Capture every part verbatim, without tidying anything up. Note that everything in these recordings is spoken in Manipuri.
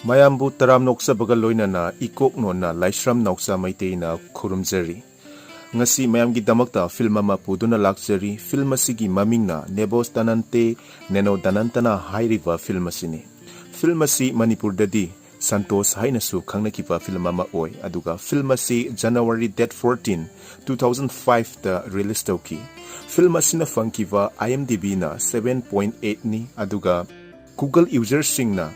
ꯃꯌꯥꯝꯕꯨ ꯇꯔꯥꯝꯅ ꯑꯣꯛꯆꯕꯒ ꯂꯣꯏꯅꯅ ꯏꯀꯣꯛ ꯅꯣꯟꯅ ꯂꯥꯏꯁ꯭ꯔꯝ ꯅꯥꯎꯆꯥ ꯃꯩꯇꯩꯅ ꯈꯨꯔꯨꯝꯖꯔꯤ꯫ ꯉꯁꯤ ꯃꯌꯥꯝꯒꯤꯗꯃꯛꯇ ꯐꯤꯂꯝ ꯑꯃ ꯄꯨꯗꯨꯅ ꯂꯥꯛꯆꯔꯤ꯫ ꯐꯤꯂꯝ ꯑꯁꯤꯒꯤ ꯃꯃꯤꯡꯅ ꯅꯦꯕꯣꯁ ꯇꯅꯟꯇꯦ ꯅꯦꯅꯣ ꯗꯅꯟꯇꯅ ꯍꯥꯏꯔꯤꯕ ꯐꯤꯂꯝ ꯑꯁꯤꯅꯤ꯫ ꯐꯤꯂꯝ ꯑꯁꯤ ꯃꯅꯤꯄꯨꯔꯗꯗꯤ ꯁꯟꯇꯣꯁ ꯍꯥꯏꯅꯁꯨ ꯈꯪꯅꯈꯤꯕ ꯐꯤꯂꯝ ꯑꯃ ꯑꯣꯏ꯫ ꯑꯗꯨꯒ ꯐꯤꯂꯝ ꯑꯁꯤ January date fourteen, two thousand five ꯇ release ꯇꯧꯈꯤ꯫ ꯐꯤꯂꯝ ꯑꯁꯤꯅ ꯐꯪꯈꯤꯕ IMDb ꯅ seven point eight ꯅꯤ, ꯑꯗꯨꯒ Google user ꯁꯤꯡꯅ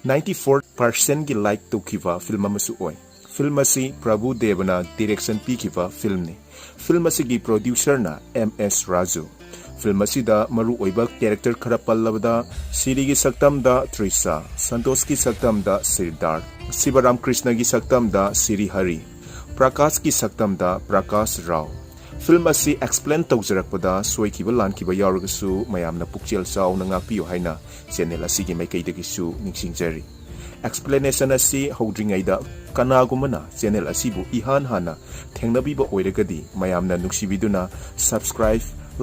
ninety four percent ꯒꯤ like ꯇꯧꯈꯤꯕ ꯐꯤꯂꯝ ꯑꯃꯁꯨ ꯑꯣꯏ꯫ ꯐꯤꯂꯝ ꯑꯁꯤ ꯄ꯭ꯔꯚꯨ ꯗꯦꯕꯅ direction ꯄꯤꯈꯤꯕ ꯐꯤꯂꯝꯅꯤ꯫ ꯐꯤꯂꯝ ꯑꯁꯤꯒꯤ producer ꯅ M S ꯔꯥꯖꯨ꯫ ꯐꯤꯂꯝ ꯑꯁꯤꯗ ꯃꯔꯨ ꯑꯣꯏꯕ character ꯈꯔ ꯄꯜꯂꯕꯗ, ꯁꯤꯔꯤꯒꯤ ꯁꯛꯇꯝꯗ ꯇ꯭ꯔꯤꯁꯥ, ꯁꯟꯇꯣꯁꯀꯤ ꯁꯛꯇꯝꯗ ꯁꯤꯔꯗꯥꯔ, ꯁꯤꯕꯔꯥꯝ ꯀ꯭ꯔꯤꯁꯅꯒꯤ ꯁꯛꯇꯝꯗ ꯁꯤꯔꯤ ꯍꯔꯤ, ꯄ꯭ꯔꯀꯥꯁꯀꯤ ꯁꯛꯇꯝꯗ ꯄ꯭ꯔꯀꯥꯁ ꯔꯥꯎ꯫ ꯐꯤꯂꯝ ꯑꯁꯤ explain ꯇꯧꯖꯔꯛꯄꯗ ꯁꯣꯏꯈꯤꯕ ꯂꯥꯟꯈꯤꯕ ꯌꯥꯎꯔꯒꯁꯨ ꯃꯌꯥꯝꯅ ꯄꯨꯛꯆꯦꯜ ꯆꯥꯎꯅ ꯉꯥꯛꯄꯤꯌꯨ ꯍꯥꯏꯅ channel ꯑꯁꯤꯒꯤ ꯃꯥꯏꯀꯩꯗꯒꯤꯁꯨ ꯅꯤꯡꯁꯤꯡꯖꯔꯤ꯫ Explanation ꯑꯁꯤ ꯍꯧꯗ꯭ꯔꯤꯉꯩꯗ ꯀꯅꯥꯒꯨꯝꯕꯅ channel ꯑꯁꯤꯕꯨ ꯏꯍꯥꯟ ꯍꯥꯟꯅ ꯊꯦꯡꯅꯕꯤꯕ ꯑꯣꯏꯔꯒꯗꯤ ꯃꯌꯥꯝꯅ ꯅꯨꯡꯁꯤꯕꯤꯗꯨꯅ subscribe,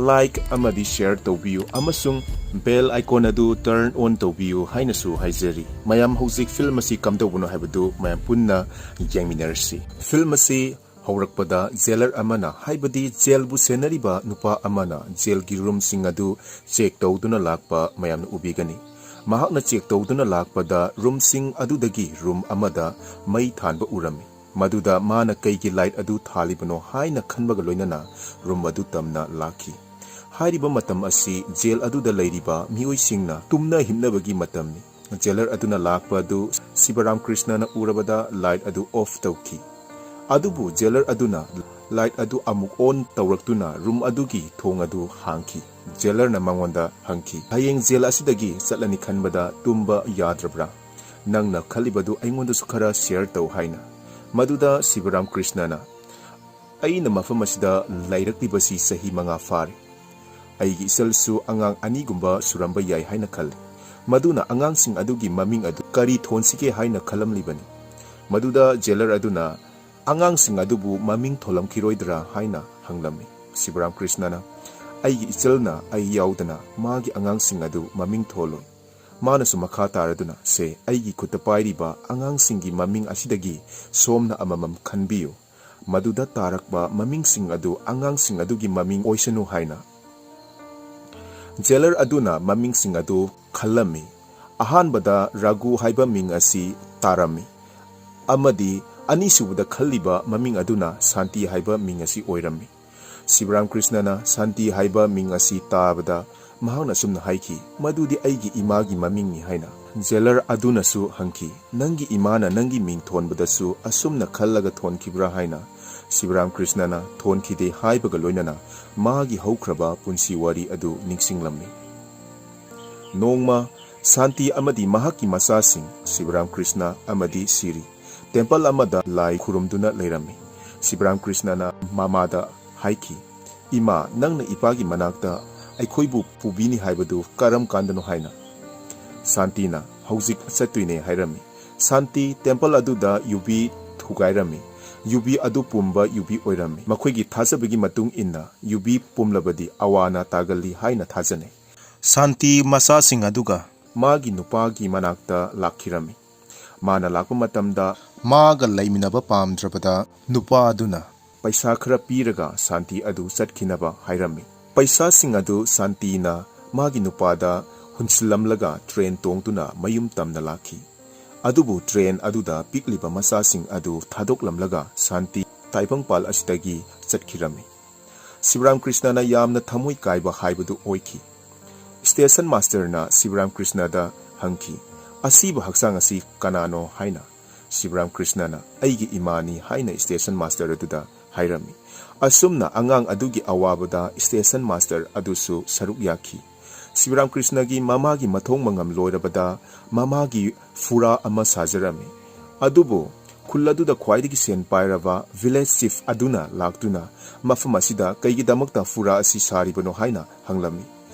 like ꯑꯃꯗꯤ share ꯇꯧꯕꯤꯌꯨ ꯑꯃꯁꯨꯡ bell icon ꯑꯗꯨ turn on ꯇꯧꯕꯤꯌꯨ ꯍꯥꯏꯅꯁꯨ ꯍꯥꯏꯖꯔꯤ꯫ ꯃꯌꯥꯝ ꯍꯧꯖꯤꯛ ꯐꯤꯂꯝ ꯑꯁꯤ ꯀꯝꯗꯧꯕꯅꯣ ꯍꯥꯏꯕꯗꯨ ꯃꯌꯥꯝ ꯄꯨꯟꯅ ꯌꯦꯡꯃꯤꯟꯅꯔꯁꯤ꯫ ꯐꯤꯂꯝ ꯑꯁꯤ ꯍꯧꯔꯛꯄꯗ jailer ꯑꯃꯅ, ꯍꯥꯏꯕꯗꯤ jail ꯕꯨ ꯁꯦꯟꯅꯔꯤꯕ ꯅꯨꯄꯥ ꯑꯃꯅ jail ꯒꯤ room ꯁꯤꯡ ꯑꯗꯨ check ꯇꯧꯗꯨꯅ ꯂꯥꯛꯄ ꯃꯌꯥꯝꯅ ꯎꯕꯤꯒꯅꯤ꯫ ꯃꯍꯥꯛꯅ check ꯇꯧꯗꯨꯅ ꯂꯥꯛꯄꯗ room ꯁꯤꯡ ꯑꯗꯨꯗꯒꯤ room ꯑꯃꯗ ꯃꯩ ꯊꯥꯟꯕ ꯎꯔꯝꯃꯤ꯫ ꯃꯗꯨꯗ ꯃꯥꯅ ꯀꯩꯒꯤ light ꯑꯗꯨ ꯊꯥꯜꯂꯤꯕꯅꯣ ꯍꯥꯏꯅ ꯈꯟꯕꯒ ꯂꯣꯏꯅꯅ room ꯑꯗꯨ ꯇꯝꯅ ꯂꯥꯛꯈꯤ꯫ ꯍꯥꯏꯔꯤꯕ ꯃꯇꯝ ꯑꯁꯤ jail ꯑꯗꯨꯗ ꯂꯩꯔꯤꯕ ꯃꯤꯑꯣꯏꯁꯤꯡꯅ ꯇꯨꯝꯅ ꯍꯤꯞꯅꯕꯒꯤ ꯃꯇꯝꯅꯤ꯫ Jailer ꯑꯗꯨꯅ ꯂꯥꯛꯄ ꯑꯗꯨ ꯁꯤꯕꯔꯥꯝ ꯀ꯭ꯔꯤꯁꯅꯅ ꯎꯔꯕꯗ light ꯑꯗꯨ off ꯇꯧꯈꯤ꯫ ꯑꯗꯨꯕꯨ jailer ꯑꯗꯨꯅ light ꯑꯗꯨ ꯑꯃꯨꯛ on ꯇꯧꯔꯛꯇꯨꯅ room ꯑꯗꯨꯒꯤ ꯊꯣꯡ ꯑꯗꯨ ꯍꯥꯡꯈꯤ꯫ Jailer ꯅ ꯃꯉꯣꯟꯗ ꯍꯪꯈꯤ, "ꯍꯌꯦꯡ jail ꯑꯁꯤꯗꯒꯤ ꯆꯠꯂꯅꯤ ꯈꯟꯕꯗ ꯇꯨꯝꯕ ꯌꯥꯗ꯭ꯔꯕ꯭ꯔꯥ? ꯅꯪꯅ ꯈꯜꯂꯤꯕꯗꯨ ꯑꯩꯉꯣꯟꯗꯁꯨ ꯈꯔ share ꯇꯧ" ꯍꯥꯏꯅ꯫ ꯃꯗꯨꯗ ꯁꯤꯕꯔꯥꯝ ꯀ꯭ꯔꯤꯁꯅꯅ, "ꯑꯩꯅ ꯃꯐꯝ ꯑꯁꯤꯗ ꯂꯩꯔꯛꯂꯤꯕꯁꯤ ꯆꯍꯤ ꯃꯉꯥ ꯐꯥꯔꯦ꯫ ꯑꯩꯒꯤ ꯏꯆꯜꯁꯨ ꯑꯉꯥꯡ ꯑꯅꯤꯒꯨꯝꯕ ꯁꯨꯔꯝꯕ ꯌꯥꯏ ꯍꯥꯏꯅ ꯈꯜꯂꯤ꯫ ꯃꯗꯨꯅ ꯑꯉꯥꯡꯁꯤꯡ ꯑꯗꯨꯒꯤ ꯃꯃꯤꯡ ꯑꯗꯨ ꯀꯔꯤ ꯊꯣꯟꯁꯤꯒꯦ ꯍꯥꯏꯅ ꯈꯜꯂꯝꯂꯤꯕꯅꯤ꯫" ꯃꯗꯨꯗ jailer ꯑꯗꯨꯅ, "ꯑꯉꯥꯡꯁꯤꯡ ꯑꯗꯨꯕꯨ ꯃꯃꯤꯡ ꯊꯣꯜꯂꯝꯈꯤꯔꯣꯏꯗ꯭ꯔꯥ?" ꯍꯥꯏꯅ ꯍꯪꯂꯝꯃꯤ꯫ ꯁꯤꯕꯔꯥꯝ ꯀ꯭ꯔꯤꯁꯅꯅ, "ꯑꯩꯒꯤ ꯏꯆꯜꯅ ꯑꯩ ꯌꯥꯎꯗꯅ ꯃꯥꯒꯤ ꯑꯉꯥꯡꯁꯤꯡ ꯑꯗꯨ ꯃꯃꯤꯡ ꯊꯣꯜꯂꯣꯏ꯫ ꯃꯥꯅꯁꯨ ꯃꯈꯥ ꯇꯥꯔꯗꯨꯅ, "ꯁꯦ, ꯑꯩꯒꯤ ꯈꯨꯠꯇ ꯄꯥꯏꯔꯤꯕ ꯑꯉꯥꯡꯁꯤꯡꯒꯤ ꯃꯃꯤꯡ ꯑꯁꯤꯗꯒꯤ ꯁꯣꯝꯅ ꯑꯃꯃꯝ ꯈꯟꯕꯤꯌꯨ꯫ ꯃꯗꯨꯗ ꯇꯥꯔꯛꯄ ꯃꯃꯤꯡꯁꯤꯡ ꯑꯗꯨ ꯑꯉꯥꯡꯁꯤꯡ ꯑꯗꯨꯒꯤ ꯃꯃꯤꯡ ꯑꯣꯏꯁꯅꯨ" ꯍꯥꯏꯅ꯫ ꯖꯦꯂꯔ ꯑꯗꯨꯅ ꯃꯃꯤꯡꯁꯤꯡ ꯑꯗꯨ ꯈꯜꯂꯝꯃꯤ꯫ ꯑꯍꯥꯟꯕꯗ ꯔꯥꯒꯨ ꯍꯥꯏꯕ ꯃꯤꯡ ꯑꯁꯤ ꯇꯥꯔꯝꯃꯤ, ꯑꯃꯗꯤ ꯑꯅꯤꯁꯨꯕꯗ ꯈꯜꯂꯤꯕ ꯃꯃꯤꯡ ꯑꯗꯨꯅ ꯁꯥꯟꯇꯤ ꯍꯥꯏꯕ ꯃꯤꯡ ꯑꯁꯤ ꯑꯣꯏꯔꯝꯃꯤ꯫ ꯁꯤꯕꯔꯥꯝ ꯀ꯭ꯔꯤꯁꯅꯅ ꯁꯥꯟꯇꯤ ꯍꯥꯏꯕ ꯃꯤꯡ ꯑꯁꯤ ꯇꯥꯕꯗ ꯃꯍꯥꯛꯅ ꯑꯁꯨꯝꯅ ꯍꯥꯏꯈꯤ, "ꯃꯗꯨꯗꯤ ꯑꯩꯒꯤ ꯏꯃꯥꯒꯤ ꯃꯃꯤꯡꯅꯤ" ꯍꯥꯏꯅ꯫ ꯖꯦꯂꯔ ꯑꯗꯨꯅꯁꯨ ꯍꯪꯈꯤ, "ꯅꯪꯒꯤ ꯏꯃꯥꯅ ꯅꯪꯒꯤ ꯃꯤꯡ ꯊꯣꯟꯕꯗꯁꯨ ꯑꯁꯨꯝꯅ ꯈꯜꯂꯒ ꯊꯣꯟꯈꯤꯕ꯭ꯔꯥ?" ꯍꯥꯏꯅ꯫ ꯁꯤꯕꯔꯥꯝ ꯀ꯭ꯔꯤꯁꯅꯅ ꯊꯣꯟꯈꯤꯗꯦ ꯍꯥꯏꯕꯒ ꯂꯣꯏꯅꯅ ꯃꯥꯒꯤ ꯍꯧꯈ꯭ꯔꯕ ꯄꯨꯟꯁꯤ ꯋꯥꯔꯤ ꯑꯗꯨ ꯅꯤꯡꯁꯤꯡꯂꯝꯃꯤ꯫ ꯅꯣꯡꯃ ꯁꯥꯟꯇꯤ ꯑꯃꯗꯤ ꯃꯍꯥꯛꯀꯤ ꯃꯆꯥꯁꯤꯡ ꯁꯤꯕꯔꯥꯝ ꯀ꯭ꯔꯤꯁꯅ ꯑꯃꯗꯤ ꯁꯤꯔꯤ ꯇꯦꯝꯄꯜ ꯑꯃꯗ ꯂꯥꯏ ꯈꯨꯔꯨꯝꯗꯨꯅ ꯂꯩꯔꯝꯃꯤ꯫ ꯁꯤꯕꯔꯥꯝ ꯀ꯭ꯔꯤꯁꯅꯅ ꯃꯃꯥꯗ ꯍꯥꯏꯈꯤ, "ꯏꯃꯥ, ꯅꯪꯅ ꯏꯄꯥꯒꯤ ꯃꯅꯥꯛꯇ ꯑꯩꯈꯣꯏꯕꯨ ꯄꯨꯕꯤꯅꯤ ꯍꯥꯏꯕꯗꯨ ꯀꯔꯝ ꯀꯥꯟꯗꯅꯣ?" ꯍꯥꯏꯅ꯫ ꯁꯥꯟꯇꯤꯅ, "ꯍꯧꯖꯤꯛ ꯆꯠꯇꯣꯏꯅꯦ" ꯍꯥꯏꯔꯝꯃꯤ꯫ ꯁꯥꯟꯇꯤ ꯇꯦꯝꯄꯜ ꯑꯗꯨꯗ ꯌꯨꯕꯤ ꯊꯨꯒꯥꯏꯔꯝꯃꯤ꯫ ꯌꯨꯕꯤ ꯑꯗꯨ ꯄꯨꯝꯕ ꯌꯨꯕꯤ ꯑꯣꯏꯔꯝꯃꯤ꯫ ꯃꯈꯣꯏꯒꯤ ꯊꯥꯖꯕꯒꯤ ꯃꯇꯨꯡ ꯏꯟꯅ ꯌꯨꯕꯤ ꯄꯨꯝꯂꯕꯗꯤ ꯑꯋꯥꯅ ꯇꯥꯒꯜꯂꯤ ꯍꯥꯏꯅ ꯊꯥꯖꯅꯩ꯫ ꯁꯥꯟꯇꯤ ꯃꯆꯥꯁꯤꯡ ꯑꯗꯨꯒ ꯃꯥꯒꯤ ꯅꯨꯄꯥꯒꯤ ꯃꯅꯥꯛꯇ ꯂꯥꯛꯈꯤꯔꯝꯃꯤ꯫ ꯃꯥꯅ ꯂꯥꯛꯄ ꯃꯇꯝꯗ ꯃꯥꯒ ꯂꯩꯃꯤꯟꯅꯕ ꯄꯥꯝꯗ꯭ꯔꯕꯗ ꯅꯨꯄꯥ ꯑꯗꯨꯅ ꯄꯩꯁꯥ ꯈꯔ ꯄꯤꯔꯒ ꯁꯥꯟꯇꯤ ꯑꯗꯨ ꯆꯠꯈꯤꯅꯕ ꯍꯥꯏꯔꯝꯃꯤ꯫ ꯄꯩꯁꯥꯁꯤꯡ ꯑꯗꯨ ꯁꯥꯟꯇꯤꯅ ꯃꯥꯒꯤ ꯅꯨꯄꯥꯗ ꯍꯨꯟꯁꯤꯜꯂꯝꯂꯒ ꯇ꯭ꯔꯦꯟ ꯇꯣꯡꯗꯨꯅ ꯃꯌꯨꯝ ꯇꯝꯅ ꯂꯥꯛꯈꯤ꯫ ꯑꯗꯨꯕꯨ ꯇ꯭ꯔꯦꯟ ꯑꯗꯨꯗ ꯄꯤꯛꯂꯤꯕ ꯃꯆꯥꯁꯤꯡ ꯑꯗꯨ ꯊꯥꯗꯣꯛꯂꯝꯂꯒ ꯁꯥꯟꯇꯤ ꯇꯥꯏꯕꯪꯄꯥꯜ ꯑꯁꯤꯗꯒꯤ ꯆꯠꯈꯤꯔꯝꯃꯤ꯫ ꯁꯤꯕꯔꯥꯝ ꯀ꯭ꯔꯤꯁꯅꯅ ꯌꯥꯝꯅ ꯊꯃꯣꯏ ꯀꯥꯏꯕ ꯍꯥꯏꯕꯗꯨ ꯑꯣꯏꯈꯤ꯫ ꯁ꯭ꯇꯦꯁꯟ ꯃꯥꯁꯇꯔꯅ ꯁꯤꯕꯔꯥꯝ ꯀ꯭ꯔꯤꯁꯅꯗ ꯍꯪꯈꯤ, "ꯑꯁꯤꯕ ꯍꯛꯆꯥꯡ ꯑꯁꯤ ꯀꯅꯥꯅꯣ?" ꯍꯥꯏꯅ꯫ ꯁꯤꯕꯔꯥꯝ ꯀ꯭ꯔꯤꯁꯅꯅ, "ꯑꯩꯒꯤ ꯏꯃꯥꯅꯤ" ꯍꯥꯏꯅ ꯁ꯭ꯇꯦꯁꯟ ꯃꯥꯁꯇꯔ ꯑꯗꯨꯗ ꯍꯥꯏꯔꯝꯃꯤ꯫ ꯑꯁꯨꯝꯅ ꯑꯉꯥꯡ ꯑꯗꯨꯒꯤ ꯑꯋꯥꯕꯗ ꯁ꯭ꯇꯦꯁꯟ ꯃꯥꯁꯇꯔ ꯑꯗꯨꯁꯨ ꯁꯔꯨꯛ ꯌꯥꯈꯤ꯫ ꯁꯤꯕꯔꯥꯝ ꯀ꯭ꯔꯤꯁꯅꯒꯤ ꯃꯃꯥꯒꯤ ꯃꯊꯧ ꯃꯉꯝ ꯂꯣꯏꯔꯕꯗ ꯃꯃꯥꯒꯤ ꯐꯨꯔꯥ ꯑꯃ ꯁꯥꯖꯔꯝꯃꯤ꯫ ꯑꯗꯨꯕꯨ ꯈꯨꯜ ꯑꯗꯨꯗ ꯈ꯭ꯋꯥꯏꯗꯒꯤ ꯁꯦꯟ ꯄꯥꯏꯔꯕ ꯚꯤꯂꯦꯖ ꯆꯤꯐ ꯑꯗꯨꯅ ꯂꯥꯛꯇꯨꯅ ꯃꯐꯝ ꯑꯁꯤꯗ ꯀꯩꯒꯤꯗꯃꯛꯇ ꯐꯨꯔꯥ ꯑꯁꯤ ꯁꯥꯔꯤꯕꯅꯣ ꯍꯥꯏꯅ ꯍꯪꯂꯝꯃꯤ꯫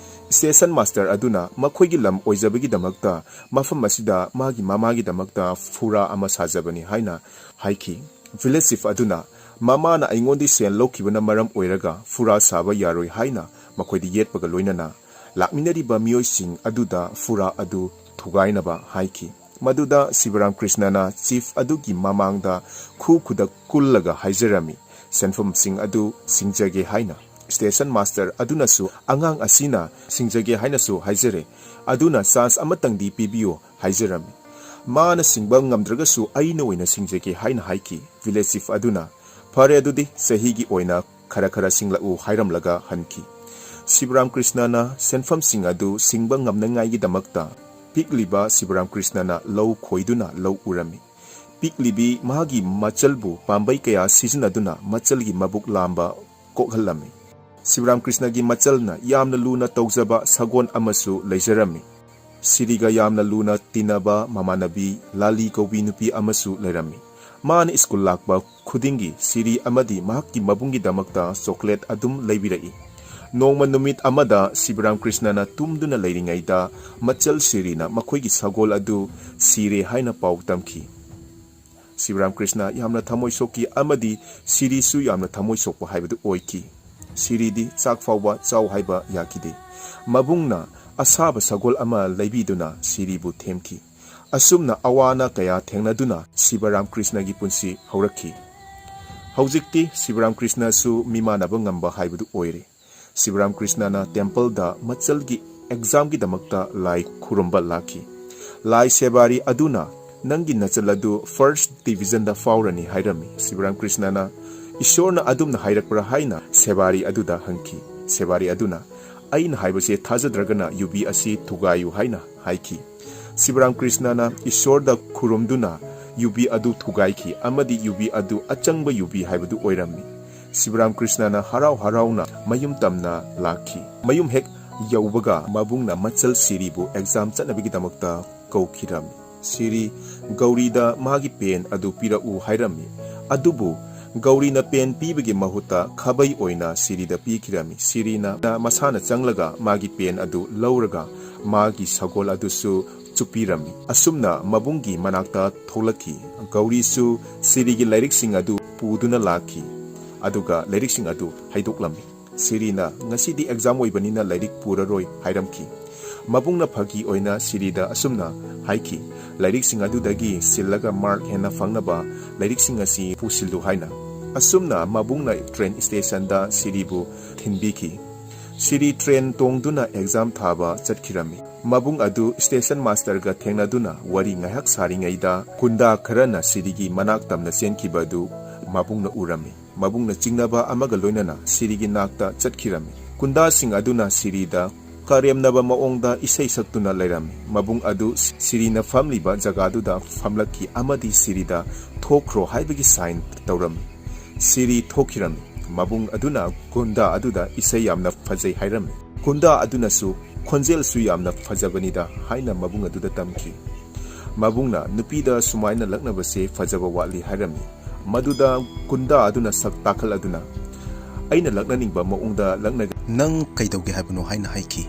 ꯁ꯭ꯇꯦꯁꯟ ꯃꯥꯁꯇꯔ ꯑꯗꯨꯅ ꯃꯈꯣꯏꯒꯤ ꯂꯝ ꯑꯣꯏꯖꯕꯒꯤꯗꯃꯛꯇ ꯃꯐꯝ ꯑꯁꯤꯗ ꯃꯥꯒꯤ ꯃꯃꯥꯒꯤꯗꯃꯛꯇ ꯐꯨꯔꯥ ꯑꯃ ꯁꯥꯖꯕꯅꯤ ꯍꯥꯏꯅ ꯍꯥꯏꯈꯤ꯫ ꯚꯤꯂꯦꯖ ꯆꯤꯐ ꯑꯗꯨꯅ, "ꯃꯃꯥꯅ ꯑꯩꯉꯣꯟꯗꯒꯤ ꯁꯦꯟ ꯂꯧꯈꯤꯕꯅ ꯃꯔꯝ ꯑꯣꯏꯔꯒ ꯐꯨꯔꯥ ꯁꯥꯕ ꯌꯥꯔꯣꯏ" ꯍꯥꯏꯅ ꯃꯈꯣꯏꯗ ꯌꯦꯠꯄꯒ ꯂꯣꯏꯅꯅ ꯂꯥꯛꯃꯤꯟꯅꯔꯤꯕ ꯃꯤꯑꯣꯏꯁꯤꯡ ꯑꯗꯨꯗ ꯐꯨꯔꯥ ꯑꯗꯨ ꯊꯨꯒꯥꯏꯅꯕ ꯍꯥꯏꯈꯤ꯫ ꯃꯗꯨꯗ ꯁꯤꯕꯔꯥꯝ ꯀ꯭ꯔꯤꯁꯅꯅ ꯆꯤꯐ ꯑꯗꯨꯒꯤ ꯃꯃꯥꯡꯗ ꯈꯨ ꯈꯨꯗꯛ ꯀꯨꯜꯂꯒ ꯍꯥꯏꯖꯔꯝꯃꯤ, "ꯁꯦꯟꯐꯝꯁꯤꯡ ꯑꯗꯨ ꯁꯤꯡꯖꯒꯦ" ꯍꯥꯏꯅ꯫ ꯁ꯭ꯇꯦꯁꯟ ꯃꯥꯁꯇꯔ ꯑꯗꯨꯅꯁꯨ, "ꯑꯉꯥꯡ ꯑꯁꯤꯅ ꯁꯤꯡꯖꯒꯦ ꯍꯥꯏꯅꯁꯨ ꯍꯥꯏꯖꯔꯦ, ꯑꯗꯨꯅ ꯆꯥꯟꯁ ꯑꯃꯇꯪꯗꯤ ꯄꯤꯕꯤꯌꯨ" ꯍꯥꯏꯖꯔꯝꯃꯤ꯫ "ꯃꯥꯅ ꯁꯤꯡꯕ ꯉꯝꯗ꯭ꯔꯒꯁꯨ ꯑꯩꯅ ꯑꯣꯏꯅ ꯁꯤꯡꯖꯒꯦ" ꯍꯥꯏꯅ ꯍꯥꯏꯈꯤ꯫ ꯚꯤꯂꯦꯖ ꯆꯤꯐ ꯑꯗꯨꯅ, "ꯐꯔꯦ, ꯑꯗꯨꯗꯤ ꯆꯍꯤꯒꯤ ꯑꯣꯏꯅ ꯈꯔ ꯈꯔ ꯁꯤꯡꯂꯛꯎ" ꯍꯥꯏꯔꯝꯂꯒ ꯍꯟꯈꯤ꯫ ꯁꯤꯕꯔꯥꯝ ꯀ꯭ꯔꯤꯁꯅꯅ ꯁꯦꯟꯐꯝꯁꯤꯡ ꯑꯗꯨ ꯁꯤꯡꯕ ꯉꯝꯅꯉꯥꯏꯒꯤꯗꯃꯛꯇ ꯄꯤꯛꯂꯤꯕ ꯁꯤꯕꯔꯥꯝ ꯀ꯭ꯔꯤꯁꯅꯅ ꯂꯧ ꯈꯣꯏꯗꯨꯅ ꯂꯧ ꯎꯔꯝꯃꯤ꯫ ꯄꯤꯛꯂꯤꯕꯤ ꯃꯍꯥꯛꯀꯤ ꯃꯆꯜꯕꯨ ꯄꯥꯝꯕꯩ ꯀꯌꯥ ꯁꯤꯖꯤꯟꯅꯗꯨꯅ ꯃꯆꯜꯒꯤ ꯃꯕꯨꯛ ꯂꯥꯝꯕ ꯀꯣꯛꯍꯜꯂꯝꯃꯤ꯫ ꯁꯤꯕꯔꯥꯝ ꯀ꯭ꯔꯤꯁꯅꯒꯤ ꯃꯆꯜꯅ ꯌꯥꯝꯅ ꯂꯨꯅ ꯇꯧꯖꯕ ꯁꯒꯣꯜ ꯑꯃꯁꯨ ꯂꯩꯖꯔꯝꯃꯤ꯫ ꯁꯤꯔꯤꯒ ꯌꯥꯝꯅ ꯂꯨꯅ ꯇꯤꯟꯅꯕ ꯃꯃꯥꯟꯅꯕꯤ ꯂꯥꯂꯤ ꯀꯧꯕꯤ ꯅꯨꯄꯤ ꯑꯃꯁꯨ ꯂꯩꯔꯝꯃꯤ꯫ ꯃꯥꯅ ꯁ꯭ꯀꯨꯜ ꯂꯥꯛꯄ ꯈꯨꯗꯤꯡꯒꯤ ꯁꯤꯔꯤ ꯑꯃꯗꯤ ꯃꯍꯥꯛꯀꯤ ꯃꯕꯨꯡꯒꯤꯗꯃꯛꯇ ꯆꯣꯀ꯭ꯂꯦꯠ ꯑꯗꯨꯝ ꯂꯩꯕꯤꯔꯛꯏ꯫ ꯅꯣꯡꯃ ꯅꯨꯃꯤꯠ ꯑꯃꯗ ꯁꯤꯕꯔꯥꯝ ꯀ꯭ꯔꯤꯁꯅꯅ ꯇꯨꯝꯗꯨꯅ ꯂꯩꯔꯤꯉꯩꯗ ꯃꯆꯜ ꯁꯤꯔꯤꯅ ꯃꯈꯣꯏꯒꯤ ꯁꯒꯣꯜ ꯑꯗꯨ ꯁꯤꯔꯦ ꯍꯥꯏꯅ ꯄꯥꯎ ꯇꯝꯈꯤ꯫ ꯁꯤꯕꯔꯥꯝ ꯀ꯭ꯔꯤꯁꯅ ꯌꯥꯝꯅ ꯊꯃꯣꯏ ꯁꯣꯛꯈꯤ ꯑꯃꯗꯤ ꯁꯤꯔꯤꯁꯨ ꯌꯥꯝꯅ ꯊꯃꯣꯏ ꯁꯣꯛꯄ ꯍꯥꯏꯕꯗꯨ ꯑꯣꯏꯈꯤ꯫ ꯁꯤꯔꯤꯗꯤ ꯆꯥꯛ ꯐꯥꯎꯕ ꯆꯥꯎ ꯍꯥꯏꯕ ꯌꯥꯈꯤꯗꯦ꯫ ꯃꯕꯨꯡꯅ ꯑꯁꯥꯕ ꯁꯒꯣꯜ ꯑꯃ ꯂꯩꯕꯤꯗꯨꯅ ꯁꯤꯔꯤꯕꯨ ꯊꯦꯝꯈꯤ꯫ ꯑꯁꯨꯝꯅ ꯑꯋꯥ ꯑꯅꯥ ꯀꯌꯥ ꯊꯦꯡꯅꯗꯨꯅ ꯁꯤꯕꯔꯥꯝ ꯀ꯭ꯔꯤꯁꯅꯒꯤ ꯄꯨꯟꯁꯤ ꯍꯧꯔꯛꯈꯤ꯫ ꯍꯧꯖꯤꯛꯇꯤ ꯁꯤꯕꯔꯥꯝ ꯀ꯭ꯔꯤꯁꯅꯁꯨ ꯃꯤꯃꯥꯟꯅꯕ ꯉꯝꯕ ꯍꯥꯏꯕꯗꯨ ꯑꯣꯏꯔꯦ꯫ ꯁꯤꯕꯔꯥꯝ ꯀ꯭ꯔꯤꯁꯅꯅ ꯇꯦꯝꯄꯜꯗ ꯃꯆꯜꯒꯤ ꯑꯦꯛꯖꯥꯝꯒꯤꯗꯃꯛꯇ ꯂꯥꯏ ꯈꯨꯔꯨꯝꯕ ꯂꯥꯛꯈꯤ꯫ ꯂꯥꯏ ꯁꯦꯕꯥꯔꯤ ꯑꯗꯨꯅ, "ꯅꯪꯒꯤ ꯅꯆꯜ ꯑꯗꯨ ꯐꯥꯔꯁ ꯗꯤꯚꯤꯖꯟꯗ ꯐꯥꯎꯔꯅꯤ" ꯍꯥꯏꯔꯝꯃꯤ꯫ ꯁꯤꯕꯔꯥꯝ ꯀ꯭ꯔꯤꯁꯅꯅ, "ꯏꯁꯣꯔꯅ ꯑꯗꯨꯝꯅ ꯍꯥꯏꯔꯛꯄ꯭ꯔꯥ?" ꯍꯥꯏꯅ ꯁꯦꯕꯥꯔꯤ ꯑꯗꯨꯗ ꯍꯪꯈꯤ꯫ ꯁꯦꯕꯥꯔꯤ ꯑꯗꯨꯅ, "ꯑꯩꯅ ꯍꯥꯏꯕꯁꯦ ꯊꯥꯖꯗ꯭ꯔꯒꯅ ꯌꯨꯕꯤ ꯑꯁꯤ ꯊꯨꯒꯥꯏꯌꯨ" ꯍꯥꯏꯅ ꯍꯥꯏꯈꯤ꯫ ꯁꯤꯕꯔꯥꯝ ꯀ꯭ꯔꯤꯁꯅꯅ ꯏꯁꯣꯔꯗ ꯈꯨꯔꯨꯝꯗꯨꯅ ꯌꯨꯕꯤ ꯑꯗꯨ ꯊꯨꯒꯥꯏꯈꯤ ꯑꯃꯗꯤ ꯌꯨꯕꯤ ꯑꯗꯨ ꯑꯆꯪꯕ ꯌꯨꯕꯤ ꯍꯥꯏꯕꯗꯨ ꯑꯣꯏꯔꯝꯃꯤ꯫ ꯁꯤꯕꯔꯥꯝ ꯀ꯭ꯔꯤꯁꯅꯅ ꯍꯔꯥꯎ ꯍꯔꯥꯎꯅ ꯃꯌꯨꯝ ꯇꯝꯅ ꯂꯥꯛꯈꯤ꯫ ꯃꯌꯨꯝ ꯍꯦꯛ ꯌꯧꯕꯒ ꯃꯕꯨꯡꯅ ꯃꯆꯜ ꯁꯤꯔꯤꯕꯨ ꯑꯦꯛꯖꯥꯝ ꯆꯠꯅꯕꯒꯤꯗꯃꯛꯇ ꯀꯧꯈꯤꯔꯝꯃꯤ꯫ ꯁꯤꯔꯤ, "ꯒꯧꯔꯤꯗ ꯃꯥꯒꯤ ꯄꯦꯟ ꯑꯗꯨ ꯄꯤꯔꯛꯎ" ꯍꯥꯏꯔꯝꯃꯤ꯫ ꯑꯗꯨꯕꯨ ꯒꯧꯔꯤꯅ ꯄꯦꯟ ꯄꯤꯕꯒꯤ ꯃꯍꯨꯠꯇ ꯈꯥꯕꯩ ꯑꯣꯏꯅ ꯁꯤꯔꯤꯗ ꯄꯤꯈꯤꯔꯝꯃꯤ꯫ ꯁꯤꯔꯤꯅ ꯃꯁꯥꯅ ꯆꯪꯂꯒ ꯃꯥꯒꯤ ꯄꯦꯟ ꯑꯗꯨ ꯂꯧꯔꯒ ꯃꯥꯒꯤ ꯁꯒꯣꯜ ꯑꯗꯨꯁꯨ ꯆꯨꯞꯄꯤꯔꯝꯃꯤ꯫ ꯑꯁꯨꯝꯅ ꯃꯕꯨꯡꯒꯤ ꯃꯅꯥꯛꯇ ꯊꯣꯛꯂꯛꯈꯤ꯫ ꯒꯧꯔꯤꯁꯨ ꯁꯤꯔꯤꯒꯤ ꯂꯥꯏꯔꯤꯛꯁꯤꯡ ꯑꯗꯨ ꯄꯨꯗꯨꯅ ꯂꯥꯛꯈꯤ, ꯑꯗꯨꯒ ꯂꯥꯏꯔꯤꯛꯁꯤꯡ ꯑꯗꯨ ꯍꯩꯗꯣꯛꯂꯝꯃꯤ꯫ ꯁꯤꯔꯤꯅ, "ꯉꯁꯤꯗꯤ ꯑꯦꯛꯖꯥꯝ ꯑꯣꯏꯕꯅꯤꯅ ꯂꯥꯏꯔꯤꯛ ꯄꯨꯔꯔꯣꯏ" ꯍꯥꯏꯔꯝꯈꯤ꯫ ꯃꯕꯨꯡꯅ ꯐꯥꯒꯤ ꯑꯣꯏꯅ ꯁꯤꯔꯤꯗ ꯑꯁꯨꯝꯅ ꯍꯥꯏꯈꯤ, "ꯂꯥꯏꯔꯤꯛꯁꯤꯡ ꯑꯗꯨꯗꯒꯤ ꯁꯤꯜꯂꯒ ꯃꯥꯔꯛ ꯍꯦꯟꯅ ꯐꯪꯅꯕ ꯂꯥꯏꯔꯤꯛꯁꯤꯡ ꯑꯁꯤ ꯄꯨꯁꯤꯜꯂꯨ" ꯍꯥꯏꯅ꯫ ꯑꯁꯨꯝꯅ ꯃꯕꯨꯡꯅ ꯇ꯭ꯔꯦꯟ ꯁ꯭ꯇꯦꯁꯟꯗ ꯁꯤꯔꯤꯕꯨ ꯊꯤꯟꯕꯤꯈꯤ꯫ ꯁꯤꯔꯤ ꯇ꯭ꯔꯦꯟ ꯇꯣꯡꯗꯨꯅ ꯑꯦꯛꯖꯥꯝ ꯊꯥꯕ ꯆꯠꯈꯤꯔꯝꯃꯤ꯫ ꯃꯕꯨꯡ ꯑꯗꯨ ꯁ꯭ꯇꯦꯁꯟ ꯃꯥꯁꯇꯔꯒ ꯊꯦꯡꯅꯗꯨꯅ ꯋꯥꯔꯤ ꯉꯥꯏꯍꯥꯛ ꯁꯥꯔꯤꯉꯩꯗ ꯒꯨꯟꯗꯥ ꯈꯔꯅ ꯁꯤꯔꯤꯒꯤ ꯃꯅꯥꯛ ꯇꯝꯅ ꯆꯦꯟꯈꯤꯕ ꯑꯗꯨ ꯃꯕꯨꯡꯅ ꯎꯔꯝꯃꯤ꯫ ꯃꯕꯨꯡꯅ ꯆꯤꯡꯅꯕ ꯑꯃꯒ ꯂꯣꯏꯅꯅ ꯁꯤꯔꯤꯒꯤ ꯅꯥꯛꯇ ꯆꯠꯈꯤꯔꯝꯃꯤ꯫ ꯒꯨꯟꯗꯥꯁꯤꯡ ꯑꯗꯨꯅ ꯁꯤꯔꯤꯗ ꯀꯔꯦꯝꯅꯕ ꯃꯑꯣꯡꯗ ꯏꯁꯩ ꯁꯛꯇꯨꯅ ꯂꯩꯔꯝꯃꯤ꯫ ꯃꯕꯨꯡ ꯑꯗꯨ ꯁꯤꯔꯤꯅ ꯐꯝꯂꯤꯕ ꯖꯒꯥꯗꯨꯗ ꯐꯝꯂꯛꯈꯤ ꯑꯃꯗꯤ ꯁꯤꯔꯤꯗ "ꯊꯣꯛꯈ꯭ꯔꯣ" ꯍꯥꯏꯕꯒꯤ ꯁꯥꯏꯟ ꯇꯧꯔꯝꯃꯤ꯫ ꯁꯤꯔꯤ ꯊꯣꯛꯈꯤꯔꯝꯃꯤ꯫ ꯃꯕꯨꯡ ꯑꯗꯨꯅ ꯒꯨꯟꯗꯥ ꯑꯗꯨꯗ "ꯏꯁꯩ ꯌꯥꯝꯅ ꯐꯖꯩ" ꯍꯥꯏꯔꯝꯃꯤ꯫ ꯒꯨꯟꯗꯥ ꯑꯗꯨꯅꯁꯨ "ꯈꯣꯟꯖꯦꯜꯁꯨ ꯌꯥꯝꯅ ꯐꯖꯕꯅꯤꯗ" ꯍꯥꯏꯅ ꯃꯕꯨꯡ ꯑꯗꯨꯗ ꯇꯝꯈꯤ꯫ ꯃꯕꯨꯡꯅ ꯅꯨꯄꯤꯗ ꯁꯨꯃꯥꯏꯅ ꯂꯛꯅꯕꯁꯦ ꯐꯖꯕ ꯋꯥꯠꯂꯤ ꯍꯥꯏꯔꯝꯃꯤ꯫ ꯃꯗꯨꯗ ꯒꯨꯟꯗꯥ ꯑꯗꯨꯅ ꯁꯛ ꯇꯥꯈꯠꯂꯗꯨꯅ, "ꯑꯩꯅ ꯂꯛꯅꯅꯤꯡꯕ ꯃꯑꯣꯡꯗ ꯂꯛꯅꯒꯦ꯫ ꯅꯪ ꯀꯩꯗꯧꯒꯦ ꯍꯥꯏꯕꯅꯣ?" ꯍꯥꯏꯅ ꯍꯥꯏꯈꯤ꯫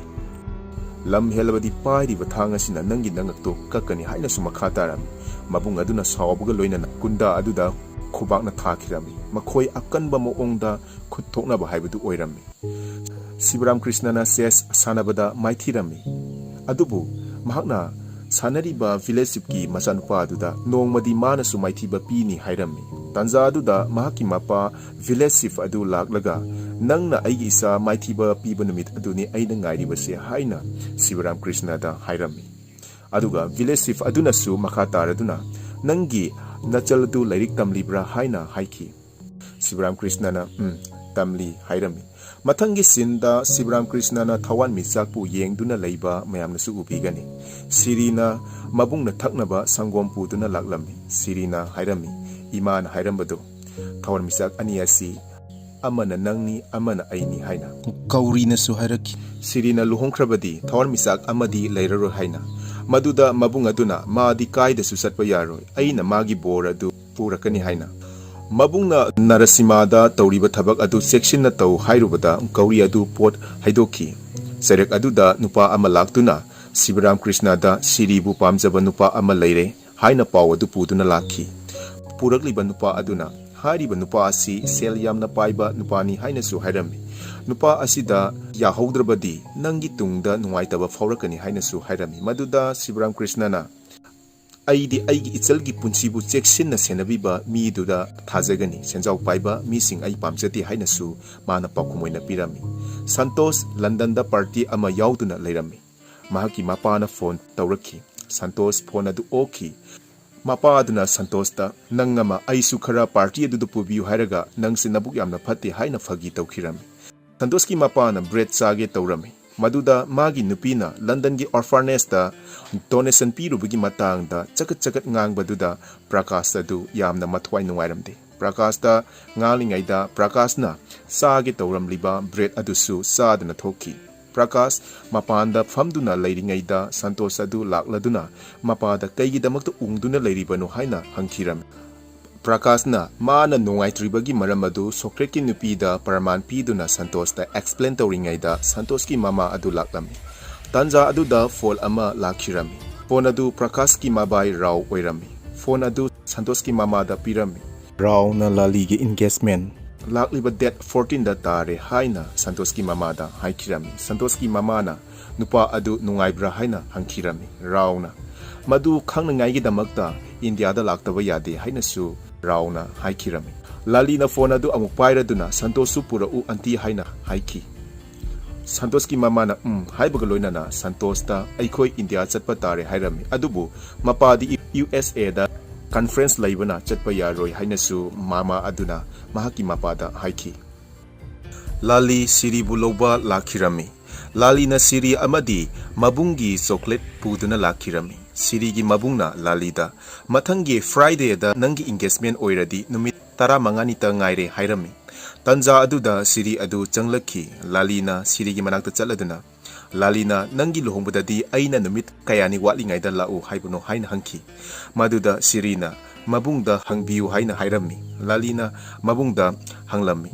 "ꯂꯝ ꯍꯦꯜꯂꯕꯗꯤ ꯄꯥꯏꯔꯤꯕ ꯊꯥꯡ ꯑꯁꯤꯅ ꯅꯪꯒꯤ ꯅꯉꯛꯇꯣ ꯀꯛꯀꯅꯤ" ꯍꯥꯏꯅꯁꯨ ꯃꯈꯥ ꯇꯥꯔꯝꯃꯤ꯫ ꯃꯕꯨꯡ ꯑꯗꯨꯅ ꯁꯥꯎꯕꯒ ꯂꯣꯏꯅꯅ ꯒꯨꯟꯗꯥ ꯑꯗꯨꯗ ꯈꯨꯕꯥꯛꯅ ꯊꯥꯈꯤꯔꯝꯃꯤ꯫ ꯃꯈꯣꯏ ꯑꯀꯟꯕ ꯃꯑꯣꯡꯗ ꯈꯨꯠ ꯊꯣꯛꯅꯕ ꯍꯥꯏꯕꯗꯨ ꯑꯣꯏꯔꯝꯃꯤ꯫ ꯁꯤꯕꯔꯥꯝ ꯀ꯭ꯔꯤꯁꯅꯅ ꯆꯦꯁ ꯁꯥꯟꯅꯕꯗ ꯃꯥꯏꯊꯤꯔꯝꯃꯤ꯫ ꯑꯗꯨꯕꯨ ꯃꯍꯥꯛꯅ ꯁꯥꯟꯅꯔꯤꯕ ꯚꯤꯂꯦꯖ ꯆꯤꯐꯀꯤ ꯃꯆꯥꯅꯨꯄꯥ ꯑꯗꯨꯗ ꯅꯣꯡꯃꯗꯤ ꯃꯥꯅꯁꯨ ꯃꯥꯏꯊꯤꯕ ꯄꯤꯅꯤ ꯍꯥꯏꯔꯝꯃꯤ꯫ ꯇꯥꯟꯖꯥ ꯑꯗꯨꯗ ꯃꯍꯥꯛꯀꯤ ꯃꯄꯥ ꯚꯤꯂꯦꯖ ꯆꯤꯐ ꯑꯗꯨ ꯂꯥꯛꯂꯒ, "ꯅꯪꯅ ꯑꯩꯒꯤ ꯏꯆꯥ ꯃꯥꯏꯊꯤꯕ ꯄꯤꯕ ꯅꯨꯃꯤꯠ ꯑꯗꯨꯅꯤ ꯑꯩꯅ ꯉꯥꯏꯔꯤꯕꯁꯦ" ꯍꯥꯏꯅ ꯁꯤꯕꯔꯥꯝ ꯀ꯭ꯔꯤꯁꯅꯗ ꯍꯥꯏꯔꯝꯃꯤ꯫ ꯑꯗꯨꯒ ꯚꯤꯂꯦꯖ ꯆꯤꯐ ꯑꯗꯨꯅꯁꯨ ꯃꯈꯥ ꯇꯥꯔꯗꯨꯅ, "ꯅꯪꯒꯤ ꯅꯆꯜ ꯑꯗꯨ ꯂꯥꯏꯔꯤꯛ ꯇꯝꯂꯤꯕ꯭ꯔꯥ?" ꯍꯥꯏꯅ ꯍꯥꯏꯈꯤ꯫ ꯁꯤꯕꯔꯥꯝ ꯀ꯭ꯔꯤꯁꯅꯅ, "ꯎꯝ, ꯇꯝꯂꯤ" ꯍꯥꯏꯔꯝꯃꯤ꯫ ꯃꯊꯪꯒꯤ ꯁꯤꯟꯗ ꯁꯤꯕꯔꯥꯝ ꯀ꯭ꯔꯤꯁꯅꯅ ꯊꯋꯥꯟꯃꯤꯆꯥꯛꯄꯨ ꯌꯦꯡꯗꯨꯅ ꯂꯩꯕ ꯃꯌꯥꯝꯅꯁꯨ ꯎꯕꯤꯒꯅꯤ꯫ ꯁꯤꯔꯤꯅ ꯃꯕꯨꯡꯅ ꯊꯛꯅꯕ ꯁꯪꯒꯣꯝ ꯄꯨꯗꯨꯅ ꯂꯥꯛꯂꯝꯃꯤ꯫ ꯁꯤꯔꯤꯅ ꯍꯥꯏꯔꯝꯃꯤ, "ꯏꯃꯥꯅ ꯍꯥꯏꯔꯝꯕꯗꯣ, ꯊꯋꯥꯟꯃꯤꯆꯥꯛ ꯑꯅꯤ ꯑꯁꯤ ꯑꯃꯅ ꯅꯪꯅꯤ, ꯑꯃꯅ ꯑꯩꯅꯤ" ꯍꯥꯏꯅ꯫ ꯒꯧꯔꯤꯅꯁꯨ ꯍꯥꯏꯔꯛꯈꯤ, "ꯁꯤꯔꯤꯅ ꯂꯨꯍꯣꯡꯈ꯭ꯔꯕꯗꯤ ꯊꯋꯥꯟꯃꯤꯆꯥꯛ ꯑꯃꯗꯤ ꯂꯩꯔꯔꯣꯏ" ꯍꯥꯏꯅ꯫ ꯃꯗꯨꯗ ꯃꯕꯨꯡ ꯑꯗꯨꯅ, "ꯃꯥꯗꯤ ꯀꯥꯏꯗꯁꯨ ꯆꯠꯄ ꯌꯥꯔꯣꯏ, ꯑꯩꯅ ꯃꯥꯒꯤ ꯕꯣꯔ ꯑꯗꯨ ꯄꯨꯔꯛꯀꯅꯤ" ꯍꯥꯏꯅ꯫ ꯃꯕꯨꯡꯅ ꯅꯔꯁꯤꯃꯥꯗ ꯇꯧꯔꯤꯕ ꯊꯕꯛ ꯑꯗꯨ ꯆꯦꯛꯁꯤꯟꯅ ꯇꯧ ꯍꯥꯏꯔꯨꯕꯗ ꯒꯧꯔꯤ ꯑꯗꯨ ꯄꯣꯠ ꯍꯩꯗꯣꯛꯈꯤ꯫ ꯆꯩꯔꯛ ꯑꯗꯨꯗ ꯅꯨꯄꯥ ꯑꯃ ꯂꯥꯛꯇꯨꯅ ꯁꯤꯕꯔꯥꯝ ꯀ꯭ꯔꯤꯁꯅꯗ ꯁꯤꯔꯤꯕꯨ ꯄꯥꯝꯖꯕ ꯅꯨꯄꯥ ꯑꯃ ꯂꯩꯔꯦ ꯍꯥꯏꯅ ꯄꯥꯎ ꯑꯗꯨ ꯄꯨꯗꯨꯅ ꯂꯥꯛꯈꯤ꯫ ꯄꯨꯔꯛꯂꯤꯕ ꯅꯨꯄꯥ ꯑꯗꯨꯅ ꯍꯥꯏꯔꯤꯕ ꯅꯨꯄꯥ ꯑꯁꯤ ꯁꯦꯜ ꯌꯥꯝꯅ ꯄꯥꯏꯕ ꯅꯨꯄꯥꯅꯤ ꯍꯥꯏꯅꯁꯨ ꯍꯥꯏꯔꯝꯃꯤ꯫ ꯅꯨꯄꯥ ꯑꯁꯤꯗ ꯌꯥꯍꯧꯗ꯭ꯔꯕꯗꯤ ꯅꯪꯒꯤ ꯇꯨꯡꯗ ꯅꯨꯡꯉꯥꯏꯇꯕ ꯐꯥꯎꯔꯛꯀꯅꯤ ꯍꯥꯏꯅꯁꯨ ꯍꯥꯏꯔꯝꯃꯤ꯫ ꯃꯗꯨꯗ ꯁꯤꯕꯔꯥꯝ ꯀ꯭ꯔꯤꯁꯅꯅ, "ꯑꯩꯗꯤ ꯑꯩꯒꯤ ꯏꯆꯜꯒꯤ ꯄꯨꯟꯁꯤꯕꯨ ꯆꯦꯛꯁꯤꯟꯅ ꯁꯦꯟꯅꯕꯤꯕ ꯃꯤꯗꯨꯗ ꯊꯥꯖꯒꯅꯤ꯫ ꯁꯦꯟꯖꯥꯎ ꯄꯥꯏꯕ ꯃꯤꯁꯤꯡ ꯑꯩ ꯄꯥꯝꯖꯗꯦ" ꯍꯥꯏꯅꯁꯨ ꯃꯥꯅ ꯄꯥꯎꯈꯨꯝ ꯑꯣꯏꯅ ꯄꯤꯔꯝꯃꯤ꯫ ꯁꯟꯇꯣꯁ ꯂꯟꯗꯟꯗ ꯄꯥꯔꯇꯤ ꯑꯃ ꯌꯥꯎꯗꯨꯅ ꯂꯩꯔꯝꯃꯤ꯫ ꯃꯍꯥꯛꯀꯤ ꯃꯄꯥꯅ ꯐꯣꯟ ꯇꯧꯔꯛꯈꯤ꯫ ꯁꯟꯇꯣꯁ ꯐꯣꯟ ꯑꯗꯨ ꯑꯣꯛꯈꯤ꯫ ꯃꯄꯥ ꯑꯗꯨꯅ ꯁꯟꯇꯣꯁꯇ, "ꯅꯪ ꯑꯃ ꯑꯩꯁꯨ ꯈꯔ ꯄꯥꯔꯇꯤ ꯑꯗꯨꯗ ꯄꯨꯕꯤꯌꯨ ꯍꯥꯏꯔꯒ ꯅꯪꯁꯦ ꯅꯕꯨꯛ ꯌꯥꯝꯅ ꯐꯠꯇꯦ" ꯍꯥꯏꯅ ꯐꯥꯒꯤ ꯇꯧꯈꯤꯔꯝꯃꯤ꯫ ꯁꯟꯇꯣꯁꯀꯤ ꯃꯄꯥꯅ ꯕ꯭ꯔꯦꯗ ꯆꯥꯒꯦ ꯇꯧꯔꯝꯃꯤ꯫ ꯃꯗꯨꯗ ꯃꯥꯒꯤ ꯅꯨꯄꯤꯅ ꯂꯟꯗꯟꯒꯤ ꯑꯣꯔꯐꯥꯅꯦꯖꯇ ꯗꯣꯅꯦꯁꯟ ꯄꯤꯔꯨꯕꯒꯤ ꯃꯇꯥꯡꯗ ꯆꯀꯠ ꯆꯀꯠ ꯉꯥꯡꯕꯗꯨꯗ ꯄ꯭ꯔꯀꯥꯁ ꯑꯗꯨ ꯌꯥꯝꯅ ꯃꯊ꯭ꯋꯥꯏ ꯅꯨꯡꯉꯥꯏꯔꯝꯗꯦ꯫ ꯄ꯭ꯔꯀꯥꯁꯇ ꯉꯥꯡꯂꯤꯉꯩꯗ ꯄ꯭ꯔꯀꯥꯁꯅ ꯆꯥꯒꯦ ꯇꯧꯔꯝꯂꯤꯕ ꯕ꯭ꯔꯦꯗ ꯑꯗꯨꯁꯨ ꯆꯥꯗꯨꯅ ꯊꯣꯛꯈꯤ꯫ ꯄ꯭ꯔꯀꯥꯁ ꯃꯄꯥꯟꯗ ꯐꯝꯗꯨꯅ ꯂꯩꯔꯤꯉꯩꯗ ꯁꯟꯇꯣꯁ ꯑꯗꯨ ꯂꯥꯛꯂꯗꯨꯅ ꯃꯄꯥꯗ ꯀꯩꯒꯤꯗꯃꯛꯇ ꯎꯪꯗꯨꯅ ꯂꯩꯔꯤꯕꯅꯣ ꯍꯥꯏꯅ ꯍꯪꯈꯤꯔꯝꯃꯤ꯫ ꯄ꯭ꯔꯀꯥꯁꯅ ꯃꯥꯅ ꯅꯨꯡꯉꯥꯏꯇ꯭ꯔꯤꯕꯒꯤ ꯃꯔꯝ ꯑꯗꯨ ꯁꯣꯀ꯭ꯔꯦꯠꯀꯤ ꯅꯨꯄꯤꯗ ꯄ꯭ꯔꯃꯥꯟ ꯄꯤꯗꯨꯅ ꯁꯟꯇꯣꯁꯇ ꯑꯦꯛꯁꯄ꯭ꯂꯦꯟ ꯇꯧꯔꯤꯉꯩꯗ ꯁꯟꯇꯣꯁꯀꯤ ꯃꯃꯥ ꯑꯗꯨ ꯂꯥꯛꯂꯝꯃꯤ꯫ ꯇꯥꯟꯖꯥ ꯑꯗꯨꯗ ꯐꯣꯟ ꯑꯃ ꯂꯥꯛꯈꯤꯔꯝꯃꯤ꯫ ꯐꯣꯟ ꯑꯗꯨ ꯄ꯭ꯔꯀꯥꯁꯀꯤ ꯃꯕꯥꯏ ꯔꯥꯎ ꯑꯣꯏꯔꯝꯃꯤ꯫ ꯐꯣꯟ ꯑꯗꯨ ꯁꯟꯇꯣꯁꯀꯤ ꯃꯃꯥꯗ ꯄꯤꯔꯝꯃꯤ꯫ ꯔꯥꯎꯅ ꯂꯥꯂꯤꯒꯤ ꯏꯟꯒꯦꯖꯃꯦꯟ ꯂꯥꯛꯂꯤꯕ ꯗꯦꯠ ꯐꯣꯔꯇꯤꯟꯗ ꯇꯥꯔꯦ ꯍꯥꯏꯅ ꯁꯟꯇꯣꯁꯀꯤ ꯃꯃꯥꯗ ꯍꯥꯏꯈꯤꯔꯝꯃꯤ꯫ ꯁꯟꯇꯣꯁꯀꯤ ꯃꯃꯥꯅ ꯅꯨꯄꯥ ꯑꯗꯨ ꯅꯨꯡꯉꯥꯏꯕ꯭ꯔꯥ ꯍꯥꯏꯅ ꯍꯪꯈꯤꯔꯝꯃꯤ꯫ ꯔꯥꯎꯅ ꯃꯗꯨ ꯈꯪꯅꯉꯥꯏꯒꯤꯗꯃꯛꯇ ꯏꯟꯗꯤꯌꯥꯗ ꯂꯥꯛꯇꯕ ꯌꯥꯗꯦ ꯍꯥꯏꯅꯁꯨ ꯔꯥꯎꯅ ꯍꯥꯏꯈꯤꯔꯝꯃꯤ꯫ ꯂꯥꯂꯤꯅ ꯐꯣꯟ ꯑꯗꯨ ꯑꯃꯨꯛ ꯄꯥꯏꯔꯗꯨꯅ, "ꯁꯟꯇꯣꯁꯁꯨ ꯄꯨꯔꯛꯎ ꯑꯟꯇꯤ" ꯍꯥꯏꯅ ꯍꯥꯏꯈꯤ꯫ ꯁꯟꯇꯣꯁꯀꯤ ꯃꯃꯥꯅ "ꯎꯝ" ꯍꯥꯏꯕꯒ ꯂꯣꯏꯅꯅ ꯁꯟꯇꯣꯁꯇ "ꯑꯩꯈꯣꯏ ꯏꯟꯗꯤꯌꯥ ꯆꯠꯄ ꯇꯥꯔꯦ" ꯍꯥꯏꯔꯝꯃꯤ꯫ ꯑꯗꯨꯕꯨ ꯃꯄꯥꯗꯤ ꯌꯨ ꯑꯦꯁ ꯑꯦꯗ ꯀꯟꯐ꯭ꯔꯦꯟꯁ ꯂꯩꯕꯅ ꯆꯠꯄ ꯌꯥꯔꯣꯏ ꯍꯥꯏꯅꯁꯨ ꯃꯃꯥ ꯑꯗꯨꯅ ꯃꯍꯥꯛꯀꯤ ꯃꯄꯥꯗ ꯍꯥꯏꯈꯤ꯫ ꯂꯥꯂꯤ ꯁꯤꯔꯤꯕꯨ ꯂꯧꯕ ꯂꯥꯛꯈꯤꯔꯝꯃꯤ꯫ ꯂꯥꯂꯤꯅ ꯁꯤꯔꯤ ꯑꯃꯗꯤ ꯃꯕꯨꯡꯒꯤ ꯆꯣꯀ꯭ꯂꯦꯠ ꯄꯨꯗꯨꯅ ꯂꯥꯛꯈꯤꯔꯝꯃꯤ꯫ ꯁꯤꯔꯤꯒꯤ ꯃꯕꯨꯡꯅ ꯂꯥꯂꯤꯗ, "ꯃꯊꯪꯒꯤ ꯐ꯭ꯔꯥꯏꯗꯦꯗ ꯅꯪꯒꯤ ꯏꯟꯒꯦꯖꯃꯦꯟ ꯑꯣꯏꯔꯗꯤ ꯅꯨꯃꯤꯠ ꯇꯔꯥꯃꯉꯥꯅꯤꯇ ꯉꯥꯏꯔꯦ" ꯍꯥꯏꯔꯝꯃꯤ꯫ ꯇꯟꯖꯥ ꯑꯗꯨꯗ ꯁꯤꯔꯤ ꯑꯗꯨ ꯆꯪꯂꯛꯈꯤ꯫ ꯂꯥꯂꯤꯅ ꯁꯤꯔꯤꯒꯤ ꯃꯅꯥꯛꯇ ꯆꯠꯂꯗꯨꯅ, "ꯂꯥꯂꯤꯅ ꯅꯪꯒꯤ ꯂꯨꯍꯣꯡꯕꯗꯗꯤ ꯑꯩꯅ ꯅꯨꯃꯤꯠ ꯀꯌꯥꯅꯤ ꯋꯥꯠꯂꯤꯉꯩꯗ ꯂꯥꯛꯎ ꯍꯥꯏꯕꯅꯣ?" ꯍꯥꯏꯅ ꯍꯪꯈꯤ꯫ ꯃꯗꯨꯗ ꯁꯤꯔꯤꯅ, "ꯃꯕꯨꯡꯗ ꯍꯪꯕꯤꯌꯨ" ꯍꯥꯏꯅ ꯍꯥꯏꯔꯝꯃꯤ꯫ ꯂꯥꯂꯤꯅ ꯃꯕꯨꯡꯗ ꯍꯪꯂꯝꯃꯤ꯫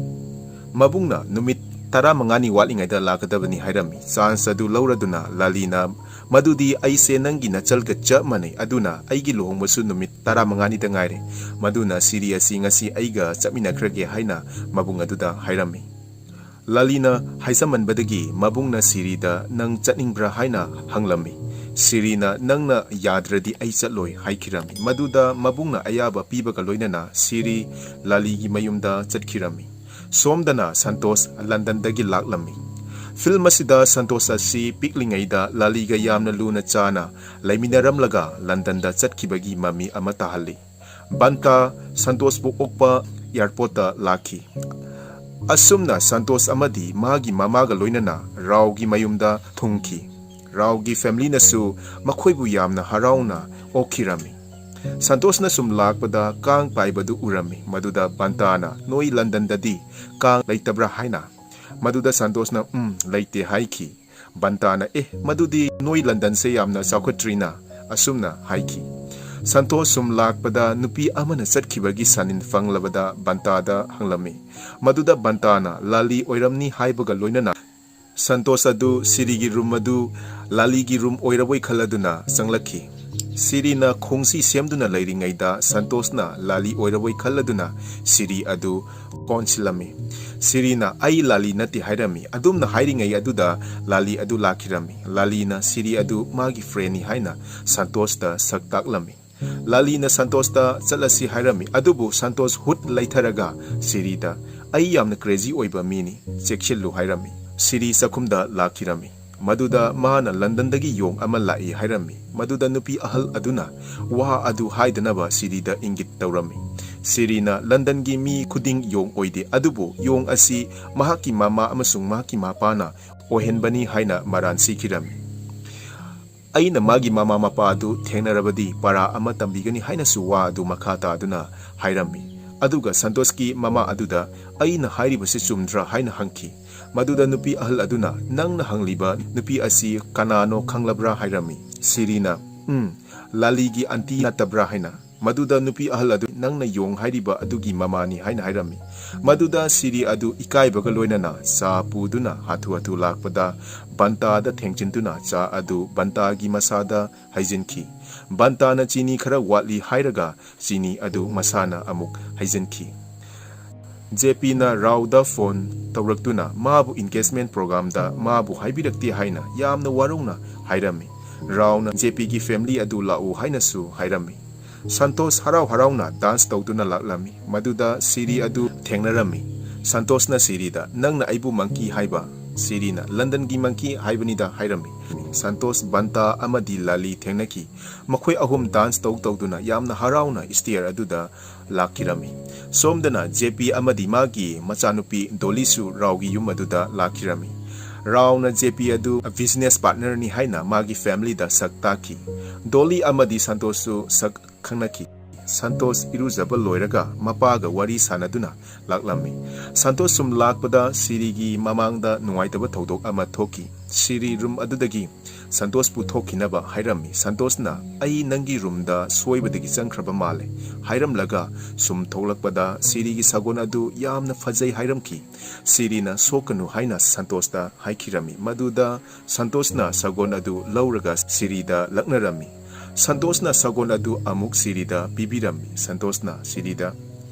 ꯃꯕꯨꯡꯅ ꯅꯨꯃꯤꯠ ꯇꯔꯥꯃꯉꯥꯅꯤ ꯋꯥꯠꯂꯤꯉꯩꯗ ꯂꯥꯛꯀꯗꯕꯅꯤ ꯍꯥꯏꯔꯝꯃꯤ꯫ ꯆꯥꯟꯁ ꯑꯗꯨ ꯂꯧꯔꯗꯨꯅ ꯂꯥꯂꯤꯅ "ꯃꯗꯨꯗꯤ ꯑꯩꯁꯦ ꯅꯪꯒꯤ ꯅꯆꯜꯒ ꯆꯞ ꯃꯥꯟꯅꯩ, ꯑꯗꯨꯅ ꯑꯩꯒꯤ ꯂꯨꯍꯣꯡꯕꯁꯨ ꯅꯨꯃꯤꯠ ꯇꯔꯥꯃꯉꯥꯅꯤꯗ ꯉꯥꯏꯔꯦ, ꯃꯗꯨꯅ ꯁꯤꯔꯤ ꯑꯁꯤ ꯉꯁꯤ ꯑꯩꯒ ꯆꯠꯃꯤꯟꯅꯈ꯭ꯔꯒꯦ" ꯍꯥꯏꯅ ꯃꯕꯨꯡ ꯑꯗꯨꯗ ꯍꯥꯏꯔꯝꯃꯤ꯫ ꯂꯥꯂꯤꯅ ꯍꯥꯏꯖꯃꯟꯕꯗꯒꯤ ꯃꯕꯨꯡꯅ ꯁꯤꯔꯤꯗ "ꯅꯪ ꯆꯠꯅꯤꯡꯕ꯭ꯔꯥ?" ꯍꯥꯏꯅ ꯍꯪꯂꯝꯃꯤ꯫ ꯁꯤꯔꯤꯅ "ꯅꯪꯅ ꯌꯥꯗ꯭ꯔꯗꯤ ꯑꯩ ꯆꯠꯂꯣꯏ" ꯍꯥꯏꯈꯤꯔꯝꯃꯤ꯫ ꯃꯗꯨꯗ ꯃꯕꯨꯡꯅ ꯑꯌꯥꯕ ꯄꯤꯕꯒ ꯂꯣꯏꯅꯅ ꯁꯤꯔꯤ ꯂꯥꯂꯤꯒꯤ ꯃꯌꯨꯝꯗ ꯆꯠꯈꯤꯔꯝꯃꯤ꯫ ꯁꯣꯝꯗꯅ ꯁꯟꯇꯣꯁ ꯂꯟꯗꯟꯗꯒꯤ ꯂꯥꯛꯂꯝꯃꯤ꯫ ꯐꯤꯜꯝ ꯑꯁꯤꯗ ꯁꯟꯇꯣꯁ ꯑꯁꯤ ꯄꯤꯛꯂꯤꯉꯩꯗ ꯂꯥꯂꯤꯒ ꯌꯥꯝꯅ ꯂꯨꯅ ꯆꯥꯅ ꯂꯩꯃꯤꯟꯅꯔꯝꯂꯒ ꯂꯟꯗꯟꯗ ꯆꯠꯈꯤꯕꯒꯤ ꯃꯃꯤ ꯑꯃ ꯇꯥꯍꯜꯂꯤ꯫ ꯕꯟꯇꯥ ꯁꯟꯇꯣꯁꯄꯨ ꯑꯣꯛꯄ ꯑꯦꯌꯔꯄꯣꯔꯠꯇ ꯂꯥꯛꯈꯤ꯫ ꯑꯁꯨꯝꯅ ꯁꯟꯇꯣꯁ ꯑꯃꯗꯤ ꯃꯥꯒꯤ ꯃꯃꯥꯒ ꯂꯣꯏꯅꯅ ꯔꯥꯎꯒꯤ ꯃꯌꯨꯝꯗ ꯊꯨꯡꯈꯤ꯫ ꯔꯥꯎꯒꯤ ꯐꯦꯃꯤꯂꯤꯅꯁꯨ ꯃꯈꯣꯏꯕꯨ ꯌꯥꯝꯅ ꯍꯔꯥꯎꯅ ꯑꯣꯛꯈꯤꯔꯝꯃꯤ꯫ ꯁꯟꯇꯣꯁꯅ ꯁꯨꯝ ꯂꯥꯛꯄꯗ ꯀꯥꯡ ꯄꯥꯏꯕꯗꯨ ꯎꯔꯝꯃꯤ꯫ ꯃꯗꯨꯗ ꯕꯟꯇꯥꯅ "ꯅꯣꯏ ꯂꯟꯗꯟꯗꯗꯤ ꯀꯥꯡ ꯂꯩꯇꯕ꯭ꯔꯥ?" ꯍꯥꯏꯅ꯫ ꯃꯗꯨꯗ ꯁꯟꯇꯣꯁꯅ "ꯎꯝ, ꯂꯩꯇꯦ" ꯍꯥꯏꯈꯤ꯫ ꯕꯟꯇꯥꯅ "ꯑꯦ, ꯃꯗꯨꯗꯤ ꯅꯣꯏ ꯂꯟꯗꯟꯁꯦ ꯌꯥꯝꯅ ꯆꯥꯎꯈꯠꯇ꯭ꯔꯤꯅ" ꯑꯁꯨꯝꯅ ꯍꯥꯏꯈꯤ꯫ ꯁꯟꯇꯣꯁ ꯁꯨꯝ ꯂꯥꯛꯄꯗ ꯅꯨꯄꯤ ꯑꯃꯅ ꯆꯠꯈꯤꯕꯒꯤ ꯁꯥꯅꯤꯟ ꯐꯪꯂꯕꯗ ꯕꯟꯇꯥꯗ ꯍꯪꯂꯝꯃꯤ꯫ ꯃꯗꯨꯗ ꯕꯟꯇꯥꯅ "ꯂꯥꯂꯤ ꯑꯣꯏꯔꯝꯅꯤ" ꯍꯥꯏꯕꯒ ꯂꯣꯏꯅꯅ ꯁꯟꯇꯣꯁ ꯑꯗꯨ ꯁꯤꯔꯤꯒꯤ ꯔꯨꯝ ꯑꯗꯨ ꯂꯥꯂꯤꯒꯤ ꯔꯨꯝ ꯑꯣꯏꯔꯕꯣꯏ ꯈꯜꯂꯗꯨꯅ ꯆꯪꯂꯛꯈꯤ꯫ ꯁꯤꯔꯤꯅ ꯈꯣꯡꯁꯤ ꯁꯦꯝꯗꯨꯅ ꯂꯩꯔꯤꯉꯩꯗ ꯁꯟꯇꯣꯁꯅ ꯂꯥꯂꯤ ꯑꯣꯏꯔꯕꯣꯏ ꯈꯜꯂꯗꯨꯅ ꯁꯤꯔꯤ ꯑꯗꯨ ꯀꯣꯟꯁꯤꯜꯂꯝꯃꯤ꯫ ꯁꯤꯔꯤꯅ "ꯑꯩ ꯂꯥꯂꯤ ꯅꯠꯇꯦ" ꯍꯥꯏꯔꯝꯃꯤ꯫ ꯑꯗꯨꯝꯅ ꯍꯥꯏꯔꯤꯉꯩ ꯑꯗꯨꯗ ꯂꯥꯂꯤ ꯑꯗꯨ ꯂꯥꯛꯈꯤꯔꯝꯃꯤ꯫ ꯂꯥꯂꯤꯅ ꯁꯤꯔꯤ ꯑꯗꯨ ꯃꯥꯒꯤ ꯐ꯭ꯔꯦꯟꯅꯤ ꯍꯥꯏꯅ ꯁꯟꯇꯣꯁꯇ ꯁꯛ ꯇꯥꯛꯂꯝꯃꯤ꯫ ꯂꯥꯂꯤꯅ ꯁꯟꯇꯣꯁꯇ "ꯆꯠꯂꯁꯤ" ꯍꯥꯏꯔꯝꯃꯤ꯫ ꯑꯗꯨꯕꯨ ꯁꯟꯇꯣꯁ ꯍꯨꯠ ꯂꯩꯊꯔꯒ ꯁꯤꯔꯤꯗ "ꯑꯩ ꯌꯥꯝꯅ ꯀ꯭ꯔꯦꯖꯤ ꯑꯣꯏꯕ ꯃꯤꯅꯤ, ꯆꯦꯛꯁꯤꯜꯂꯨ" ꯍꯥꯏꯔꯝꯃꯤ꯫ ꯁꯤꯔꯤ ꯆꯥꯛꯈꯨꯝꯗ ꯂꯥꯛꯈꯤꯔꯝꯃꯤ꯫ ꯃꯗꯨꯗ ꯃꯥꯅ ꯂꯟꯗꯟꯗꯒꯤ ꯌꯣꯡ ꯑꯃ ꯂꯥꯛꯏ ꯍꯥꯏꯔꯝꯃꯤ꯫ ꯃꯗꯨꯗ ꯅꯨꯄꯤ ꯑꯍꯜ ꯑꯗꯨꯅ ꯋꯥ ꯑꯗꯨ ꯍꯥꯏꯗꯅꯕ ꯁꯤꯔꯤꯗ ꯏꯪꯒꯤꯠ ꯇꯧꯔꯝꯃꯤ꯫ ꯁꯤꯔꯤꯅ "ꯂꯟꯗꯟꯒꯤ ꯃꯤ ꯈꯨꯗꯤꯡ ꯌꯣꯡ ꯑꯣꯏꯗꯦ, ꯑꯗꯨꯕꯨ ꯌꯣꯡ ꯑꯁꯤ ꯃꯍꯥꯛꯀꯤ ꯃꯃꯥ ꯑꯃꯁꯨꯡ ꯃꯍꯥꯛꯀꯤ ꯃꯄꯥꯅ ꯑꯣꯏꯍꯟꯕꯅꯤ" ꯍꯥꯏꯅ ꯃꯔꯥꯟ ꯁꯤꯈꯤꯔꯝꯃꯤ꯫ "ꯑꯩꯅ ꯃꯥꯒꯤ ꯃꯃꯥ ꯃꯄꯥ ꯑꯗꯨ ꯊꯦꯡꯅꯔꯕꯗꯤ ꯄꯔꯥ ꯑꯃ ꯇꯝꯕꯤꯒꯅꯤ" ꯍꯥꯏꯅꯁꯨ ꯋꯥ ꯑꯗꯨ ꯃꯈꯥ ꯇꯥꯗꯨꯅ ꯍꯥꯏꯔꯝꯃꯤ꯫ ꯑꯗꯨꯒ ꯁꯟꯇꯣꯁꯀꯤ ꯃꯃꯥ ꯑꯗꯨꯗ "ꯑꯩꯅ ꯍꯥꯏꯔꯤꯕꯁꯤ ꯆꯨꯝꯗ꯭ꯔꯥ?" ꯍꯥꯏꯅ ꯍꯪꯈꯤ꯫ ꯃꯗꯨꯗ ꯅꯨꯄꯤ ꯑꯍꯜ ꯑꯗꯨꯅ "ꯅꯪꯅ ꯍꯪꯂꯤꯕ ꯅꯨꯄꯤ ꯑꯁꯤ ꯀꯅꯥꯅꯣ ꯈꯪꯂꯕ꯭ꯔꯥ?" ꯍꯥꯏꯔꯝꯃꯤ꯫ ꯁꯤꯔꯤꯅ "ꯎꯝ, ꯂꯥꯂꯤꯒꯤ ꯑꯟꯇꯤ ꯅꯠꯇꯕ꯭ꯔꯥ?" ꯍꯥꯏꯅ꯫ ꯃꯗꯨꯗ ꯅꯨꯄꯤ ꯑꯍꯜ ꯑꯗꯨ, "ꯅꯪꯅ ꯌꯣꯡ ꯍꯥꯏꯔꯤꯕ ꯑꯗꯨꯒꯤ ꯃꯃꯥꯅꯤ" ꯍꯥꯏꯅ ꯍꯥꯏꯔꯝꯃꯤ꯫ ꯃꯗꯨꯗ ꯁꯤꯔꯤ ꯑꯗꯨ ꯏꯀꯥꯏꯕꯒ ꯂꯣꯏꯅꯅ ꯆꯥ ꯄꯨꯗꯨꯅ ꯍꯥꯊꯨ ꯍꯥꯊꯨ ꯂꯥꯛꯄꯗ ꯕꯟꯇꯥꯗ ꯊꯦꯡꯖꯤꯟꯗꯨꯅ ꯆꯥ ꯑꯗꯨ ꯕꯟꯇꯥꯒꯤ ꯃꯁꯥꯗ ꯍꯩꯖꯤꯟꯈꯤ꯫ ꯕꯟꯇꯥꯅ ꯆꯤꯅꯤ ꯈꯔ ꯋꯥꯠꯂꯤ ꯍꯥꯏꯔꯒ ꯆꯤꯅꯤ ꯑꯗꯨ ꯃꯁꯥꯅ ꯑꯃꯨꯛ ꯍꯩꯖꯤꯟꯈꯤ꯫ ꯖꯦꯄꯤꯅ ꯔꯥꯎꯗ ꯐꯣꯟ ꯇꯧꯔꯛꯇꯨꯅ ꯃꯥꯕꯨ engagement programꯗ ꯃꯥꯕꯨ ꯍꯥꯏꯕꯤꯔꯛꯇꯦ ꯍꯥꯏꯅ ꯌꯥꯝꯅ ꯋꯥꯔꯧꯅ ꯍꯥꯏꯔꯝꯃꯤ꯫ ꯔꯥꯎꯅ ꯖꯦꯄꯤꯒꯤ family ꯑꯗꯨ ꯂꯥꯛꯎ ꯍꯥꯏꯅꯁꯨ ꯍꯥꯏꯔꯝꯃꯤ꯫ ꯁꯟꯇꯣꯁ ꯍꯔꯥꯎ ꯍꯔꯥꯎꯅ dance ꯇꯧꯗꯨꯅ ꯂꯥꯛꯂꯝꯃꯤ꯫ ꯃꯗꯨꯗ ꯁꯤꯔꯤ ꯑꯗꯨ ꯊꯦꯡꯅꯔꯝꯃꯤ꯫ ꯁꯟꯇꯣꯁꯅ ꯁꯤꯔꯤꯗ, "ꯅꯪꯅ ꯑꯩꯕꯨ monkey ꯍꯥꯏꯕ?" ꯁꯤꯔꯤꯅ, "Londonꯒꯤ monkey ꯍꯥꯏꯕꯅꯤꯗ" ꯍꯥꯏꯔꯝꯃꯤ꯫ ꯁꯟꯇꯣꯁ, ꯕꯟꯇꯥ ꯑꯃꯗꯤ ꯂꯥꯂꯤ ꯊꯦꯡꯅꯈꯤ꯫ ꯃꯈꯣꯏ ꯑꯍꯨꯝ dance ꯇꯧ ꯇꯧꯗꯨꯅ ꯌꯥꯝꯅ ꯍꯔꯥꯎꯅ stair ꯑꯗꯨꯗ ꯂꯥꯛꯈꯤꯔꯝꯃꯤ꯫ ꯁꯣꯝꯗꯅ ꯖꯦꯄꯤ ꯑꯃꯗꯤ ꯃꯥꯒꯤ ꯃꯆꯥꯅꯨꯄꯤ ꯗꯣꯂꯤꯁꯨ ꯔꯥꯎꯒꯤ ꯌꯨꯝ ꯑꯗꯨꯗ ꯂꯥꯛꯈꯤꯔꯝꯃꯤ꯫ ꯔꯥꯎꯅ ꯖꯦꯄꯤ ꯑꯗꯨ business partnerꯅꯤ ꯍꯥꯏꯅ ꯃꯥꯒꯤ familyꯗ ꯁꯛ ꯇꯥꯛꯈꯤ꯫ ꯗꯣꯂꯤ ꯑꯃꯗꯤ ꯁꯟꯇꯣꯁꯁꯨ ꯁꯛ ꯈꯪꯅꯈꯤ꯫ ꯁꯟꯇꯣꯁ ꯏꯔꯨꯖꯕ ꯂꯣꯏꯔꯒ ꯃꯄꯥꯒ ꯋꯥꯔꯤ ꯁꯥꯟꯅꯗꯨꯅ ꯂꯥꯛꯂꯝꯃꯤ꯫ ꯁꯟꯇꯣꯁ ꯁꯨꯝ ꯂꯥꯛꯄꯗ ꯁꯤꯔꯤꯒꯤ ꯃꯃꯥꯡꯗ ꯅꯨꯡꯉꯥꯏꯇꯕ ꯊꯧꯗꯣꯛ ꯑꯃ ꯊꯣꯛꯈꯤ꯫ ꯁꯤꯔꯤ room ꯑꯗꯨꯗꯒꯤ ꯁꯟꯇꯣꯁꯄꯨ ꯊꯣꯛꯈꯤꯅꯕ ꯍꯥꯏꯔꯝꯃꯤ꯫ ꯁꯟꯇꯣꯁꯅ, "ꯑꯩ ꯅꯪꯒꯤ roomꯗ ꯁꯣꯏꯕꯗꯒꯤ ꯆꯪꯈ꯭ꯔꯕ ꯃꯥꯜꯂꯦ" ꯍꯥꯏꯔꯝꯂꯒ ꯁꯨꯝ ꯊꯣꯛꯂꯛꯄꯗ ꯁꯤꯔꯤꯒꯤ ꯁꯒꯣꯜ ꯑꯗꯨ ꯌꯥꯝꯅ ꯐꯖꯩ ꯍꯥꯏꯔꯝꯈꯤ꯫ ꯁꯤꯔꯤꯅ, "ꯁꯣꯛꯀꯅꯨ" ꯍꯥꯏꯅ ꯁꯟꯇꯣꯁꯇ ꯍꯥꯏꯈꯤꯔꯝꯃꯤ꯫ ꯃꯗꯨꯗ ꯁꯟꯇꯣꯁꯅ ꯁꯒꯣꯜ ꯑꯗꯨ ꯂꯧꯔꯒ ꯁꯤꯔꯤꯗ ꯂꯛꯅꯔꯝꯃꯤ꯫ ꯁꯟꯇꯣꯁꯅ ꯁꯒꯣꯜ ꯑꯗꯨ ꯑꯃꯨꯛ ꯁꯤꯔꯤꯗ ꯄꯤꯕꯤꯔꯝꯃꯤ꯫ ꯁꯟꯇꯣꯁꯅ ꯁꯤꯔꯤꯗ,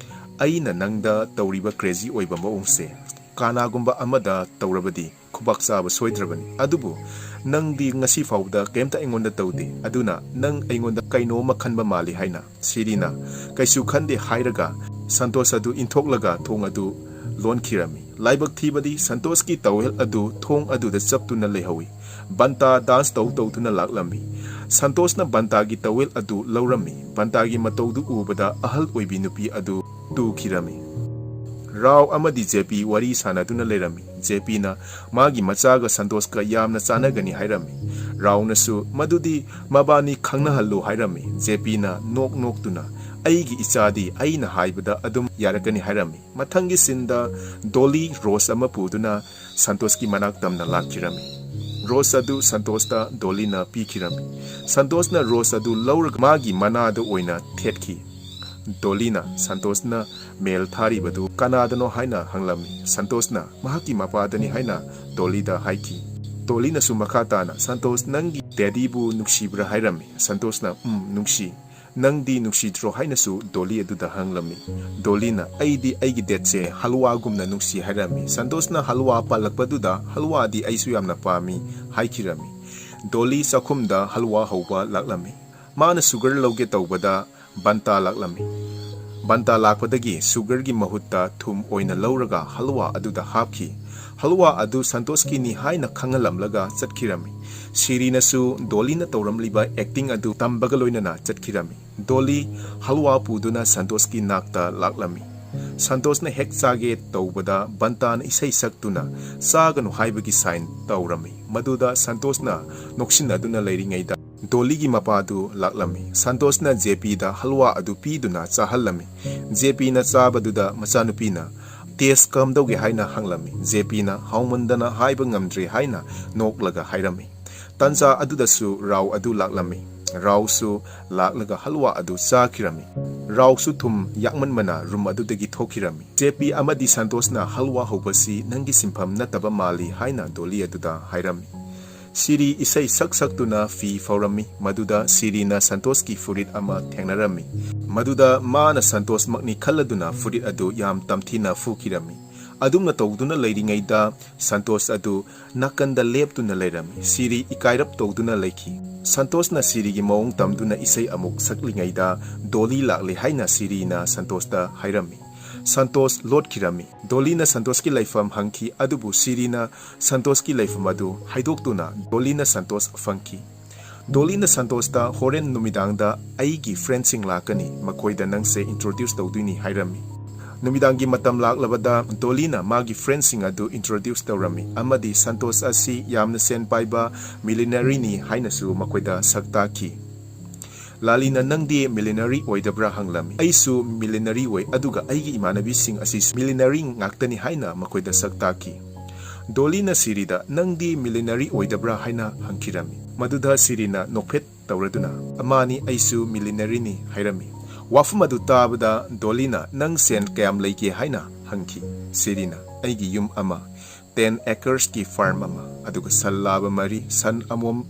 "ꯑꯩꯅ ꯅꯪꯗ ꯇꯧꯔꯤꯕ crazy ꯑꯣꯏꯕ ꯃꯑꯣꯡꯁꯦ ꯀꯅꯥꯒꯨꯝꯕ ꯑꯃꯗ ꯇꯧꯔꯕꯗꯤ ꯈꯨꯕꯥꯛ ꯆꯥꯕ ꯁꯣꯏꯗ꯭ꯔꯕꯅꯤ꯫ ꯑꯗꯨꯕꯨ ꯅꯪꯗꯤ ꯉꯁꯤ ꯐꯥꯎꯕꯗ ꯀꯩꯝꯇ ꯑꯩꯉꯣꯟꯗ ꯇꯧꯗꯦ꯫ ꯑꯗꯨꯅ ꯅꯪ ꯑꯩꯉꯣꯟꯗ ꯀꯩꯅꯣꯝꯃ ꯈꯟꯕ ꯃꯥꯜꯂꯤ" ꯍꯥꯏꯅ ꯁꯤꯔꯤꯅ, "ꯀꯩꯁꯨ ꯈꯟꯗꯦ" ꯍꯥꯏꯔꯒ ꯁꯟꯇꯣꯁ ꯑꯗꯨ ꯏꯟꯊꯣꯛꯂꯒ ꯊꯣꯡ ꯑꯗꯨ ꯂꯣꯟꯈꯤꯔꯝꯃꯤ꯫ ꯂꯥꯏꯕꯛ ꯊꯤꯕꯗꯤ ꯁꯟꯇꯣꯁꯀꯤ towel ꯑꯗꯨ ꯊꯣꯡ ꯑꯗꯨꯗ ꯆꯞꯇꯨꯅ ꯂꯩꯍꯧꯏ꯫ ꯕꯟꯇꯥ dance ꯇꯧ ꯇꯧꯗꯨꯅ ꯂꯥꯛꯂꯝꯃꯤ꯫ ꯁꯟꯇꯣꯁꯅ ꯕꯟꯇꯥꯒꯤ towel ꯑꯗꯨ ꯂꯧꯔꯝꯃꯤ꯫ ꯕꯟꯇꯥꯒꯤ ꯃꯇꯧꯗꯨ ꯎꯕꯗ ꯑꯍꯜ ꯑꯣꯏꯕꯤ ꯅꯨꯄꯤ ꯑꯗꯨ ꯇꯨꯈꯤꯔꯝꯃꯤ꯫ ꯔꯥꯎ ꯑꯃꯗꯤ ꯖꯦꯄꯤ ꯋꯥꯔꯤ ꯁꯥꯟꯅꯗꯨꯅ ꯂꯩꯔꯝꯃꯤ꯫ ꯖꯦꯄꯤꯅ ꯃꯥꯒꯤ ꯃꯆꯥꯒ ꯁꯟꯇꯣꯁꯀ ꯌꯥꯝꯅ ꯆꯥꯟꯅꯒꯅꯤ ꯍꯥꯏꯔꯝꯃꯤ꯫ ꯔꯥꯎꯅꯁꯨ, "ꯃꯗꯨꯗꯤ ꯃꯕꯥꯅꯤ ꯈꯪꯅꯍꯜꯂꯨ" ꯍꯥꯏꯔꯝꯃꯤ꯫ ꯖꯦꯄꯤꯅ ꯅꯣꯛ ꯅꯣꯛꯇꯨꯅ, "ꯑꯩꯒꯤ ꯏꯆꯥꯗꯤ ꯑꯩꯅ ꯍꯥꯏꯕꯗ ꯑꯗꯨꯝ ꯌꯥꯔꯛꯀꯅꯤ" ꯍꯥꯏꯔꯝꯃꯤ꯫ ꯃꯊꯪꯒꯤ sceneꯗ ꯗꯣꯂꯤ rose ꯑꯃ ꯄꯨꯗꯨꯅ ꯁꯟꯇꯣꯁꯀꯤ ꯃꯅꯥꯛ ꯇꯝꯅ ꯂꯥꯛꯈꯤꯔꯝꯃꯤ꯫ ꯔꯣꯁ ꯑꯗꯨ ꯁꯟꯇꯣꯁꯇ ꯗꯣꯂꯤꯅ ꯄꯤꯈꯤꯔꯝꯃꯤ꯫ ꯁꯟꯇꯣꯁꯅ ꯔꯣꯁ ꯑꯗꯨ ꯂꯧꯔꯒ ꯃꯥꯒꯤ ꯃꯅꯥꯗ ꯑꯣꯏꯅ ꯊꯦꯠꯈꯤ꯫ ꯗꯣꯂꯤꯅ ꯁꯟꯇꯣꯁꯅ ꯃꯦꯜ ꯊꯥꯔꯤꯕꯗꯨ ꯀꯅꯥꯗꯅꯣ ꯍꯥꯏꯅ ꯍꯪꯂꯝꯃꯤ꯫ ꯁꯟꯇꯣꯁꯅ ꯃꯍꯥꯛꯀꯤ ꯃꯄꯥꯗꯅꯤ ꯍꯥꯏꯅ ꯗꯣꯂꯤꯗ ꯍꯥꯏꯈꯤ꯫ ꯗꯣꯂꯤꯅꯁꯨ ꯃꯈꯥ ꯇꯥꯅ, "ꯁꯟꯇꯣꯁ, ꯅꯪꯒꯤ ꯗꯦꯗꯤꯕꯨ ꯅꯨꯡꯁꯤꯕ꯭ꯔꯥ?" ꯍꯥꯏꯔꯝꯃꯤ꯫ ꯁꯟꯇꯣꯁꯅ, "ꯎꯝ, ꯅꯨꯡꯁꯤ꯫ ꯅꯪꯗꯤ ꯅꯨꯡꯁꯤꯗ꯭ꯔꯣ?" ꯍꯥꯏꯅꯁꯨ ꯗꯣꯂꯤ ꯑꯗꯨꯗ ꯍꯪꯂꯝꯃꯤ꯫ ꯗꯣꯂꯤꯅ, "ꯑꯩꯗꯤ ꯑꯩꯒꯤ ꯗꯦꯗꯁꯦ ꯍꯜꯋꯥꯒꯨꯝꯅ ꯅꯨꯡꯁꯤ" ꯍꯥꯏꯔꯝꯃꯤ꯫ ꯁꯟꯇꯣꯁꯅ ꯍꯜꯋꯥ ꯄꯜꯂꯛꯄꯗꯨꯗ, "ꯍꯜꯋꯥꯗꯤ ꯑꯩꯁꯨ ꯌꯥꯝꯅ ꯄꯥꯝꯃꯤ" ꯍꯥꯏꯈꯤꯔꯝꯃꯤ꯫ ꯗꯣꯂꯤ ꯆꯥꯛꯈꯨꯝꯗ ꯍꯜꯋꯥ ꯍꯧꯕ ꯂꯥꯛꯂꯝꯃꯤ꯫ ꯃꯥꯅ ꯁꯨꯒꯔ ꯂꯧꯒꯦ ꯇꯧꯕꯗ ꯕꯟꯇꯥ ꯂꯥꯛꯂꯝꯃꯤ꯫ ꯕꯟꯇꯥ ꯂꯥꯛꯄꯗꯒꯤ ꯁꯨꯒꯔꯒꯤ ꯃꯍꯨꯠꯇ ꯊꯨꯝ ꯑꯣꯏꯅ ꯂꯧꯔꯒ ꯍꯜꯋꯥ ꯑꯗꯨꯗ ꯍꯥꯞꯈꯤ꯫ ꯍꯜꯋꯥ ꯑꯗꯨ ꯁꯟꯇꯣꯁꯀꯤꯅꯤ ꯍꯥꯏꯅ ꯈꯪꯍꯜꯂꯝꯂꯒ ꯆꯠꯈꯤꯔꯝꯃꯤ꯫ ꯁꯤꯔꯤꯅꯁꯨ ꯗꯣꯂꯤꯅ ꯇꯧꯔꯝꯂꯤꯕ ꯑꯦꯛꯇꯤꯡ ꯑꯗꯨ ꯇꯝꯕꯒ ꯂꯣꯏꯅꯅ ꯆꯠꯈꯤꯔꯝꯃꯤ꯫ ꯗꯣꯂꯤ ꯍꯜꯋꯥ ꯄꯨꯗꯨꯅ ꯁꯟꯇꯣꯁꯀꯤ ꯅꯥꯛꯇ ꯂꯥꯛꯂꯝꯃꯤ꯫ ꯁꯟꯇꯣꯁꯅ ꯍꯦꯛ ꯆꯥꯒꯦ ꯇꯧꯕꯗ ꯕꯟꯇꯥꯅ ꯏꯁꯩ ꯁꯛꯇꯨꯅ ꯆꯥꯒꯅꯨ ꯍꯥꯏꯕꯒꯤ ꯁꯥꯏꯟ ꯇꯧꯔꯝꯃꯤ꯫ ꯃꯗꯨꯗ ꯁꯟꯇꯣꯁꯅ ꯅꯣꯛꯁꯤꯟꯅꯗꯨꯅ ꯂꯩꯔꯤꯉꯩꯗ ꯗꯣꯂꯤꯒꯤ ꯃꯄꯥꯗꯨ ꯂꯥꯛꯂꯝꯃꯤ꯫ ꯁꯟꯇꯣꯁꯅ ꯖꯦꯄꯤꯗ ꯍꯜꯋꯥ ꯑꯗꯨ ꯄꯤꯗꯨꯅ ꯆꯥꯍꯜꯂꯝꯃꯤ꯫ ꯖꯦꯄꯤꯅ ꯆꯥꯕꯗꯨꯗ ꯃꯆꯥꯅꯨꯄꯤꯅ, "ꯇꯦꯁ ꯀꯝꯗꯧꯒꯦ?" ꯍꯥꯏꯅ ꯍꯪꯂꯝꯃꯤ꯫ ꯖꯦꯄꯤꯅ ꯍꯥꯎꯃꯟꯗꯅ ꯍꯥꯏꯕ ꯉꯝꯗ꯭ꯔꯦ ꯍꯥꯏꯅ ꯅꯣꯛꯂꯒ ꯍꯥꯏꯔꯝꯃꯤ꯫ ꯇꯟꯖꯥ ꯑꯗꯨꯗꯁꯨ ꯔꯥꯎ ꯑꯗꯨ ꯂꯥꯛꯂꯝꯃꯤ꯫ ꯔꯥꯎꯁꯨ ꯂꯥꯛꯂꯒ ꯍꯜꯋꯥ ꯑꯗꯨ ꯆꯥꯈꯤꯔꯝꯃꯤ꯫ ꯔꯥꯎꯁꯨ ꯊꯨꯝ ꯌꯥꯛꯃꯟꯕꯅ ꯔꯨꯝ ꯑꯗꯨꯗꯒꯤ ꯊꯣꯛꯈꯤꯔꯝꯃꯤ꯫ ꯖꯦꯄꯤ ꯑꯃꯗꯤ ꯁꯟꯇꯣꯁꯅ, "ꯍꯜꯋꯥ ꯍꯧꯕꯁꯤ ꯅꯪꯒꯤ ꯁꯤꯟꯐꯝ ꯅꯠꯇꯕ ꯃꯥꯜꯂꯤ" ꯍꯥꯏꯅ ꯗꯣꯂꯤ ꯑꯗꯨꯗ ꯍꯥꯏꯔꯝꯃꯤ꯫ ꯁꯤꯔꯤ ꯏꯁꯩ ꯁꯛ ꯁꯛꯇꯨꯅ ꯐꯤ ꯐꯧꯔꯝꯃꯤ꯫ ꯃꯗꯨꯗ ꯁꯤꯔꯤꯅ ꯁꯟꯇꯣꯁꯀꯤ ꯐꯨꯔꯤꯠ ꯑꯃ ꯊꯦꯡꯅꯔꯝꯃꯤ꯫ ꯃꯗꯨꯗ ꯃꯥꯅ ꯁꯟꯇꯣꯁꯃꯛꯅꯤ ꯈꯜꯂꯗꯨꯅ ꯐꯨꯔꯤꯠ ꯑꯗꯨ ꯌꯥꯝ ꯇꯝꯊꯤꯅ ꯐꯨꯈꯤꯔꯝꯃꯤ꯫ ꯑꯗꯨꯝꯅ ꯇꯧꯗꯨꯅ ꯂꯩꯔꯤꯉꯩꯗ ꯁꯟꯇꯣꯁ ꯑꯗꯨ ꯅꯥꯀꯟꯗ ꯂꯦꯞꯇꯨꯅ ꯂꯩꯔꯝꯃꯤ꯫ ꯁꯤꯔꯤ ꯏꯀꯥꯏꯔꯞ ꯇꯧꯗꯨꯅ ꯂꯩꯈꯤ꯫ ꯁꯟꯇꯣꯁꯅ ꯁꯤꯔꯤꯒꯤ ꯃꯑꯣꯡ ꯇꯝꯗꯨꯅ ꯏꯁꯩ ꯑꯃꯨꯛ ꯁꯛꯂꯤꯉꯩꯗ ꯗꯣꯂꯤ ꯂꯥꯛꯂꯦ ꯍꯥꯏꯅ ꯁꯤꯔꯤꯅ ꯁꯟꯇꯣꯁꯇ ꯍꯥꯏꯔꯝꯃꯤ꯫ ꯁꯟꯇꯣꯁ ꯂꯣꯠꯈꯤꯔꯝꯃꯤ꯫ ꯗꯣꯂꯤꯅ ꯁꯟꯇꯣꯁꯀꯤ ꯂꯩꯐꯝ ꯍꯪꯈꯤ, ꯑꯗꯨꯕꯨ ꯁꯤꯔꯤꯅ ꯁꯟꯇꯣꯁꯀꯤ ꯂꯩꯐꯝ ꯑꯗꯨ ꯍꯥꯏꯗꯣꯛꯇꯨꯅ ꯗꯣꯂꯤꯅ ꯁꯟꯇꯣꯁ ꯐꯪꯈꯤ꯫ ꯗꯣꯂꯤꯅ ꯁꯟꯇꯣꯁꯇ, "ꯍꯣꯔꯦꯟ ꯅꯨꯃꯤꯗꯥꯡꯗ ꯑꯩꯒꯤ ꯐ꯭ꯔꯦꯟꯁꯤꯡ ꯂꯥꯛꯀꯅꯤ, ꯃꯈꯣꯏꯗ ꯅꯪꯁꯦ ꯏꯟꯇ꯭ꯔꯣꯗ꯭ꯌꯨꯁ ꯇꯧꯗꯣꯏꯅꯤ" ꯍꯥꯏꯔꯝꯃꯤ꯫ ꯅꯨꯃꯤꯗꯥꯡꯒꯤ ꯃꯇꯝ ꯂꯥꯛꯂꯕꯗ ꯗꯣꯂꯤꯅ ꯃꯥꯒꯤ ꯐ꯭ꯔꯦꯟꯁꯤꯡ ꯑꯗꯨ ꯏꯟꯇ꯭ꯔꯣꯗ꯭ꯌꯨꯁ ꯇꯧꯔꯝꯃꯤ ꯑꯃꯗꯤ ꯁꯟꯇꯣꯁ ꯑꯁꯤ ꯌꯥꯝꯅ ꯁꯦꯟ ꯄꯥꯏꯕ ꯃꯤꯂꯤꯅꯔꯤꯅꯤ ꯍꯥꯏꯅꯁꯨ ꯃꯈꯣꯏꯗ ꯁꯛ ꯇꯥꯛꯈꯤ꯫ ꯂꯥꯂꯤꯅ, "ꯅꯪꯗꯤ ꯃꯤꯂꯤꯅꯔꯤ ꯑꯣꯏꯗꯕ꯭ꯔꯥ?" ꯍꯪꯂꯝꯃꯤ꯫ "ꯑꯩꯁꯨ ꯃꯤꯂꯤꯅꯔꯤ ꯑꯣꯏ, ꯑꯗꯨꯒ ꯑꯩꯒꯤ ꯏꯃꯥꯟꯅꯕꯤꯁꯤꯡ ꯑꯁꯤꯁꯨ ꯃꯤꯂꯤꯅꯔꯤ ꯉꯥꯛꯇꯅꯤ" ꯍꯥꯏꯅ ꯃꯈꯣꯏꯗ ꯁꯛ ꯇꯥꯛꯈꯤ꯫ ꯗꯣꯂꯤꯅ ꯁꯤꯔꯤꯗ, "ꯅꯪꯗꯤ ꯃꯤꯂꯤꯅꯔꯤ ꯑꯣꯏꯗꯕ꯭ꯔꯥ?" ꯍꯥꯏꯅ ꯍꯪꯈꯤꯔꯝꯃꯤ꯫ ꯃꯗꯨꯗ ꯁꯤꯔꯤꯅ ꯅꯣꯛꯐꯦꯠ ꯇꯧꯔꯗꯨꯅ, "ꯃꯥꯅꯤ, ꯑꯩꯁꯨ ꯃꯤꯂꯤꯅꯔꯤꯅꯤ" ꯍꯥꯏꯔꯝꯃꯤ꯫ ꯋꯥꯐꯝ ꯑꯗꯨ ꯇꯥꯕꯗ ꯗꯣꯂꯤꯅ, "ꯅꯪ ꯁꯦꯟ ꯀꯌꯥꯝ ꯂꯩꯒꯦ?" ꯍꯥꯏꯅ ꯍꯪꯈꯤ꯫ ꯁꯤꯔꯤꯅ, "ꯑꯩꯒꯤ ꯌꯨꯝ ꯑꯃ, ten acres ꯀꯤ farm ꯑꯃ, ꯑꯗꯨꯒ ꯁꯟ ꯂꯥꯕ ꯃꯔꯤ, ꯁꯟ ꯑꯃꯣꯝ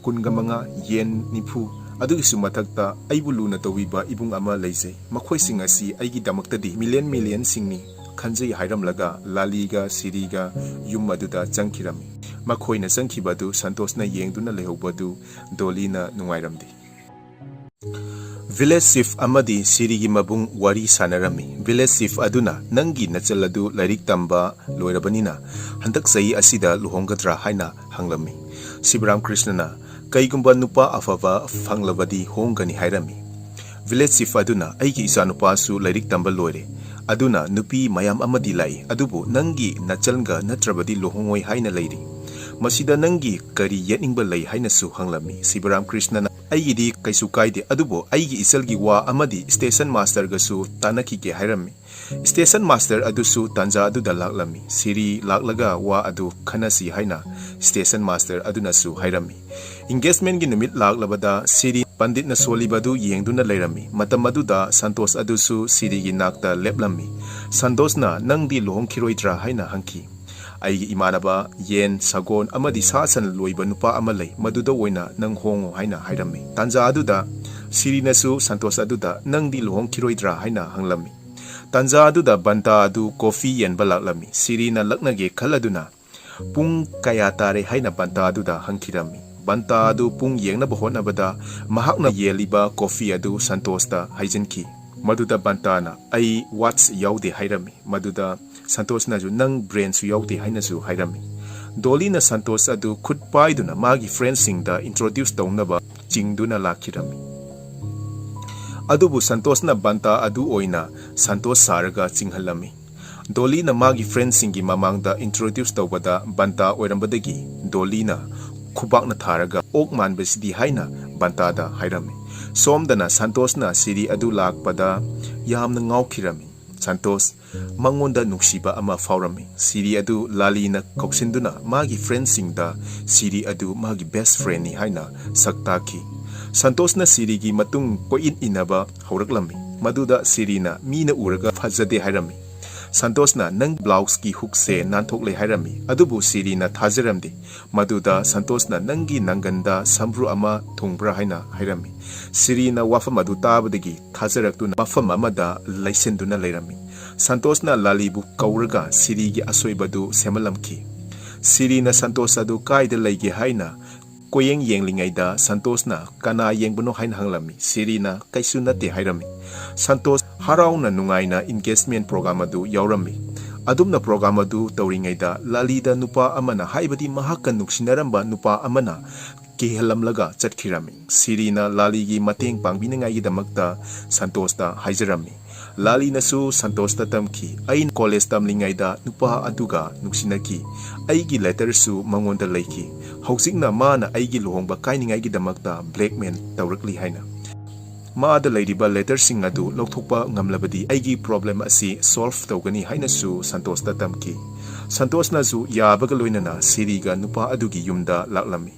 ꯀꯨꯟꯒ ꯃꯉꯥ, ꯌꯦꯟ ꯅꯤꯐꯨ, ꯑꯗꯨꯒꯤꯁꯨ ꯃꯊꯛꯇ ꯑꯩꯕꯨ ꯂꯨꯅ ꯇꯧꯕꯤꯕ ꯏꯕꯨꯡ ꯑꯃ ꯂꯩꯖꯩ꯫ ꯃꯈꯣꯏꯁꯤꯡ ꯑꯁꯤ ꯑꯩꯒꯤꯗꯃꯛꯇꯗꯤ ꯃꯤꯂꯤꯌꯟ ꯃꯤꯂꯤꯌꯟꯁꯤꯡꯅꯤ ꯈꯟꯖꯩ" ꯍꯥꯏꯔꯝꯂꯒ ꯂꯥꯂꯤꯒ ꯁꯤꯔꯤꯒ ꯌꯨꯝ ꯑꯗꯨꯗ ꯆꯪꯈꯤꯔꯝꯃꯤ꯫ ꯃꯈꯣꯏꯅ ꯆꯪꯈꯤꯕ ꯑꯗꯨ ꯁꯟꯇꯣꯁꯅ ꯌꯦꯡꯗꯨꯅ ꯂꯩꯍꯧꯕ ꯑꯗꯨ ꯗꯣꯂꯤꯅ ꯅꯨꯡꯉꯥꯏꯔꯝꯗꯦ꯫ ꯚꯤꯂꯦꯖ ꯆꯤꯐ ꯑꯃꯗꯤ ꯁꯤꯔꯤꯒꯤ ꯃꯕꯨꯡ ꯋꯥꯔꯤ ꯁꯥꯟꯅꯔꯝꯃꯤ꯫ ꯚꯤꯂꯦꯖ ꯆꯤꯐ ꯑꯗꯨꯅ, "ꯅꯪꯒꯤ ꯅꯆꯜ ꯑꯗꯨ ꯂꯥꯏꯔꯤꯛ ꯇꯝꯕ ꯂꯣꯏꯔꯕꯅꯤꯅ ꯍꯟꯗꯛ ꯆꯍꯤ ꯑꯁꯤꯗ ꯂꯨꯍꯣꯡꯒꯗ꯭ꯔꯥ?" ꯍꯥꯏꯅ ꯍꯪꯂꯝꯃꯤ꯫ ꯁꯤꯕꯔꯥꯝ ꯀ꯭ꯔꯤꯁꯅꯅ, "ꯀꯩꯒꯨꯝꯕ ꯅꯨꯄꯥ ꯑꯐꯕ ꯐꯪꯂꯕꯗꯤ ꯍꯣꯡꯒꯅꯤ" ꯍꯥꯏꯔꯝꯃꯤ꯫ ꯚꯤꯂꯦꯖ ꯆꯤꯐ ꯑꯗꯨꯅ, "ꯑꯩꯒꯤ ꯏꯆꯥꯅꯨꯄꯥꯁꯨ ꯂꯥꯏꯔꯤꯛ ꯇꯝꯕ ꯂꯣꯏꯔꯦ, ꯑꯗꯨꯅ ꯅꯨꯄꯤ ꯃꯌꯥꯝ ꯑꯃꯗꯤ ꯂꯥꯛꯏ, ꯑꯗꯨꯕꯨ ꯅꯪꯒꯤ ꯅꯆꯜꯒ ꯅꯠꯇ꯭ꯔꯕꯗꯤ ꯂꯨꯍꯣꯡꯉꯣꯏ ꯍꯥꯏꯅ ꯂꯩꯔꯤ꯫ ꯃꯁꯤꯗ ꯅꯪꯒꯤ ꯀꯔꯤ ꯌꯦꯠꯅꯤꯡꯕ ꯂꯩ?" ꯍꯥꯏꯅꯁꯨ ꯍꯪꯂꯝꯃꯤ꯫ ꯁꯤꯕꯔꯥꯝ ꯀ꯭ꯔꯤꯁꯅꯅ, "ꯑꯩꯒꯤꯗꯤ ꯀꯩꯁꯨ ꯀꯥꯏꯗꯦ, ꯑꯗꯨꯕꯨ ꯑꯩꯒꯤ ꯏꯆꯜꯒꯤ ꯋꯥ ꯑꯃꯗꯤ ꯁ꯭ꯇꯦꯁꯟ ꯃꯥꯁꯇꯔꯒꯁꯨ ꯇꯥꯟꯅꯈꯤꯒꯦ" ꯍꯥꯏꯔꯝꯃꯤ꯫ ꯁ꯭ꯇꯦꯁꯟ ꯃꯥꯁꯇꯔ ꯑꯗꯨꯁꯨ ꯇꯥꯟꯖꯥ ꯑꯗꯨꯗ ꯂꯥꯛꯂꯝꯃꯤ꯫ ꯁꯤꯔꯤ ꯂꯥꯛꯂꯒ ꯋꯥ ꯑꯗꯨ ꯈꯟꯅꯁꯤ ꯍꯥꯏꯅ ꯁ꯭ꯇꯦꯁꯟ ꯃꯥꯁꯇꯔ ꯑꯗꯨꯅꯁꯨ ꯍꯥꯏꯔꯝꯃꯤ꯫ ꯏꯪꯒꯦꯖꯃꯦꯟꯒꯤ ꯅꯨꯃꯤꯠ ꯂꯥꯛꯂꯕꯗ ꯁꯤꯔꯤ ꯄꯟꯗꯤꯠꯅ ꯁꯣꯜꯂꯤꯕ ꯑꯗꯨ ꯌꯦꯡꯗꯨꯅ ꯂꯩꯔꯝꯃꯤ꯫ ꯃꯇꯝ ꯑꯗꯨꯗ ꯁꯟꯇꯣꯁ ꯑꯗꯨꯁꯨ ꯁꯤꯔꯤꯒꯤ ꯅꯥꯛꯇ ꯂꯦꯞꯂꯝꯃꯤ꯫ ꯁꯟꯇꯣꯁꯅ, "ꯅꯪꯗꯤ ꯂꯨꯍꯣꯡꯈꯤꯔꯣꯏꯗ꯭ꯔꯥ?" ꯍꯥꯏꯅ ꯍꯪꯈꯤ꯫ "ꯑꯩꯒꯤ ꯏꯃꯥꯟꯅꯕ ꯌꯦꯟ, ꯁꯒꯣꯜ ꯑꯃꯗꯤ ꯁꯥ ꯁꯟ ꯂꯣꯏꯕ ꯅꯨꯄꯥ ꯑꯃ ꯂꯩ, ꯃꯗꯨꯗ ꯑꯣꯏꯅ ꯅꯪ ꯍꯣꯡꯉꯨ" ꯍꯥꯏꯅ ꯍꯥꯏꯔꯝꯃꯤ꯫ ꯇꯥꯟꯖꯥ ꯑꯗꯨꯗ ꯁꯤꯔꯤꯅꯁꯨ ꯁꯟꯇꯣꯁ ꯑꯗꯨꯗ, "ꯅꯪꯗꯤ ꯂꯨꯍꯣꯡꯈꯤꯔꯣꯏꯗ꯭ꯔꯥ?" ꯍꯥꯏꯅ ꯍꯪꯂꯝꯃꯤ꯫ ꯇꯥꯟꯖꯥ ꯑꯗꯨꯗ ꯕꯟꯇꯥ ꯑꯗꯨ ꯀꯣꯐꯤ ꯌꯦꯟꯕ ꯂꯥꯛꯂꯝꯃꯤ꯫ ꯁꯤꯔꯤꯅ ꯂꯛꯅꯒꯦ ꯈꯜꯂꯗꯨꯅ, "ꯄꯨꯡ ꯀꯌꯥ ꯇꯥꯔꯦ?" ꯍꯥꯏꯅ ꯕꯟꯇꯥ ꯑꯗꯨꯗ ꯍꯪꯈꯤꯔꯝꯃꯤ꯫ ꯕꯟꯇꯥ ꯑꯗꯨ ꯄꯨꯡ ꯌꯦꯡꯅꯕ ꯍꯣꯠꯅꯕꯗ ꯃꯍꯥꯛꯅ ꯌꯦꯜꯂꯤꯕ ꯀꯣꯐꯤ ꯑꯗꯨ ꯁꯟꯇꯣꯁꯇ ꯍꯩꯖꯤꯟꯈꯤ꯫ ꯃꯗꯨꯗ ꯕꯟꯇꯥꯅ, "ꯑꯩ ꯋꯥꯠꯆ ꯌꯥꯎꯗꯦ" ꯍꯥꯏꯔꯝꯃꯤ꯫ ꯃꯗꯨꯗ ꯁꯟꯇꯣꯁꯅꯁꯨ, "ꯅꯪ ꯕ꯭ꯔꯦꯟꯁꯨ ꯌꯥꯎꯗꯦ" ꯍꯥꯏꯅꯁꯨ ꯍꯥꯏꯔꯝꯃꯤ꯫ ꯗꯣꯂꯤꯅ ꯁꯟꯇꯣꯁ ꯑꯗꯨ ꯈꯨꯠ ꯄꯥꯏꯗꯨꯅ ꯃꯥꯒꯤ ꯐ꯭ꯔꯦꯟꯁꯤꯡꯗ ꯏꯟꯇ꯭ꯔꯣꯗ꯭ꯌꯨꯁ ꯇꯧꯅꯕ ꯆꯤꯡꯗꯨꯅ ꯂꯥꯛꯈꯤꯔꯝꯃꯤ꯫ ꯑꯗꯨꯕꯨ ꯁꯟꯇꯣꯁꯅ ꯕꯟꯇꯥ ꯑꯗꯨ ꯑꯣꯏꯅ ꯁꯟꯇꯣꯁ ꯁꯥꯔꯒ ꯆꯤꯡꯍꯜꯂꯝꯃꯤ꯫ ꯗꯣꯂꯤꯅ ꯃꯥꯒꯤ ꯐ꯭ꯔꯦꯟꯁꯤꯡꯒꯤ ꯃꯃꯥꯡꯗ ꯏꯟꯇ꯭ꯔꯣꯗ꯭ꯌꯨꯁ ꯇꯧꯕꯗ ꯕꯟꯇꯥ ꯑꯣꯏꯔꯝꯕꯗꯒꯤ ꯗꯣꯂꯤꯅ ꯈꯨꯕꯥꯛꯅ ꯊꯥꯔꯒ, "ꯑꯣꯛ ꯃꯥꯟꯕꯁꯤꯗꯤ" ꯍꯥꯏꯅ ꯕꯟꯇꯥꯗ ꯍꯥꯏꯔꯝꯃꯤ꯫ ꯁꯣꯝꯗꯅ ꯁꯟꯇꯣꯁꯅ ꯁꯤꯔꯤ ꯑꯗꯨ ꯂꯥꯛꯄꯗ ꯌꯥꯝꯅ ꯉꯥꯎꯈꯤꯔꯝꯃꯤ꯫ ꯁꯟꯇꯣꯁ ꯃꯉꯣꯟꯗ ꯅꯨꯡꯁꯤꯕ ꯑꯃ ꯐꯥꯎꯔꯝꯃꯤ꯫ ꯁꯤꯔꯤ ꯑꯗꯨ ꯂꯥꯂꯤꯅ ꯀꯧꯁꯤꯟꯗꯨꯅ ꯃꯥꯒꯤ ꯐ꯭ꯔꯦꯟꯁꯤꯡꯗ ꯁꯤꯔꯤ ꯑꯗꯨ ꯃꯥꯒꯤ ꯕꯦꯁ ꯐ꯭ꯔꯦꯟꯅꯤ ꯍꯥꯏꯅ ꯁꯛ ꯇꯥꯛꯈꯤ꯫ ꯁꯟꯇꯣꯁꯅ ꯁꯤꯔꯤꯒꯤ ꯃꯇꯨꯡ ꯀꯣꯏꯏꯟ ꯏꯟꯅꯕ ꯍꯧꯔꯛꯂꯝꯃꯤ꯫ ꯃꯗꯨꯗ ꯁꯤꯔꯤꯅ ꯃꯤꯅ ꯎꯔꯒ ꯐꯖꯗꯦ ꯍꯥꯏꯔꯝꯃꯤ꯫ ꯁꯟꯇꯣꯁꯅ ꯅꯪ ꯕ꯭ꯂꯥꯎꯁꯀꯤ ꯍꯨꯛꯁꯦ ꯅꯥꯟꯊꯣꯛꯂꯦ ꯍꯥꯏꯔꯝꯃꯤ꯫ ꯑꯗꯨꯕꯨ ꯁꯤꯔꯤꯅ ꯊꯥꯖꯔꯝꯗꯦ꯫ ꯃꯗꯨꯗ ꯁꯟꯇꯣꯁꯅ ꯅꯪꯒꯤ ꯅꯪꯒꯟꯗ ꯁꯝꯕ꯭ꯔꯨ ꯑꯃ ꯊꯨꯡꯕ꯭ꯔꯥ ꯍꯥꯏꯅ ꯍꯥꯏꯔꯝꯃꯤ꯫ ꯁꯤꯔꯤꯅ ꯋꯥꯐꯝ ꯑꯗꯨ ꯇꯥꯕꯗꯒꯤ ꯊꯥꯖꯔꯛꯇꯨꯅ ꯃꯐꯝ ꯑꯃꯗ ꯂꯩꯁꯤꯟꯗꯨꯅ ꯂꯩꯔꯝꯃꯤ꯫ ꯁꯟꯇꯣꯁꯅ ꯂꯥꯂꯤꯕꯨ ꯀꯧꯔꯒ ꯁꯤꯔꯤꯒꯤ ꯑꯁꯣꯏꯕꯗꯨ ꯁꯦꯝꯍꯜꯂꯝꯈꯤ꯫ ꯁꯤꯔꯤꯅ ꯁꯟꯇꯣꯁ ꯑꯗꯨ ꯀꯥꯏꯗ ꯂꯩꯒꯦ ꯍꯥꯏꯅ ꯀꯣꯌꯦꯡ ꯌꯦꯡꯂꯤꯉꯩꯗ ꯁꯟꯇꯣꯁꯅ ꯀꯅꯥ ꯌꯦꯡꯕꯅꯣ ꯍꯥꯏꯅ ꯍꯪꯂꯝꯃꯤ꯫ ꯁꯤꯔꯤꯅ ꯀꯩꯁꯨ ꯅꯠꯇꯦ ꯍꯥꯏꯔꯝꯃꯤ꯫ ꯁꯟꯇꯣꯁ ꯍꯔꯥꯎꯅ ꯅꯨꯡꯉꯥꯏꯅ engagement program ꯑꯗꯨ ꯌꯥꯎꯔꯝꯃꯤ꯫ ꯑꯗꯨꯝꯅ program ꯑꯗꯨ ꯇꯧꯔꯤꯉꯩꯗ ꯂꯥꯂꯤꯗ ꯅꯨꯄꯥ ꯑꯃꯅ, ꯍꯥꯏꯕꯗꯤ ꯃꯍꯥꯛꯀ ꯅꯨꯡꯁꯤꯅꯔꯝꯕ ꯅꯨꯄꯥ ꯑꯃꯅ ꯀꯤꯍꯜꯂꯝꯂꯒ ꯆꯠꯈꯤꯔꯝꯃꯤ꯫ ꯁꯤꯔꯤꯅ ꯂꯥꯂꯤꯒꯤ ꯃꯇꯦꯡ ꯄꯥꯡꯕꯤꯅꯤꯡꯉꯥꯏꯒꯤꯗꯃꯛꯇ ꯁꯟꯇꯣꯁꯇ ꯍꯥꯏꯖꯔꯝꯃꯤ꯫ ꯂꯥꯂꯤꯅꯁꯨ ꯁꯟꯇꯣꯁꯇ ꯇꯝꯈꯤ, ꯑꯩꯅ ꯀꯣꯂꯦꯖ ꯇꯝꯂꯤꯉꯩꯗ ꯅꯨꯄꯥ ꯑꯗꯨꯒ ꯅꯨꯡꯁꯤꯅꯈꯤ꯫ ꯑꯩꯒꯤ ꯂꯦꯇꯔꯁꯨ ꯃꯉꯣꯟꯗ ꯂꯩꯈꯤ꯫ ꯍꯧꯖꯤꯛꯅ ꯃꯥꯅ ꯑꯩꯒꯤ ꯂꯨꯍꯣꯡꯕ ꯀꯥꯏꯅꯤꯡꯉꯥꯏꯒꯤꯗꯃꯛꯇ blackmail ꯇꯧꯔꯛꯂꯤ ꯍꯥꯏꯅ꯫ ꯃꯥꯗ ꯂꯩꯔꯤꯕ ꯂꯦꯇꯔꯁꯤꯡ ꯑꯗꯨ ꯂꯧꯊꯣꯛꯄ ꯉꯝꯂꯕꯗꯤ ꯑꯩꯒꯤ ꯄ꯭ꯔꯣꯕ꯭ꯂꯦꯝ ꯑꯁꯤ ꯁꯣꯜꯚ ꯇꯧꯒꯅꯤ ꯍꯥꯏꯅꯁꯨ ꯁꯟꯇꯣꯁꯇ ꯇꯝꯈꯤ꯫ ꯁꯟꯇꯣꯁꯅꯁꯨ ꯌꯥꯕꯒ ꯂꯣꯏꯅꯅ ꯁꯤꯔꯤꯒ ꯅꯨꯄꯥ ꯑꯗꯨꯒꯤ ꯌꯨꯝꯗ ꯂꯥꯛꯂꯝꯃꯤ꯫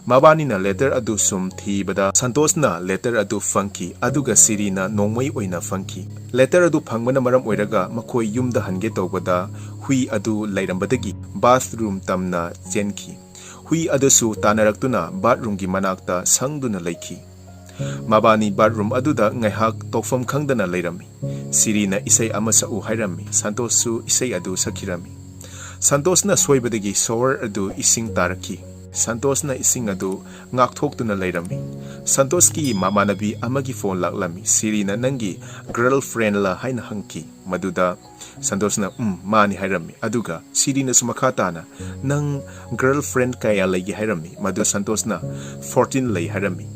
ꯃꯕꯥꯅꯤꯅ ꯂꯦꯇꯔ ꯑꯗꯨ ꯁꯨꯝ ꯊꯤꯕꯗ ꯁꯟꯇꯣꯁꯅ ꯂꯦꯇꯔ ꯑꯗꯨ ꯐꯪꯈꯤ, ꯑꯗꯨꯒ ꯁꯤꯔꯤꯅ ꯅꯣꯡꯃꯩ ꯑꯣꯏꯅ ꯐꯪꯈꯤ꯫ ꯂꯦꯇꯔ ꯑꯗꯨ ꯐꯪꯕꯅ ꯃꯔꯝ ꯑꯣꯏꯔꯒ ꯃꯈꯣꯏ ꯌꯨꯝꯗ ꯍꯟꯒꯦ ꯇꯧꯕꯗ ꯍꯨꯏ ꯑꯗꯨ ꯂꯩꯔꯝꯕꯗꯒꯤ ꯕꯥꯊꯔꯨꯝ ꯇꯝꯅ ꯆꯦꯟꯈꯤ꯫ ꯍꯨꯏ ꯑꯗꯨꯁꯨ ꯇꯥꯟꯅꯔꯛꯇꯨꯅ ꯕꯥꯊꯔꯨꯝꯒꯤ ꯃꯅꯥꯛꯇ ꯁꯪꯗꯨꯅ ꯂꯩꯈꯤ꯫ ꯃꯕꯥꯅꯤ ꯕꯥꯊꯔꯨꯝ ꯑꯗꯨꯗ ꯉꯥꯏꯍꯥꯛ ꯇꯧꯐꯝ ꯈꯪꯗꯅ ꯂꯩꯔꯝꯃꯤ꯫ ꯁꯤꯔꯤꯅ ꯏꯁꯩ ꯑꯃ ꯁꯛꯎ ꯍꯥꯏꯔꯝꯃꯤ꯫ ꯁꯟꯇꯣꯁꯁꯨ ꯏꯁꯩ ꯑꯗꯨ ꯁꯛꯈꯤꯔꯝꯃꯤ꯫ ꯁꯟꯇꯣꯁꯅ ꯁꯣꯏꯕꯗꯒꯤ ꯁꯣꯋꯔ ꯑꯗꯨ ꯏꯁꯤꯡ ꯇꯥꯔꯛꯈꯤ꯫ ꯁꯟꯇꯣꯁꯅ ꯏꯁꯤꯡ ꯑꯗꯨ ꯉꯥꯛꯊꯣꯛꯇꯨꯅ ꯂꯩꯔꯝꯃꯤ꯫ ꯁꯟꯇꯣꯁꯀꯤ ꯃꯃꯥꯟꯅꯕꯤ ꯑꯃꯒꯤ ꯐꯣꯟ ꯂꯥꯛꯂꯝꯃꯤ꯫ ꯁꯤꯔꯤꯅ ꯅꯪꯒꯤ ꯒꯔꯜ ꯐ꯭ꯔꯦꯟꯂ ꯍꯥꯏꯅ ꯍꯪꯈꯤ꯫ ꯃꯗꯨꯗ ꯁꯟꯇꯣꯁꯅ ꯎꯝ, ꯃꯥꯅꯤ ꯍꯥꯏꯔꯝꯃꯤ꯫ ꯑꯗꯨꯒ ꯁꯤꯔꯤꯅꯁꯨ ꯃꯈꯥ ꯇꯥꯅ ꯅꯪ ꯒꯔꯜ ꯐ꯭ꯔꯦꯟ ꯀꯌꯥ ꯂꯩꯒꯦ ꯍꯥꯏꯔꯝꯃꯤ꯫ ꯃꯗꯨ ꯁꯟꯇꯣꯁꯅ ꯐꯣꯔꯇꯤꯟ ꯂꯩ ꯍꯥꯏꯔꯝꯃꯤ꯫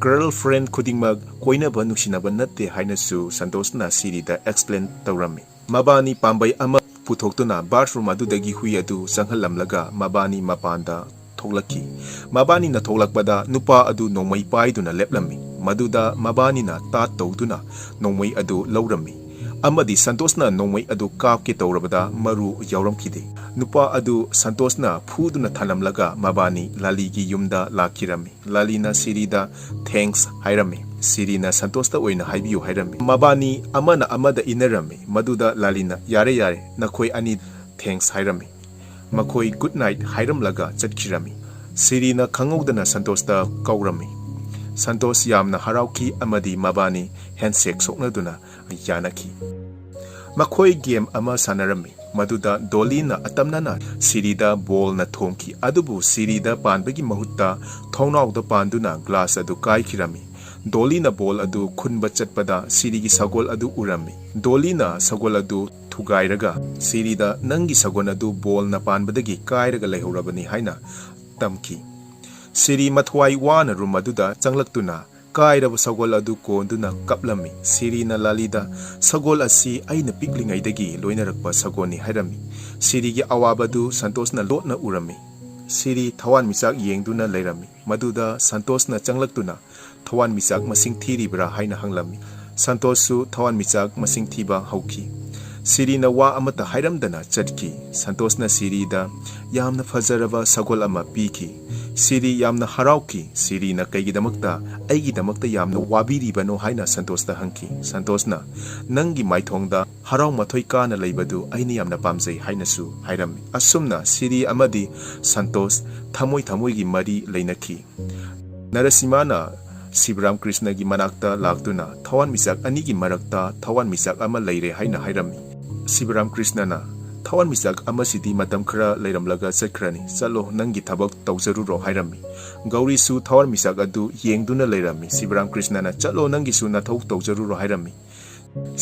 ꯒꯔꯜ ꯐ꯭ꯔꯦꯟ ꯈꯨꯗꯤꯡꯃꯛ ꯀꯣꯏꯅꯕ ꯅꯨꯡꯁꯤꯅꯕ ꯅꯠꯇꯦ ꯍꯥꯏꯅꯁꯨ ꯁꯟꯇꯣꯁꯅ ꯁꯤꯔꯤꯗ ꯑꯦꯛꯁꯄ꯭ꯂꯦꯟ ꯇꯧꯔꯝꯃꯤ꯫ ꯃꯕꯥꯅꯤ ꯄꯥꯝꯕꯩ ꯑꯃ ꯄꯨꯊꯣꯛꯇꯨꯅ ꯕꯥꯊꯔꯨꯝ ꯑꯗꯨꯗꯒꯤ ꯍꯨꯏ ꯑꯗꯨ ꯆꯪꯍꯜꯂꯝꯂꯒ ꯃꯕꯥꯅꯤ ꯃꯄꯥꯟꯗ ꯊꯣꯛꯂꯛꯈꯤ꯫ ꯃꯕꯥꯅꯤꯅ ꯊꯣꯛꯂꯛꯄꯗ ꯅꯨꯄꯥ ꯑꯗꯨ ꯅꯣꯡꯃꯩ ꯄꯥꯏꯗꯨꯅ ꯂꯦꯞꯂꯝꯃꯤ꯫ ꯃꯗꯨꯗ ꯃꯕꯥꯅꯤꯅ ꯇꯥꯠ ꯇꯧꯗꯨꯅ ꯅꯣꯡꯃꯩ ꯑꯗꯨ ꯂꯧꯔꯝꯃꯤ꯫ ꯑꯃꯗꯤ ꯁꯟꯇꯣꯁꯅ ꯅꯣꯡꯃꯩ ꯑꯗꯨ ꯀꯥꯞꯀꯦ ꯇꯧꯔꯕꯗ ꯃꯔꯨ ꯌꯥꯎꯔꯝꯈꯤꯗꯦ꯫ ꯅꯨꯄꯥ ꯑꯗꯨ ꯁꯟꯇꯣꯁꯅ ꯐꯨꯗꯨꯅ ꯊꯅꯝꯂꯒ ꯃꯕꯥꯅꯤ ꯂꯥꯂꯤꯒꯤ ꯌꯨꯝꯗ ꯂꯥꯛꯈꯤꯔꯝꯃꯤ꯫ ꯂꯥꯂꯤꯅ ꯁꯤꯔꯤꯗ "Thanks" ꯍꯥꯏꯔꯝꯃꯤ꯫ ꯁꯤꯔꯤꯅ ꯁꯟꯇꯣꯁꯇ ꯑꯣꯏꯅ ꯍꯥꯏꯕꯤꯌꯨ ꯍꯥꯏꯔꯝꯃꯤ꯫ ꯃꯕꯥꯅꯤ ꯑꯃꯅ ꯑꯃꯗ ꯏꯟꯅꯔꯝꯃꯤ꯫ ꯃꯗꯨꯗ ꯂꯥꯂꯤꯅ "ꯌꯥꯔꯦ, ꯌꯥꯔꯦ, ꯅꯈꯣꯏ ꯑꯅꯤ thanks" ꯍꯥꯏꯔꯝꯃꯤ꯫ ꯃꯈꯣꯏ "Good night" ꯍꯥꯏꯔꯝꯂꯒ ꯆꯠꯈꯤꯔꯝꯃꯤ꯫ ꯁꯤꯔꯤꯅ ꯈꯪꯍꯧꯗꯅ ꯁꯟꯇꯣꯁꯇ ꯀꯧꯔꯝꯃꯤ꯫ ꯁꯟꯇꯣꯁ ꯌꯥꯝꯅ ꯍꯔꯥꯎꯈꯤ ꯑꯃꯗꯤ ꯃꯕꯥꯅꯤ handshake ꯁꯣꯛꯅꯗꯨꯅ ꯌꯥꯅꯈꯤ꯫ ꯃꯈꯣꯏ game ꯑꯃ ꯁꯥꯟꯅꯔꯝꯃꯤ꯫ ꯃꯗꯨꯗ ꯗꯣꯂꯤꯅ ꯑꯇꯝꯅꯅ ꯁꯤꯔꯤꯗ ballꯅ ꯊꯣꯝꯈꯤ, ꯑꯗꯨꯕꯨ ꯁꯤꯔꯤꯗ ꯄꯥꯟꯕꯒꯤ ꯃꯍꯨꯠꯇ ꯊꯣꯡꯅꯥꯎꯗ ꯄꯥꯟꯗꯨꯅ glass ꯑꯗꯨ ꯀꯥꯏꯈꯤꯔꯝꯃꯤ꯫ ꯗꯣꯂꯤꯅ ball ꯑꯗꯨ ꯈꯨꯟꯕ ꯆꯠꯄꯗ ꯁꯤꯔꯤꯒꯤ ꯁꯒꯣꯜ ꯑꯗꯨ ꯎꯔꯝꯃꯤ꯫ ꯗꯣꯂꯤꯅ ꯁꯒꯣꯜ ꯑꯗꯨ ꯊꯨꯒꯥꯏꯔꯒ ꯁꯤꯔꯤꯗ "ꯅꯪꯒꯤ ꯁꯒꯣꯜ ꯑꯗꯨ ballꯅ ꯄꯥꯟꯕꯗꯒꯤ ꯀꯥꯏꯔꯒ ꯂꯩꯍꯧꯔꯕꯅꯤ" ꯍꯥꯏꯅ ꯇꯝꯈꯤ꯫ ꯁꯤꯔꯤ ꯃꯊ꯭ꯋꯥꯏ ꯋꯥꯅ room ꯑꯗꯨꯗ ꯆꯪꯂꯛꯇꯨꯅ ꯀꯥꯏꯔꯕ ꯁꯒꯣꯜ ꯑꯗꯨ ꯀꯣꯟꯗꯨꯅ ꯀꯞꯂꯝꯃꯤ꯫ ꯁꯤꯔꯤꯅ ꯂꯥꯂꯤꯗ "ꯁꯒꯣꯜ ꯑꯁꯤ ꯑꯩꯅ ꯄꯤꯛꯂꯤꯉꯩꯗꯒꯤ ꯂꯣꯏꯅꯔꯛꯄ ꯁꯒꯣꯜꯅꯤ" ꯍꯥꯏꯔꯝꯃꯤ꯫ ꯁꯤꯔꯤꯒꯤ ꯑꯋꯥꯕꯗꯨ ꯁꯟꯇꯣꯁꯅ ꯂꯣꯠꯅ ꯎꯔꯝꯃꯤ꯫ ꯁꯤꯔꯤ ꯊꯋꯥꯟꯃꯤꯆꯥꯛ ꯌꯦꯡꯗꯨꯅ ꯂꯩꯔꯝꯃꯤ꯫ ꯃꯗꯨꯗ ꯁꯟꯇꯣꯁꯅ ꯆꯪꯂꯛꯇꯨꯅ "ꯊꯋꯥꯟꯃꯤꯆꯥꯛ ꯃꯁꯤꯡ ꯊꯤꯔꯤꯕ꯭ꯔꯥ?" ꯍꯥꯏꯅ ꯍꯪꯂꯝꯃꯤ꯫ ꯁꯟꯇꯣꯁꯁꯨ ꯊꯋꯥꯟꯃꯤꯆꯥꯛ ꯃꯁꯤꯡ ꯊꯤꯕ ꯍꯧꯈꯤ꯫ ꯁꯤꯔꯤꯅ ꯋꯥ ꯑꯃꯠꯇ ꯍꯥꯏꯔꯝꯗꯅ ꯆꯠꯈꯤ꯫ ꯁꯟꯇꯣꯁꯅ ꯁꯤꯔꯤꯗ ꯌꯥꯝꯅ ꯐꯖꯔꯕ ꯁꯒꯣꯜ ꯑꯃ ꯄꯤꯈꯤ꯫ ꯁꯤꯔꯤ ꯌꯥꯝꯅ ꯍꯔꯥꯎꯈꯤ꯫ ꯁꯤꯔꯤꯅ "ꯀꯩꯒꯤꯗꯃꯛꯇ ꯑꯩꯒꯤꯗꯃꯛꯇ ꯌꯥꯝꯅ ꯋꯥꯕꯤꯔꯤꯕꯅꯣ?" ꯍꯥꯏꯅ ꯁꯟꯇꯣꯁꯇ ꯍꯪꯈꯤ꯫ ꯁꯟꯇꯣꯁꯅ "ꯅꯪꯒꯤ ꯃꯥꯏꯊꯣꯡꯗ ꯍꯔꯥꯎ ꯃꯊꯣꯏ ꯀꯥꯅ ꯂꯩꯕꯗꯨ ꯑꯩꯅ ꯌꯥꯝꯅ ꯄꯥꯝꯖꯩ" ꯍꯥꯏꯅꯁꯨ ꯍꯥꯏꯔꯝꯃꯤ꯫ ꯑꯁꯨꯝꯅ ꯁꯤꯔꯤ ꯑꯃꯗꯤ ꯁꯟꯇꯣꯁ ꯊꯃꯣꯏ ꯊꯃꯣꯏꯒꯤ ꯃꯔꯤ ꯂꯩꯅꯈꯤ꯫ ꯅꯔꯁꯤꯃꯥꯅ ꯁꯤꯕꯔꯥꯝ ꯀ꯭ꯔꯤꯁꯅꯒꯤ ꯃꯅꯥꯛꯇ ꯂꯥꯛꯇꯨꯅ "ꯊꯋꯥꯟꯃꯤꯆꯥꯛ ꯑꯅꯤꯒꯤ ꯃꯔꯛꯇ ꯊꯋꯥꯟꯃꯤꯆꯥꯛ ꯑꯃ ꯂꯩꯔꯦ" ꯍꯥꯏꯅ ꯍꯥꯏꯔꯝꯃꯤ꯫ ꯁꯤꯕꯔꯥꯝ ꯀ꯭ꯔꯤꯁꯅꯅ "ꯊꯋꯥꯟꯃꯤꯆꯥꯛ ꯑꯃꯁꯤꯗꯤ ꯃꯇꯝ ꯈꯔ ꯂꯩꯔꯝꯂꯒ ꯆꯠꯈ꯭ꯔꯅꯤ, ꯆꯠꯂꯣ, ꯅꯪꯒꯤ ꯊꯕꯛ ꯇꯧꯖꯔꯨꯔꯣ" ꯍꯥꯏꯔꯝꯃꯤ꯫ ꯒꯧꯔꯤꯁꯨ ꯊꯋꯥꯟꯃꯤꯆꯥꯛ ꯑꯗꯨ ꯌꯦꯡꯗꯨꯅ ꯂꯩꯔꯝꯃꯤ꯫ ꯁꯤꯕꯔꯥꯝ ꯀ꯭ꯔꯤꯁꯅꯅ "ꯆꯠꯂꯣ, ꯅꯪꯒꯤꯁꯨ ꯅꯊꯧ ꯇꯧꯖꯔꯨꯔꯣ" ꯍꯥꯏꯔꯝꯃꯤ꯫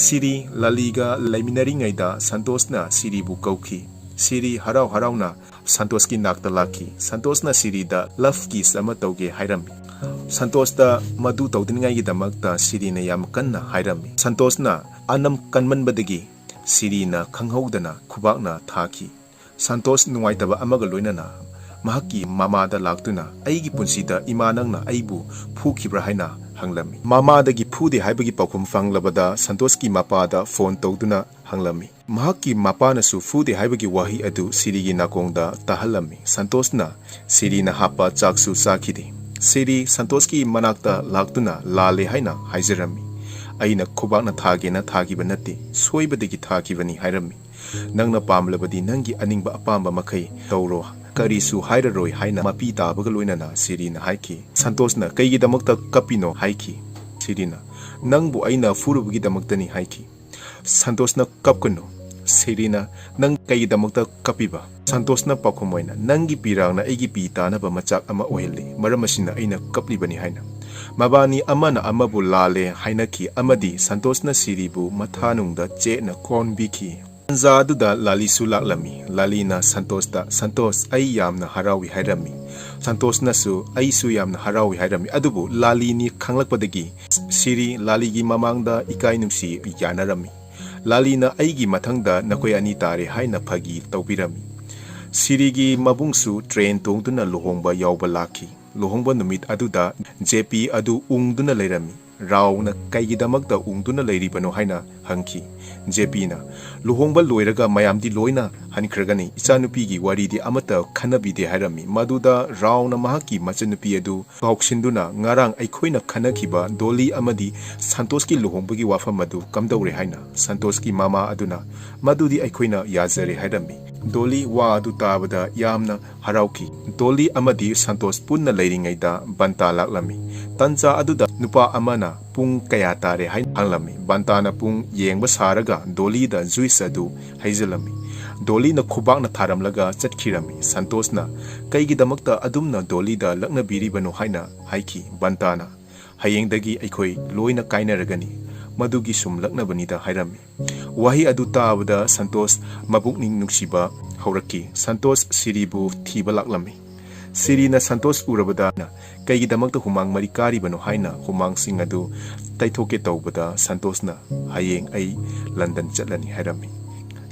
ꯁꯤꯔꯤ ꯂꯥꯂꯤꯒ ꯂꯩꯃꯤꯟꯅꯔꯤꯉꯩꯗ ꯁꯟꯇꯣꯁꯅ ꯁꯤꯔꯤꯕꯨ ꯀꯧꯈꯤ꯫ ꯁꯤꯔꯤ ꯍꯔꯥꯎ ꯍꯔꯥꯎꯅ ꯁꯟꯇꯣꯁꯀꯤ ꯅꯥꯛꯇ ꯂꯥꯛꯈꯤ꯫ ꯁꯟꯇꯣꯁꯅ ꯁꯤꯔꯤꯗ "Love kiss ꯑꯃ ꯇꯧꯒꯦ" ꯍꯥꯏꯔꯝꯃꯤ꯫ ꯁꯟꯇꯣꯁꯇ ꯃꯗꯨ ꯇꯧꯗꯅꯤꯡꯉꯥꯏꯒꯤꯗꯃꯛꯇ ꯁꯤꯔꯤꯅ ꯌꯥꯝ ꯀꯟꯅ ꯍꯥꯏꯔꯝꯃꯤ꯫ ꯁꯟꯇꯣꯁꯅ ꯑꯅꯝ ꯀꯟꯃꯟꯕꯗꯒꯤ ꯁꯤꯔꯤꯅ ꯈꯪꯍꯧꯗꯅ ꯈꯨꯕꯥꯛꯅ ꯊꯥꯈꯤ꯫ ꯁꯟꯇꯣꯁ ꯅꯨꯡꯉꯥꯏꯇꯕ ꯑꯃꯒ ꯂꯣꯏꯅꯅ ꯃꯍꯥꯛꯀꯤ ꯃꯃꯥꯗ ꯂꯥꯛꯇꯨꯅ "ꯑꯩꯒꯤ ꯄꯨꯟꯁꯤꯗ ꯏꯃꯥ ꯅꯪꯅ ꯑꯩꯕꯨ ꯐꯨꯈꯤꯕ꯭ꯔꯥ ꯍꯥꯏꯅ ꯍꯪꯂꯝꯃꯤ꯫ ꯃꯃꯥꯗꯒꯤ ꯐꯨꯗꯦ ꯍꯥꯏꯕꯒꯤ ꯄꯥꯎꯈꯨꯝ ꯐꯪꯂꯕꯗ ꯁꯟꯇꯣꯁꯀꯤ ꯃꯄꯥꯗ ꯐꯣꯟ ꯇꯧꯗꯨꯅ ꯍꯪꯂꯝꯃꯤ꯫ ꯃꯍꯥꯛꯀꯤ ꯃꯄꯥꯅꯁꯨ ꯐꯨꯗꯦ ꯍꯥꯏꯕꯒꯤ ꯋꯥꯍꯩ ꯑꯗꯨ ꯁꯤꯔꯤꯒꯤ ꯅꯥꯀꯣꯡꯗ ꯇꯥꯍꯜꯂꯝꯃꯤ꯫ ꯁꯟꯇꯣꯁꯅ ꯁꯤꯔꯤꯅ ꯍꯥꯞꯄ ꯆꯥꯛꯁꯨ ꯆꯥꯈꯤꯗꯦ꯫ ꯁꯤꯔꯤ ꯁꯟꯇꯣꯁꯀꯤ ꯃꯅꯥꯛꯇ ꯂꯥꯛꯇꯨꯅ ꯂꯥꯜꯂꯦ ꯍꯥꯏꯅ ꯍꯥꯏꯖꯔꯝꯃꯤ꯫ "ꯑꯩꯅ ꯈꯨꯕꯥꯛꯅ ꯊꯥꯒꯦꯅ ꯊꯥꯈꯤꯕ ꯅꯠꯇꯦ, ꯁꯣꯏꯕꯗꯒꯤ ꯊꯥꯈꯤꯕꯅꯤ" ꯍꯥꯏꯔꯝꯃꯤ꯫ "ꯅꯪꯅ ꯄꯥꯝꯂꯕꯗꯤ ꯅꯪꯒꯤ ꯑꯅꯤꯡꯕ ꯑꯄꯥꯝꯕ ꯃꯈꯩ ꯇꯧꯔꯣ, ꯀꯔꯤꯁꯨ ꯍꯥꯏꯔꯔꯣꯏ" ꯍꯥꯏꯅ ꯃꯄꯤ ꯇꯥꯕꯒ ꯂꯣꯏꯅꯅ ꯁꯤꯔꯤꯅ ꯍꯥꯏꯈꯤ꯫ ꯁꯟꯇꯣꯁꯅ "ꯀꯩꯒꯤꯗꯃꯛꯇ ꯀꯞꯄꯤꯅꯣ?" ꯍꯥꯏꯈꯤ꯫ ꯁꯤꯔꯤꯅ "ꯅꯪꯕꯨ ꯑꯩꯅ ꯐꯨꯔꯨꯕꯒꯤꯗꯃꯛꯇꯅꯤ" ꯍꯥꯏꯈꯤ꯫ ꯁꯟꯇꯣꯁꯅ "ꯀꯞꯀꯅꯨ"꯫ ꯁꯤꯔꯤꯅ "ꯅꯪ ꯀꯩꯒꯤꯗꯃꯛꯇ ꯀꯞꯄꯤꯕ?" ꯁꯟꯇꯣꯁꯅ ꯄꯥꯎꯈꯨꯝ ꯑꯣꯏꯅ "ꯅꯪꯒꯤ ꯄꯤꯔꯥꯡꯅ ꯑꯩꯒꯤ ꯄꯤ ꯇꯥꯅꯕ ꯃꯆꯥꯛ ꯑꯃ ꯑꯣꯏꯍꯜꯂꯤ, ꯃꯔꯝ ꯑꯁꯤꯅ ꯑꯩꯅ ꯀꯞꯂꯤꯕꯅꯤ" ꯍꯥꯏꯅ꯫ ꯃꯕꯥꯅꯤ ꯑꯃꯅ ꯑꯃꯕꯨ ꯂꯥꯜꯂꯦ ꯍꯥꯏꯅꯈꯤ ꯑꯃꯗꯤ ꯁꯟꯇꯣꯁꯅ ꯁꯤꯔꯤꯕꯨ ꯃꯊꯥꯅꯨꯡꯗ ꯆꯦꯠꯅ ꯀꯣꯟꯕꯤꯈꯤ꯫ ꯇꯟꯖꯥ ꯑꯗꯨꯗ ꯂꯥꯂꯤꯁꯨ ꯂꯥꯛꯂꯝꯃꯤ꯫ ꯂꯥꯂꯤꯅ ꯁꯟꯇꯣꯁꯇ "ꯁꯟꯇꯣꯁ, ꯑꯩ ꯌꯥꯝꯅ ꯍꯔꯥꯎꯏ" ꯍꯥꯏꯔꯝꯃꯤ꯫ ꯁꯟꯇꯣꯁꯅꯁꯨ "ꯑꯩꯁꯨ ꯌꯥꯝꯅ ꯍꯔꯥꯎꯏ" ꯍꯥꯏꯔꯝꯃꯤ꯫ ꯑꯗꯨꯕꯨ ꯂꯥꯂꯤꯅꯤ ꯈꯪꯂꯛꯄꯗꯒꯤ ꯁꯤꯔꯤ ꯂꯥꯂꯤꯒꯤ ꯃꯃꯥꯡꯗ ꯏꯀꯥꯏ ꯅꯨꯡꯁꯤ ꯌꯥꯅꯔꯝꯃꯤ꯫ ꯂꯥꯂꯤꯅ "ꯑꯩꯒꯤ ꯃꯊꯪꯗ ꯅꯈꯣꯏ ꯑꯅꯤ ꯇꯥꯔꯦ" ꯍꯥꯏꯅ ꯐꯥꯒꯤ ꯇꯧꯕꯤꯔꯝꯃꯤ꯫ ꯁꯤꯔꯤꯒꯤ ꯃꯕꯨꯡꯁꯨ ꯇ꯭ꯔꯦꯟ ꯇꯣꯡꯗꯨꯅ ꯂꯨꯍꯣꯡꯕ ꯌꯥꯎꯕ ꯂꯥꯛꯈꯤ꯫ ꯂꯨꯍꯣꯡꯕ ꯅꯨꯃꯤꯠ ꯑꯗꯨꯗ ꯖꯦꯄꯤ ꯑꯗꯨ ꯎꯪꯗꯨꯅ ꯂꯩꯔꯝꯃꯤ꯫ ꯔꯥꯎꯅ "ꯀꯩꯒꯤꯗꯃꯛꯇ ꯎꯪꯗꯨꯅ ꯂꯩꯔꯤꯕꯅꯣ?" ꯍꯥꯏꯅ ꯍꯪꯈꯤ꯫ ꯖꯦꯄꯤꯅ "ꯂꯨꯍꯣꯡꯕ ꯂꯣꯏꯔꯒ ꯃꯌꯥꯝꯗꯤ ꯂꯣꯏꯅ ꯍꯟꯈ꯭ꯔꯒꯅꯤ, ꯏꯆꯥꯅꯨꯄꯤꯒꯤ ꯋꯥꯔꯤꯗꯤ ꯑꯃꯠꯇ ꯈꯟꯅꯕꯤꯗꯦ" ꯍꯥꯏꯔꯝꯃꯤ꯫ ꯃꯗꯨꯗ ꯔꯥꯎꯅ ꯃꯍꯥꯛꯀꯤ ꯃꯆꯟꯅꯨꯄꯤ ꯑꯗꯨ ꯀꯥꯎꯁꯤꯟꯗꯨꯅ "ꯉꯔꯥꯡ ꯑꯩꯈꯣꯏꯅ ꯈꯟꯅꯈꯤꯕ ꯗꯣꯂꯤ ꯑꯃꯗꯤ ꯁꯟꯇꯣꯁꯀꯤ ꯂꯨꯍꯣꯡꯕꯒꯤ ꯋꯥꯐꯝ ꯑꯗꯨ ꯀꯝꯗꯧꯔꯦ?" ꯍꯥꯏꯅ ꯁꯟꯇꯣꯁꯀꯤ ꯃꯃꯥ ꯑꯗꯨꯅ "ꯃꯗꯨꯗꯤ ꯑꯩꯈꯣꯏꯅ ꯌꯥꯖꯔꯦ" ꯍꯥꯏꯔꯝꯃꯤ꯫ ꯗꯣꯂꯤ ꯋꯥ ꯑꯗꯨ ꯇꯥꯕꯗ ꯌꯥꯝꯅ ꯍꯔꯥꯎꯈꯤ꯫ ꯗꯣꯂꯤ ꯑꯃꯗꯤ ꯁꯟꯇꯣꯁ ꯄꯨꯟꯅ ꯂꯩꯔꯤꯉꯩꯗ ꯕꯟꯇꯥ ꯂꯥꯛꯂꯝꯃꯤ꯫ ꯇꯟꯖꯥ ꯑꯗꯨꯗ ꯅꯨꯄꯥ ꯑꯃꯅ "ꯄꯨꯡ ꯀꯌꯥ ꯇꯥꯔꯦ?" ꯍꯥꯏꯅ ꯍꯪꯂꯝꯃꯤ꯫ ꯕꯟꯇꯥꯅ ꯄꯨꯡ ꯌꯦꯡꯕ ꯁꯥꯔꯒ ꯗꯣꯂꯤꯗ ꯖꯨꯏꯁ ꯑꯗꯨ ꯍꯩꯖꯤꯜꯂꯝꯃꯤ꯫ ꯗꯣꯂꯤꯅ ꯈꯨꯕꯥꯛꯅ ꯊꯥꯔꯝꯂꯒ ꯆꯠꯈꯤꯔꯝꯃꯤ꯫ ꯁꯟꯇꯣꯁꯅ "ꯀꯩꯒꯤꯗꯃꯛꯇ ꯑꯗꯨꯝꯅ ꯗꯣꯂꯤꯗ ꯂꯛꯅꯕꯤꯔꯤꯕꯅꯣ?" ꯍꯥꯏꯅ ꯍꯥꯏꯈꯤ꯫ ꯕꯟꯇꯥꯅ "ꯍꯌꯦꯡꯗꯒꯤ ꯑꯩꯈꯣꯏ ꯂꯣꯏꯅ ꯀꯥꯏꯅꯔꯒꯅꯤ, ꯃꯗꯨꯒꯤ ꯁꯨꯝ ꯂꯛꯅꯕꯅꯤꯗ" ꯍꯥꯏꯔꯝꯃꯤ꯫ ꯋꯥꯍꯩ ꯑꯗꯨ ꯇꯥꯕꯗ ꯁꯟꯇꯣꯁ ꯃꯕꯨꯛꯅꯤꯡ ꯅꯨꯡꯁꯤꯕ ꯍꯧꯔꯛꯈꯤ꯫ ꯁꯟꯇꯣꯁ ꯁꯤꯔꯤꯕꯨ ꯊꯤꯕ ꯂꯥꯛꯂꯝꯃꯤ꯫ ꯁꯤꯔꯤꯅ ꯁꯟꯇꯣꯁ ꯎꯔꯕꯗ "ꯀꯩꯒꯤꯗꯃꯛꯇ ꯍꯨꯃꯥꯡ ꯃꯔꯤ ꯀꯥꯔꯤꯕꯅꯣ?" ꯍꯥꯏꯅ ꯍꯨꯃꯥꯡꯁꯤꯡ ꯑꯗꯨ ꯇꯩꯊꯣꯛꯀꯦ ꯇꯧꯕꯗ ꯁꯟꯇꯣꯁꯅ "ꯍꯌꯦꯡ ꯑꯩ ꯂꯟꯗꯟ ꯆꯠꯂꯅꯤ" ꯍꯥꯏꯔꯝꯃꯤ꯫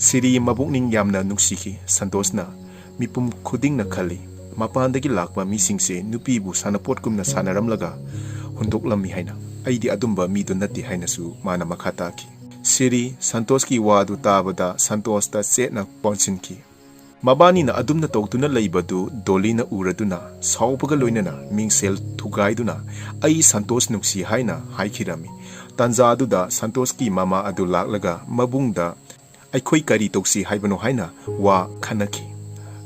ꯁꯤꯔꯤ ꯃꯕꯨꯛꯅꯤꯡ ꯌꯥꯝꯅ ꯅꯨꯡꯁꯤꯈꯤ꯫ ꯁꯟꯇꯣꯁꯅ "ꯃꯤꯄꯨꯝ ꯈꯨꯗꯤꯡꯅ ꯈꯜꯂꯤ, ꯃꯄꯥꯟꯗꯒꯤ ꯂꯥꯛꯄ ꯃꯤꯁꯤꯡꯁꯦ ꯅꯨꯄꯤꯕꯨ ꯁꯥꯟꯅꯄꯣꯠꯀꯨꯝꯅ ꯁꯥꯟꯅꯔꯝꯂꯒ ꯍꯨꯟꯗꯣꯛꯂꯝꯃꯤ ꯍꯥꯏꯅ꯫ ꯑꯩꯗꯤ ꯑꯗꯨꯝꯕ ꯃꯤꯗꯨ ꯅꯠꯇꯦ ꯍꯥꯏꯅꯁꯨ ꯃꯥꯅ ꯃꯈꯥ ꯇꯥꯈꯤ꯫ ꯁꯤꯔꯤ ꯁꯟꯇꯣꯁꯀꯤ ꯋꯥꯗꯨ ꯇꯥꯕꯗ ꯁꯟꯇꯣꯁꯇ ꯆꯦꯠꯅ ꯀꯣꯟꯁꯤꯟꯈꯤ꯫ ꯃꯕꯥꯅꯤꯅ ꯑꯗꯨꯝꯅ ꯇꯧꯗꯨꯅ ꯂꯩꯕꯗꯨ ꯗꯣꯂꯤꯅ ꯎꯔꯗꯨꯅ ꯁꯥꯎꯕꯒ ꯂꯣꯏꯅꯅ ꯃꯤꯡꯁꯦꯜ ꯊꯨꯒꯥꯏꯗꯨꯅ "ꯑꯩ ꯁꯟꯇꯣꯁ ꯅꯨꯡꯁꯤ" ꯍꯥꯏꯅ ꯍꯥꯏꯈꯤꯔꯝꯃꯤ꯫ ꯇꯥꯟꯖꯥꯗꯨꯗ ꯁꯟꯇꯣꯁꯀꯤ ꯃꯃꯥ ꯑꯗꯨ ꯂꯥꯛꯂꯒ ꯃꯕꯨꯡꯗ "ꯑꯩꯈꯣꯏ ꯀꯔꯤ ꯇꯧꯁꯤ ꯍꯥꯏꯕꯅꯣ?" ꯍꯥꯏꯅ ꯋꯥ ꯈꯟꯅꯈꯤ꯫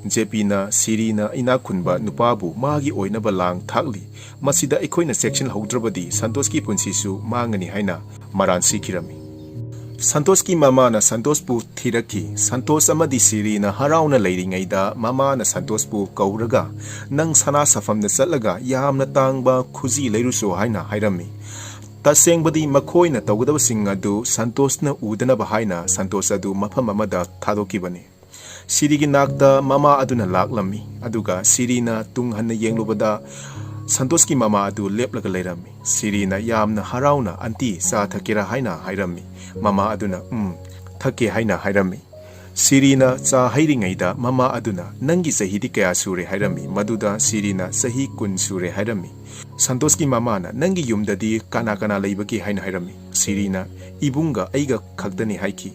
ꯖꯦꯄꯤꯅ ꯁꯤꯔꯤꯅ ꯏꯅꯥꯛ ꯈꯨꯟꯕ ꯅꯨꯄꯥꯕꯨ ꯃꯥꯒꯤ ꯑꯣꯏꯅꯕ ꯂꯥꯡ ꯊꯥꯛꯂꯤ, ꯃꯁꯤꯗ ꯑꯩꯈꯣꯏꯅ ꯆꯦꯛꯁꯤꯟꯍꯧꯗ꯭ꯔꯕꯗꯤ ꯁꯟꯇꯣꯁꯀꯤ ꯄꯨꯟꯁꯤꯁꯨ ꯃꯥꯡꯉꯅꯤ ꯍꯥꯏꯅ ꯃꯔꯥꯟ ꯁꯤꯈꯤꯔꯝꯃꯤ꯫ ꯁꯟꯇꯣꯁꯀꯤ ꯃꯃꯥꯅ ꯁꯟꯇꯣꯁꯄꯨ ꯊꯤꯔꯛꯈꯤ꯫ ꯁꯟꯇꯣꯁ ꯑꯃꯗꯤ ꯁꯤꯔꯤꯅ ꯍꯔꯥꯎꯅ ꯂꯩꯔꯤꯉꯩꯗ ꯃꯃꯥꯅ ꯁꯟꯇꯣꯁꯄꯨ ꯀꯧꯔꯒ, "ꯅꯪ ꯁꯅꯥ ꯁꯥꯐꯝꯗ ꯆꯠꯂꯒ ꯌꯥꯝꯅ ꯇꯥꯡꯕ ꯈꯨꯖꯤ ꯂꯩꯔꯨꯁꯨ" ꯍꯥꯏꯅ ꯍꯥꯏꯔꯝꯃꯤ꯫ ꯇꯁꯦꯡꯕꯗꯤ ꯃꯈꯣꯏꯅ ꯇꯧꯒꯗꯕꯁꯤꯡ ꯑꯗꯨ ꯁꯟꯇꯣꯁꯅ ꯎꯗꯅꯕ ꯍꯥꯏꯅ ꯁꯟꯇꯣꯁ ꯑꯗꯨ ꯃꯐꯝ ꯑꯃꯗ ꯊꯥꯗꯣꯛꯈꯤꯕꯅꯤ꯫ ꯁꯤꯔꯤꯒꯤ ꯅꯥꯛꯇ ꯃꯃꯥ ꯑꯗꯨꯅ ꯂꯥꯛꯂꯝꯃꯤ, ꯑꯗꯨꯒ ꯁꯤꯔꯤꯅ ꯇꯨꯡ ꯍꯟꯅ ꯌꯦꯡꯂꯨꯕꯗ ꯁꯟꯇꯣꯁꯀꯤ ꯃꯃꯥ ꯑꯗꯨ ꯂꯦꯞꯂꯒ ꯂꯩꯔꯝꯃꯤ꯫ ꯁꯤꯔꯤꯅ ꯌꯥꯝꯅ ꯍꯔꯥꯎꯅ, "ꯑꯟꯇꯤ, ꯆꯥ ꯊꯛꯀꯦꯔꯥ?" ꯍꯥꯏꯅ ꯍꯥꯏꯔꯝꯃꯤ꯫ ꯃꯃꯥ ꯑꯗꯨꯅ, "ꯎꯝ, ꯊꯛꯀꯦ" ꯍꯥꯏꯅ ꯍꯥꯏꯔꯝꯃꯤ꯫ ꯁꯤꯔꯤꯅ ꯆꯥ ꯍꯩꯔꯤꯉꯩꯗ ꯃꯃꯥ ꯑꯗꯨꯅ, "ꯅꯪꯒꯤ ꯆꯍꯤꯗꯤ ꯀꯌꯥ ꯁꯨꯔꯦ?" ꯍꯥꯏꯔꯝꯃꯤ꯫ ꯃꯗꯨꯗ ꯁꯤꯔꯤꯅ, "ꯆꯍꯤ ꯀꯨꯟ ꯁꯨꯔꯦ" ꯍꯥꯏꯔꯝꯃꯤ꯫ ꯁꯟꯇꯣꯁꯀꯤ ꯃꯃꯥꯅ, "ꯅꯪꯒꯤ ꯌꯨꯝꯗꯗꯤ ꯀꯅꯥ ꯀꯅꯥ ꯂꯩꯕꯒꯦ?" ꯍꯥꯏꯅ ꯍꯥꯏꯔꯝꯃꯤ꯫ ꯁꯤꯔꯤꯅ, "ꯏꯕꯨꯡꯒ ꯑꯩꯒ ꯈꯛꯇꯅꯤ" ꯍꯥꯏꯈꯤ꯫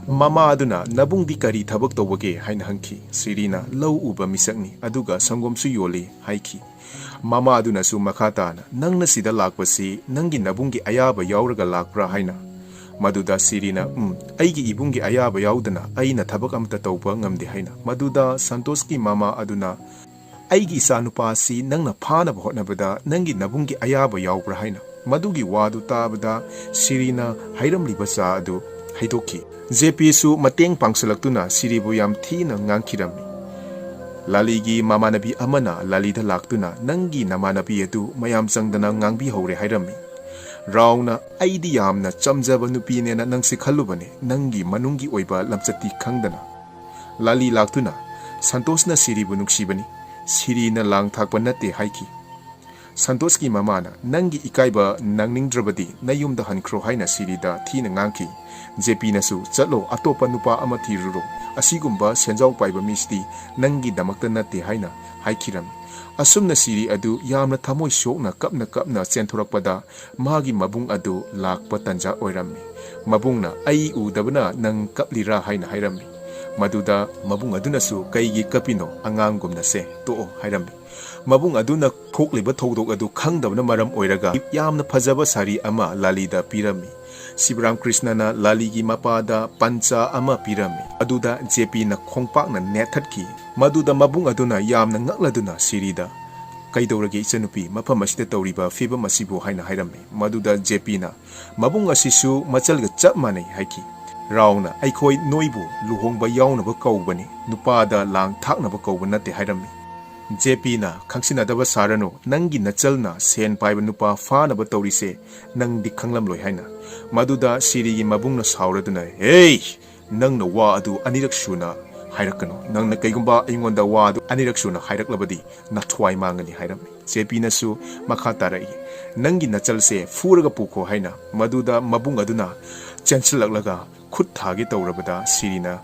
ꯃꯃꯥ ꯑꯗꯨꯅ, "ꯅꯕꯨꯡꯗꯤ ꯀꯔꯤ ꯊꯕꯛ ꯇꯧꯕꯒꯦ?" ꯍꯥꯏꯅ ꯍꯪꯈꯤ꯫ ꯁꯤꯔꯤꯅ, "ꯂꯧ ꯎꯕ ꯃꯤꯁꯛꯅꯤ, ꯑꯗꯨꯒ ꯁꯪꯒꯣꯝꯁꯨ ꯌꯣꯜꯂꯤ" ꯍꯥꯏꯈꯤ꯫ ꯃꯃꯥ ꯑꯗꯨꯅꯁꯨ ꯃꯈꯥ ꯇꯥꯅ, "ꯅꯪꯅ ꯁꯤꯗ ꯂꯥꯛꯄꯁꯤ ꯅꯪꯒꯤ ꯅꯕꯨꯡꯒꯤ ꯑꯌꯥꯕ ꯌꯥꯎꯔꯒ ꯂꯥꯛꯄ꯭ꯔꯥ?" ꯍꯥꯏꯅ꯫ ꯃꯗꯨꯗ ꯁꯤꯔꯤꯅ, "ꯎꯝ, ꯑꯩꯒꯤ ꯏꯕꯨꯡꯒꯤ ꯑꯌꯥꯕ ꯌꯥꯎꯗꯅ ꯑꯩꯅ ꯊꯕꯛ ꯑꯃꯠꯇ ꯇꯧꯕ ꯉꯝꯗꯦ" ꯍꯥꯏꯅ꯫ ꯃꯗꯨꯗ ꯁꯟꯇꯣꯁꯀꯤ ꯃꯃꯥ ꯑꯗꯨꯅ, "ꯑꯩꯒꯤ ꯏꯆꯥꯅꯨꯄꯥ ꯑꯁꯤ ꯅꯪꯅ ꯐꯥꯅꯕ ꯍꯣꯠꯅꯕꯗ ꯅꯪꯒꯤ ꯅꯕꯨꯡꯒꯤ ꯑꯌꯥꯕ ꯌꯥꯎꯕ꯭ꯔꯥ?" ꯍꯥꯏꯅ꯫ ꯃꯗꯨꯒꯤ ꯋꯥꯗꯨ ꯇꯥꯕꯗ ꯁꯤꯔꯤꯅ ꯍꯩꯔꯝꯂꯤꯕ ꯆꯥ ꯑꯗꯨ ꯍꯩꯗꯣꯛꯈꯤ꯫ ꯖꯦꯄꯤꯁꯨ ꯃꯇꯦꯡ ꯄꯥꯡꯁꯤꯜꯂꯛꯇꯨꯅ ꯁꯤꯔꯤꯕꯨ ꯌꯥꯝ ꯊꯤꯅ ꯉꯥꯡꯈꯤꯔꯝꯃꯤ꯫ ꯂꯥꯂꯤꯒꯤ ꯃꯃꯥꯟꯅꯕꯤ ꯑꯃꯅ ꯂꯥꯂꯤꯗ ꯂꯥꯛꯇꯨꯅ, "ꯅꯪꯒꯤ ꯅꯃꯥꯟꯅꯕꯤ ꯑꯗꯨ ꯃꯌꯥꯝ ꯆꯪꯗꯅ ꯉꯥꯡꯕꯤꯍꯧꯔꯦ" ꯍꯥꯏꯔꯝꯃꯤ꯫ ꯔꯥꯎꯅ, "ꯑꯩꯗꯤ ꯌꯥꯝꯅ ꯆꯝꯖꯕ ꯅꯨꯄꯤꯅꯦꯅ ꯅꯪꯁꯦ ꯈꯜꯂꯨꯕꯅꯦ, ꯅꯪꯒꯤ ꯃꯅꯨꯡꯒꯤ ꯑꯣꯏꯕ ꯂꯝꯆꯠꯇꯤ ꯈꯪꯗꯅ"꯫ ꯂꯥꯂꯤ ꯂꯥꯛꯇꯨꯅ, "ꯁꯟꯇꯣꯁꯅ ꯁꯤꯔꯤꯕꯨ ꯅꯨꯡꯁꯤꯕꯅꯤ, ꯁꯤꯔꯤꯅ ꯂꯥꯡ ꯊꯥꯛꯄ ꯅꯠꯇꯦ" ꯍꯥꯏꯈꯤ꯫ ꯁꯟꯇꯣꯁꯀꯤ ꯃꯃꯥꯅ, "ꯅꯪꯒꯤ ꯏꯀꯥꯏꯕ ꯅꯪꯅꯤꯡꯗ꯭ꯔꯕꯗꯤ ꯅꯌꯨꯝꯗ ꯍꯟꯈ꯭ꯔꯣ" ꯍꯥꯏꯅ ꯁꯤꯔꯤꯗ ꯊꯤꯅ ꯉꯥꯡꯈꯤ꯫ ꯖꯦꯄꯤꯅꯁꯨ, "ꯆꯠꯂꯣ, ꯑꯇꯣꯞꯄ ꯅꯨꯄꯥ ꯑꯃ ꯊꯤꯔꯨꯔꯣ꯫ ꯑꯁꯤꯒꯨꯝꯕ ꯁꯦꯟꯖꯥꯎ ꯄꯥꯏꯕ ꯃꯤꯁꯤꯗꯤ ꯅꯪꯒꯤꯗꯃꯛꯇ ꯅꯠꯇꯦ" ꯍꯥꯏꯅ ꯍꯥꯏꯈꯤꯔꯝꯃꯤ꯫ ꯑꯁꯨꯝꯅ ꯁꯤꯔꯤ ꯑꯗꯨ ꯌꯥꯝꯅ ꯊꯃꯣꯏ ꯁꯣꯛꯅ ꯀꯞꯅ ꯀꯞꯅ ꯆꯦꯟꯊꯣꯔꯛꯄꯗ ꯃꯥꯒꯤ ꯃꯕꯨꯡ ꯑꯗꯨ ꯂꯥꯛꯄ ꯇꯟꯖꯥ ꯑꯣꯏꯔꯝꯃꯤ꯫ ꯃꯕꯨꯡꯅ, "ꯑꯩ ꯎꯗꯕꯅ ꯅꯪ ꯀꯞꯂꯤꯔꯥ?" ꯍꯥꯏꯅ ꯍꯥꯏꯔꯝꯃꯤ꯫ ꯃꯗꯨꯗ ꯃꯕꯨꯡ ꯑꯗꯨꯅꯁꯨ, "ꯀꯩꯒꯤ ꯀꯞꯄꯤꯅꯣ? ꯑꯉꯥꯡꯒꯨꯝꯅ ꯁꯦ, ꯇꯣꯛꯑꯣ" ꯍꯥꯏꯔꯝꯃꯤ꯫ ꯃꯕꯨꯡ ꯑꯗꯨꯅ ꯊꯣꯛꯂꯤꯕ ꯊꯧꯗꯣꯛ ꯑꯗꯨ ꯈꯪꯗꯕꯅ ꯃꯔꯝ ꯑꯣꯏꯔꯒ ꯌꯥꯝꯅ ꯐꯖꯕ ꯁꯥꯔꯤ ꯑꯃ ꯂꯥꯂꯤꯗ ꯄꯤꯔꯝꯃꯤ꯫ ꯁꯤꯕꯔꯥꯝ ꯀ꯭ꯔꯤꯁꯅꯅ ꯂꯥꯂꯤꯒꯤ ꯃꯄꯥꯗ ꯄꯟꯆꯥ ꯑꯃ ꯄꯤꯔꯝꯃꯤ꯫ ꯑꯗꯨꯗ ꯖꯦꯄꯤꯅ ꯈꯣꯡꯄꯥꯛꯅ ꯅꯦꯠꯊꯠꯈꯤ꯫ ꯃꯗꯨꯗ ꯃꯕꯨꯡ ꯑꯗꯨꯅ ꯌꯥꯝꯅ ꯉꯛꯂꯗꯨꯅ ꯁꯤꯔꯤꯗ, "ꯀꯩꯗꯧꯔꯒꯦ ꯏꯆꯟꯅꯨꯄꯤ, ꯃꯐꯝ ꯑꯁꯤꯗ ꯇꯧꯔꯤꯕ ꯐꯤꯕꯝ ꯑꯁꯤꯕꯨ?" ꯍꯥꯏꯅ ꯍꯥꯏꯔꯝꯃꯤ꯫ ꯃꯗꯨꯗ ꯖꯦꯄꯤꯅ, "ꯃꯕꯨꯡ ꯑꯁꯤꯁꯨ ꯃꯆꯜꯒ ꯆꯞ ꯃꯥꯟꯅꯩ" ꯍꯥꯏꯈꯤ꯫ ꯔꯥꯎꯅ, "ꯑꯩꯈꯣꯏ ꯅꯣꯏꯕꯨ ꯂꯨꯍꯣꯡꯕ ꯌꯥꯎꯅꯕ ꯀꯧꯕꯅꯤ, ꯅꯨꯄꯥꯗ ꯂꯥꯡ ꯊꯥꯛꯅꯕ ꯀꯧꯕ ꯅꯠꯇꯦ" ꯍꯥꯏꯔꯝꯃꯤ꯫ ꯖꯦꯄꯤꯅ, "ꯈꯪꯁꯤꯟꯅꯗꯕ ꯁꯥꯔꯅꯨ, ꯅꯪꯒꯤ ꯅꯆꯜꯅ ꯁꯦꯟ ꯄꯥꯏꯕ ꯅꯨꯄꯥ ꯐꯥꯅꯕ ꯇꯧꯔꯤꯁꯦ ꯅꯪꯗꯤ ꯈꯪꯂꯝꯂꯣꯏ" ꯍꯥꯏꯅ꯫ ꯃꯗꯨꯗ ꯁꯤꯔꯤꯒꯤ ꯃꯕꯨꯡꯅ ꯁꯥꯎꯔꯗꯨꯅ, "ꯍꯦ! ꯅꯪꯅ ꯋꯥ ꯑꯗꯨ ꯑꯅꯤꯔꯛ ꯁꯨꯅ ꯍꯥꯏꯔꯛꯀꯅꯨ꯫ ꯅꯪꯅ ꯀꯩꯒꯨꯝꯕ ꯑꯩꯉꯣꯟꯗ ꯋꯥ ꯑꯗꯨ ꯑꯅꯤꯔꯛ ꯁꯨꯅ ꯍꯥꯏꯔꯛꯂꯕꯗꯤ ꯅꯊ꯭ꯋꯥꯏ ꯃꯥꯡꯒꯅꯤ" ꯍꯥꯏꯔꯝꯃꯤ꯫ ꯖꯦꯄꯤꯅꯁꯨ ꯃꯈꯥ ꯇꯥꯔꯛꯏ, "ꯅꯪꯒꯤ ꯅꯆꯜꯁꯦ ꯐꯨꯔꯒ ꯄꯨꯈꯣ" ꯍꯥꯏꯅ꯫ ꯃꯗꯨꯗ ꯃꯕꯨꯡ ꯑꯗꯨꯅ ꯆꯦꯟꯁꯤꯜꯂꯛꯂꯒ ꯈꯨꯠ ꯊꯥꯒꯦ ꯇꯧꯔꯕꯗ ꯁꯤꯔꯤꯅ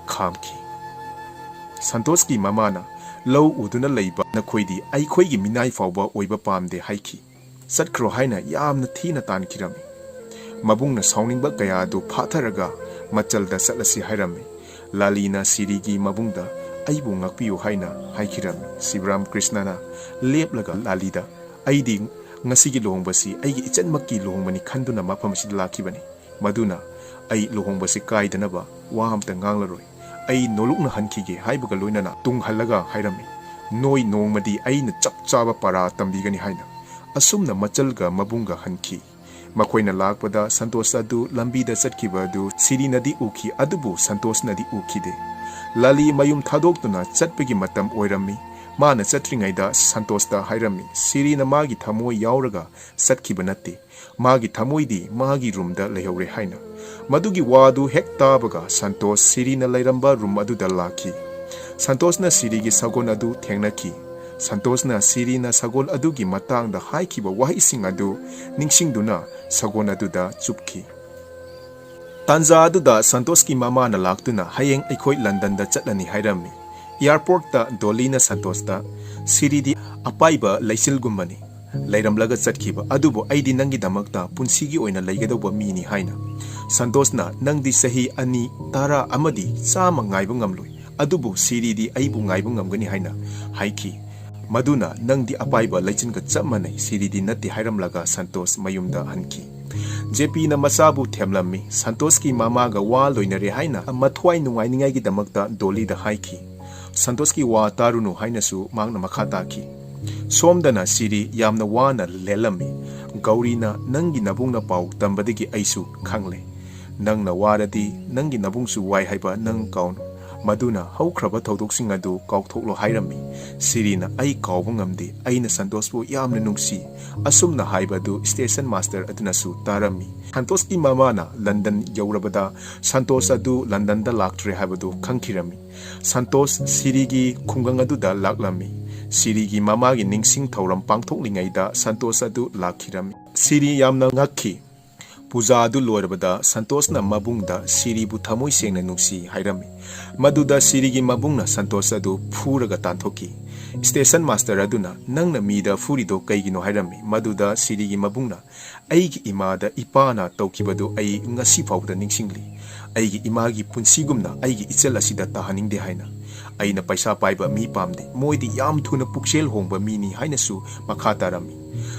ꯈꯥꯝꯈꯤ꯫ ꯁꯟꯇꯣꯁꯀꯤ ꯃꯃꯥꯅ, "ꯂꯧ ꯎꯗꯨꯅ ꯂꯩꯕ ꯅꯈꯣꯏꯗꯤ ꯑꯩꯈꯣꯏꯒꯤ ꯃꯤꯅꯥꯏ ꯐꯥꯎꯕ ꯑꯣꯏꯕ ꯄꯥꯝꯗꯦ" ꯍꯥꯏꯈꯤ꯫ "ꯆꯠꯈ꯭ꯔꯣ" ꯍꯥꯏꯅ ꯌꯥꯝꯅ ꯊꯤꯅ ꯇꯥꯟꯈꯤꯔꯝꯃꯤ꯫ ꯃꯕꯨꯡꯅ ꯁꯥꯎꯅꯤꯡꯕ ꯀꯌꯥ ꯑꯗꯨ ꯐꯥꯊꯔꯒ ꯃꯆꯜꯗ ꯆꯠꯂꯁꯤ ꯍꯥꯏꯔꯝꯃꯤ꯫ ꯂꯥꯂꯤꯅ ꯁꯤꯔꯤꯒꯤ ꯃꯕꯨꯡꯗ, "ꯑꯩꯕꯨ ꯉꯥꯛꯄꯤꯌꯨ" ꯍꯥꯏꯅ ꯍꯥꯏꯈꯤꯔꯝꯃꯤ꯫ ꯁꯤꯕꯔꯥꯝ ꯀ꯭ꯔꯤꯁꯅꯅ ꯂꯦꯞꯂꯒ ꯂꯥꯂꯤꯗ, "ꯑꯩꯗꯤ ꯉꯁꯤꯒꯤ ꯂꯨꯍꯣꯡꯕꯁꯤ ꯑꯩꯒꯤ ꯏꯆꯟꯃꯛꯀꯤ ꯂꯨꯍꯣꯡꯕꯅꯤ ꯈꯟꯗꯨꯅ ꯃꯐꯝ ꯑꯁꯤꯗ ꯂꯥꯛꯈꯤꯕꯅꯤ꯫ ꯃꯗꯨꯅ ꯑꯩ ꯂꯨꯍꯣꯡꯕꯁꯤ ꯀꯥꯏꯗꯅꯕ ꯋꯥ ꯑꯝꯇ ꯉꯥꯡꯂꯔꯣꯏ꯫ ꯑꯩ ꯅꯣꯂꯨꯛꯅ ꯍꯟꯈꯤꯒꯦ" ꯍꯥꯏꯕꯒ ꯂꯣꯏꯅꯅ ꯇꯨꯡ ꯍꯜꯂꯒ ꯍꯥꯏꯔꯝꯃꯤ, "ꯅꯣꯏ ꯅꯣꯡꯃꯗꯤ ꯑꯩꯅ ꯆꯞ ꯆꯥꯕ ꯄꯔꯥ ꯇꯝꯕꯤꯒꯅꯤ" ꯍꯥꯏꯅ꯫ ꯑꯁꯨꯝꯅ ꯃꯆꯜꯒ ꯃꯕꯨꯡꯒ ꯍꯟꯈꯤ꯫ ꯃꯈꯣꯏꯅ ꯂꯥꯛꯄꯗ ꯁꯟꯇꯣꯁ ꯑꯗꯨ ꯂꯝꯕꯤꯗ ꯆꯠꯈꯤꯕ ꯑꯗꯨ ꯁꯤꯔꯤꯅꯗꯤ ꯎꯈꯤ, ꯑꯗꯨꯕꯨ ꯁꯟꯇꯣꯁꯅꯗꯤ ꯎꯈꯤꯗꯦ꯫ ꯂꯥꯂꯤ ꯃꯌꯨꯝ ꯊꯥꯗꯣꯛꯇꯨꯅ ꯆꯠꯄꯒꯤ ꯃꯇꯝ ꯑꯣꯏꯔꯝꯃꯤ꯫ ꯃꯥꯅ ꯆꯠꯇ꯭ꯔꯤꯉꯩꯗ ꯁꯟꯇꯣꯁꯇ ꯍꯥꯏꯔꯝꯃꯤ, ꯁꯤꯔꯤꯅ ꯃꯥꯒꯤ ꯊꯃꯣꯏ ꯌꯥꯎꯔꯒ ꯆꯠꯈꯤꯕ ꯅꯠꯇꯦ, ꯃꯥꯒꯤ ꯊꯃꯣꯏꯗꯤ ꯃꯥꯒꯤ ꯔꯨꯝꯗ ꯂꯩꯍꯧꯔꯦ ꯍꯥꯏꯅ꯫ ꯃꯗꯨꯒꯤ ꯋꯥꯗꯨ ꯍꯦꯛ ꯇꯥꯕꯒ ꯁꯟꯇꯣꯁ ꯁꯤꯔꯤꯅ ꯂꯩꯔꯝꯕ ꯔꯨꯝ ꯑꯗꯨꯗ ꯂꯥꯛꯈꯤ꯫ ꯁꯟꯇꯣꯁꯅ ꯁꯤꯔꯤꯒꯤ ꯁꯒꯣꯜ ꯑꯗꯨ ꯊꯦꯡꯅꯈꯤ꯫ ꯁꯟꯇꯣꯁꯅ ꯁꯤꯔꯤꯅ ꯁꯒꯣꯜ ꯑꯗꯨꯒꯤ ꯃꯇꯥꯡꯗ ꯍꯥꯏꯈꯤꯕ ꯋꯥꯍꯩꯁꯤꯡ ꯑꯗꯨ ꯅꯤꯡꯁꯤꯡꯗꯨꯅ ꯁꯒꯣꯜ ꯑꯗꯨꯗ ꯆꯨꯞꯈꯤ꯫ ꯇꯥꯟꯖꯥ ꯑꯗꯨꯗ ꯁꯟꯇꯣꯁꯀꯤ ꯃꯃꯥꯅ ꯂꯥꯛꯇꯨꯅ, "ꯍꯌꯦꯡ ꯑꯩꯈꯣꯏ ꯂꯟꯗꯟꯗ ꯆꯠꯂꯅꯤ" ꯍꯥꯏꯔꯝꯃꯤ꯫ ꯑꯦꯌꯥꯔꯄꯣꯔꯠꯇ ꯗꯣꯂꯤꯅ ꯁꯟꯇꯣꯁꯇ, "ꯁꯤꯔꯤꯗꯤ ꯑꯄꯥꯏꯕ ꯂꯩꯆꯤꯜꯒꯨꯝꯕꯅꯤ, ꯂꯩꯔꯝꯂꯒ ꯆꯠꯈꯤꯕ ꯑꯗꯨꯕꯨ ꯑꯩꯗꯤ ꯅꯪꯒꯤꯗꯃꯛꯇ ꯄꯨꯟꯁꯤꯒꯤ ꯑꯣꯏꯅ ꯂꯩꯒꯗꯧꯕ ꯃꯤꯅꯤ" ꯍꯥꯏꯅ꯫ ꯁꯟꯇꯣꯁꯅ, "ꯅꯪꯗꯤ ꯆꯍꯤ ꯑꯅꯤ, ꯇꯔꯥ ꯑꯃꯗꯤ ꯆꯥꯝꯃ ꯉꯥꯏꯕ ꯉꯝꯂꯣꯏ, ꯑꯗꯨꯕꯨ ꯁꯤꯔꯤꯗꯤ ꯑꯩꯕꯨ ꯉꯥꯏꯕ ꯉꯝꯒꯅꯤ" ꯍꯥꯏꯅ ꯍꯥꯏꯈꯤ꯫ ꯃꯗꯨꯅ, "ꯅꯪꯗꯤ ꯑꯄꯥꯏꯕ ꯂꯩꯆꯤꯟꯒ ꯆꯞ ꯃꯥꯟꯅꯩ, ꯁꯤꯔꯤꯗꯤ ꯅꯠꯇꯦ" ꯍꯥꯏꯔꯝꯂꯒ ꯁꯟꯇꯣꯁ ꯃꯌꯨꯝꯗ ꯍꯟꯈꯤ꯫ ꯖꯦꯄꯤꯅ ꯃꯆꯥꯕꯨ ꯊꯦꯝꯂꯝꯃꯤ꯫ ꯁꯟꯇꯣꯁꯀꯤ ꯃꯃꯥꯒ ꯋꯥ ꯂꯣꯏꯅꯔꯦ ꯍꯥꯏꯅ ꯃꯊ꯭ꯋꯥꯏ ꯅꯨꯡꯉꯥꯏꯅꯤꯡꯉꯥꯏꯒꯤꯗꯃꯛꯇ ꯗꯣꯂꯤꯗ ꯍꯥꯏꯈꯤ꯫ ꯁꯟꯇꯣꯁꯀꯤ ꯋꯥ ꯇꯥꯔꯨꯅꯨ ꯍꯥꯏꯅꯁꯨ ꯃꯍꯥꯛꯅ ꯃꯈꯥ ꯇꯥꯈꯤ꯫ ꯁꯣꯝꯗꯅ ꯁꯤꯔꯤ ꯌꯥꯝꯅ ꯋꯥꯅ ꯂꯦꯜꯂꯝꯃꯤ꯫ "ꯒꯧꯔꯤꯅ ꯅꯪꯒꯤ ꯅꯕꯨꯡꯅ ꯄꯥꯎ ꯇꯝꯕꯗꯒꯤ ꯑꯩꯁꯨ ꯈꯪꯂꯦ꯫ ꯅꯪꯅ ꯋꯥꯔꯗꯤ ꯅꯪꯒꯤ ꯅꯕꯨꯡꯁꯨ ꯋꯥꯏ ꯍꯥꯏꯕ ꯅꯪ ꯀꯥꯎꯅꯨ꯫ ꯃꯗꯨꯅ ꯍꯧꯈ꯭ꯔꯕ ꯊꯧꯗꯣꯛꯁꯤꯡ ꯑꯗꯨ ꯀꯥꯎꯊꯣꯛꯂꯣ" ꯍꯥꯏꯔꯝꯃꯤ꯫ ꯁꯤꯔꯤꯅ, "ꯑꯩ ꯀꯥꯎꯕ ꯉꯝꯗꯦ꯫ ꯑꯩꯅ ꯁꯟꯇꯣꯁꯄꯨ ꯌꯥꯝꯅ ꯅꯨꯡꯁꯤ" ꯑꯁꯨꯝꯅ ꯍꯥꯏꯕ ꯑꯗꯨ ꯁ꯭ꯇꯦꯁꯟ ꯃꯥꯁꯇꯔ ꯑꯗꯨꯅꯁꯨ ꯇꯥꯔꯝꯃꯤ꯫ ꯁꯟꯇꯣꯁꯀꯤ ꯃꯃꯥꯅ ꯂꯟꯗꯟ ꯌꯧꯔꯕꯗ ꯁꯟꯇꯣꯁ ꯑꯗꯨ ꯂꯟꯗꯟꯗ ꯂꯥꯛꯇ꯭ꯔꯦ ꯍꯥꯏꯕꯗꯨ ꯈꯪꯈꯤꯔꯝꯃꯤ꯫ ꯁꯟꯇꯣꯁ ꯁꯤꯔꯤꯒꯤ ꯈꯨꯡꯒꯪ ꯑꯗꯨꯗ ꯂꯥꯛꯂꯝꯃꯤ꯫ ꯁꯤꯔꯤꯒꯤ ꯃꯃꯥꯒꯤ ꯅꯤꯡꯁꯤꯡ ꯊꯧꯔꯝ ꯄꯥꯡꯊꯣꯛꯂꯤꯉꯩꯗ ꯁꯟꯇꯣꯁ ꯑꯗꯨ ꯂꯥꯛꯈꯤꯔꯝꯃꯤ꯫ ꯁꯤꯔꯤ ꯌꯥꯝꯅ ꯉꯛꯈꯤ꯫ ꯄꯨꯖꯥ ꯑꯗꯨ ꯂꯣꯏꯔꯕꯗ ꯁꯟꯇꯣꯁꯅ ꯃꯕꯨꯡꯗ ꯁꯤꯔꯤꯕꯨ ꯊꯃꯣꯏ ꯁꯦꯡꯅ ꯅꯨꯡꯁꯤ ꯍꯥꯏꯔꯝꯃꯤ꯫ ꯃꯗꯨꯗ ꯁꯤꯔꯤꯒꯤ ꯃꯕꯨꯡꯅ ꯁꯟꯇꯣꯁ ꯑꯗꯨ ꯐꯨꯔꯒ ꯇꯥꯟꯊꯣꯛꯈꯤ꯫ ꯁ꯭ꯇꯦꯁꯟ ꯃꯥꯁꯇꯔ ꯑꯗꯨꯅ, "ꯅꯪꯅ ꯃꯤꯗ ꯐꯨꯔꯤꯗꯣ ꯀꯩꯒꯤꯅꯣ?" ꯍꯥꯏꯔꯝꯃꯤ꯫ ꯃꯗꯨꯗ ꯁꯤꯔꯤꯒꯤ ꯃꯕꯨꯡꯅ, "ꯑꯩꯒꯤ ꯏꯃꯥꯗ ꯏꯄꯥꯅ ꯇꯧꯈꯤꯕꯗꯨ ꯑꯩ ꯉꯁꯤ ꯐꯥꯎꯕꯗ ꯅꯤꯡꯁꯤꯡꯂꯤ꯫ ꯑꯩꯒꯤ ꯏꯃꯥꯒꯤ ꯄꯨꯟꯁꯤꯒꯨꯝꯅ ꯑꯩꯒꯤ ꯏꯆꯜ ꯑꯁꯤꯗ ꯇꯥꯍꯟꯅꯤꯡꯗꯦ" ꯍꯥꯏꯅ꯫ "ꯑꯩꯅ ꯄꯩꯁꯥ ꯄꯥꯏꯕ ꯃꯤ ꯄꯥꯝꯗꯦ꯫ ꯃꯣꯏꯗꯤ ꯌꯥꯝ ꯊꯨꯅ ꯄꯨꯛꯆꯦꯜ ꯍꯣꯡꯕ ꯃꯤꯅꯤ" ꯍꯥꯏꯅꯁꯨ ꯃꯈꯥ ꯇꯥꯔꯝꯃꯤ꯫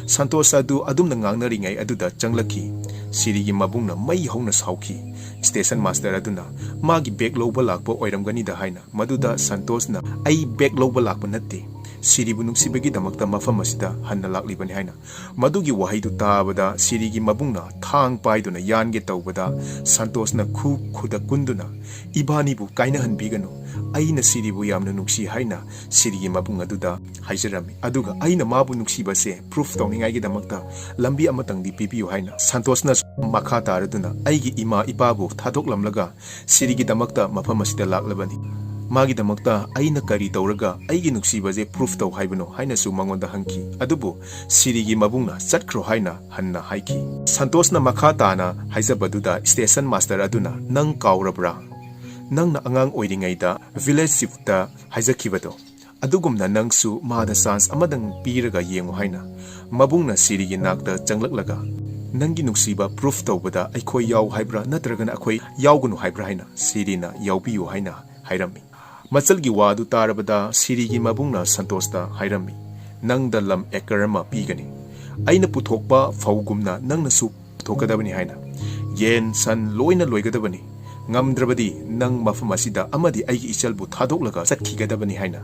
ꯁꯟꯇꯣꯁ ꯑꯗꯨ ꯑꯗꯨꯝꯅ ꯉꯥꯡꯅꯔꯤꯉꯩ ꯑꯗꯨꯗ ꯆꯪꯂꯛꯈꯤ꯫ ꯁꯤꯔꯤꯒꯤ ꯃꯕꯨꯡꯅ ꯃꯩ ꯍꯧꯅ ꯁꯥꯎꯈꯤ꯫ ꯁ꯭ꯇꯦꯁꯟ ꯃꯥꯁꯇꯔ ꯑꯗꯨꯅ, "ꯃꯥꯒꯤ ꯕꯦꯒ ꯂꯧꯕ ꯂꯥꯛꯄ ꯑꯣꯏꯔꯝꯒꯅꯤꯗ" ꯍꯥꯏꯅ꯫ ꯃꯗꯨꯗ ꯁꯟꯇꯣꯁꯅ, "ꯑꯩ ꯕꯦꯒ ꯂꯧꯕ ꯂꯥꯛꯄ ꯅꯠꯇꯦ꯫ ꯁꯤꯔꯤꯕꯨ ꯅꯨꯡꯁꯤꯕꯒꯤꯗꯃꯛꯇ ꯃꯐꯝ ꯑꯁꯤꯗ ꯍꯟꯅ ꯂꯥꯛꯂꯤꯕꯅꯤ" ꯍꯥꯏꯅ꯫ ꯃꯗꯨꯒꯤ ꯋꯥꯍꯩꯗꯨ ꯇꯥꯕꯗ ꯁꯤꯔꯤꯒꯤ ꯃꯕꯨꯡꯅ ꯊꯥꯡ ꯄꯥꯏꯗꯨꯅ ꯌꯥꯟꯒꯦ ꯇꯧꯕꯗ ꯁꯟꯇꯣꯁꯅ ꯈꯨ ꯈꯨꯗ ꯀꯨꯟꯗꯨꯅ, "ꯏꯕꯥꯅꯤꯕꯨ ꯀꯥꯏꯅꯍꯟꯕꯤꯒꯅꯨ꯫ ꯑꯩꯅ ꯁꯤꯔꯤꯕꯨ ꯌꯥꯝꯅ ꯅꯨꯡꯁꯤ" ꯍꯥꯏꯅ ꯁꯤꯔꯤꯒꯤ ꯃꯕꯨꯡ ꯑꯗꯨꯗ ꯍꯥꯏꯖꯔꯝꯃꯤ꯫ ꯑꯗꯨꯒ "ꯑꯩꯅ ꯃꯥꯕꯨ ꯅꯨꯡꯁꯤꯕꯁꯦ ꯄ꯭ꯔꯨꯐ ꯇꯧꯅꯤꯡꯉꯥꯏꯒꯤꯗꯃꯛꯇ ꯂꯝꯕꯤ ꯑꯃꯇꯪꯗꯤ ꯄꯤꯕꯤꯌꯨ" ꯍꯥꯏꯅ ꯁꯟꯇꯣꯁꯅꯁꯨ ꯃꯈꯥ ꯇꯥꯔꯗꯨꯅ ꯑꯩꯒꯤ ꯏꯃꯥ ꯏꯄꯥꯕꯨ ꯊꯥꯗꯣꯛꯂꯝꯂꯒ ꯁꯤꯔꯤꯒꯤꯗꯃꯛꯇ ꯃꯐꯝ ꯑꯁꯤꯗ ꯂꯥꯛꯂꯕꯅꯤ꯫ ꯃꯥꯒꯤꯗꯃꯛꯇ ꯑꯩꯅ ꯀꯔꯤ ꯇꯧꯔꯒ ꯑꯩꯒꯤ ꯅꯨꯡꯁꯤꯕꯁꯦ ꯄ꯭ꯔꯨꯐ ꯇꯧ ꯍꯥꯏꯕꯅꯣ ꯍꯥꯏꯅꯁꯨ ꯃꯉꯣꯟꯗ ꯍꯪꯈꯤ꯫ ꯑꯗꯨꯕꯨ ꯁꯤꯔꯤꯒꯤ ꯃꯕꯨꯡꯅ ꯆꯠꯈ꯭ꯔꯣ ꯍꯥꯏꯅ ꯍꯟꯅ ꯍꯥꯏꯈꯤ꯫ ꯁꯟꯇꯣꯁꯅ ꯃꯈꯥ ꯇꯥꯅ ꯍꯥꯏꯖꯕꯗꯨꯗ ꯁ꯭ꯇꯦꯁꯟ ꯃꯥꯁꯇꯔ ꯑꯗꯨꯅ, "ꯅꯪ ꯀꯥꯎꯔꯕ꯭ꯔꯥ? ꯅꯪꯅ ꯑꯉꯥꯡ ꯑꯣꯏꯔꯤꯉꯩꯗ ꯚꯤꯂꯦꯖ ꯆꯤꯐꯇ ꯍꯥꯏꯖꯈꯤꯕꯗꯣ꯫ ꯑꯗꯨꯒꯨꯝꯅ ꯅꯪꯁꯨ ꯃꯥꯗ ꯆꯥꯟꯁ ꯑꯃꯗꯪ ꯄꯤꯔꯒ ꯌꯦꯡꯉꯨ" ꯍꯥꯏꯅ꯫ ꯃꯕꯨꯡꯅ ꯁꯤꯔꯤꯒꯤ ꯅꯥꯛꯇ ꯆꯪꯂꯛꯂꯒ, "ꯅꯪꯒꯤ ꯅꯨꯡꯁꯤꯕ ꯄ꯭ꯔꯨꯐ ꯇꯧꯕꯗ ꯑꯩꯈꯣꯏ ꯌꯥꯎ ꯍꯥꯏꯕ꯭ꯔꯥ ꯅꯠꯇ꯭ꯔꯒꯅ ꯑꯩꯈꯣꯏ ꯌꯥꯎꯒꯅꯨ ꯍꯥꯏꯕ꯭ꯔꯥ?" ꯍꯥꯏꯅ ꯁꯤꯔꯤꯅ ꯌꯥꯎꯕꯤꯌꯨ ꯍꯥꯏꯅ ꯍꯥꯏꯔꯝꯃꯤ꯫ ꯃꯆꯜꯒꯤ ꯋꯥ ꯑꯗꯨ ꯇꯥꯔꯕꯗ ꯁꯤꯔꯤꯒꯤ ꯃꯕꯨꯡꯅ ꯁꯟꯇꯣꯁꯇ ꯍꯥꯏꯔꯝꯃꯤ, "ꯅꯪꯗ ꯂꯝ ꯑꯦꯀꯔ ꯑꯃ ꯄꯤꯒꯅꯤ꯫ ꯑꯩꯅ ꯄꯨꯊꯣꯛꯄ ꯐꯧꯒꯨꯝꯅ ꯅꯪꯅꯁꯨ ꯄꯨꯊꯣꯛꯀꯗꯕꯅꯤ" ꯍꯥꯏꯅ꯫ "ꯌꯦꯟ, ꯁꯟ ꯂꯣꯏꯅ ꯂꯣꯏꯒꯗꯕꯅꯤ꯫ ꯉꯝꯗ꯭ꯔꯕꯗꯤ ꯅꯪ ꯃꯐꯝ ꯑꯁꯤꯗ ꯑꯃꯗꯤ ꯑꯩꯒꯤ ꯏꯆꯜꯕꯨ ꯊꯥꯗꯣꯛꯂꯒ ꯆꯠꯈꯤꯒꯗꯕꯅꯤ" ꯍꯥꯏꯅ꯫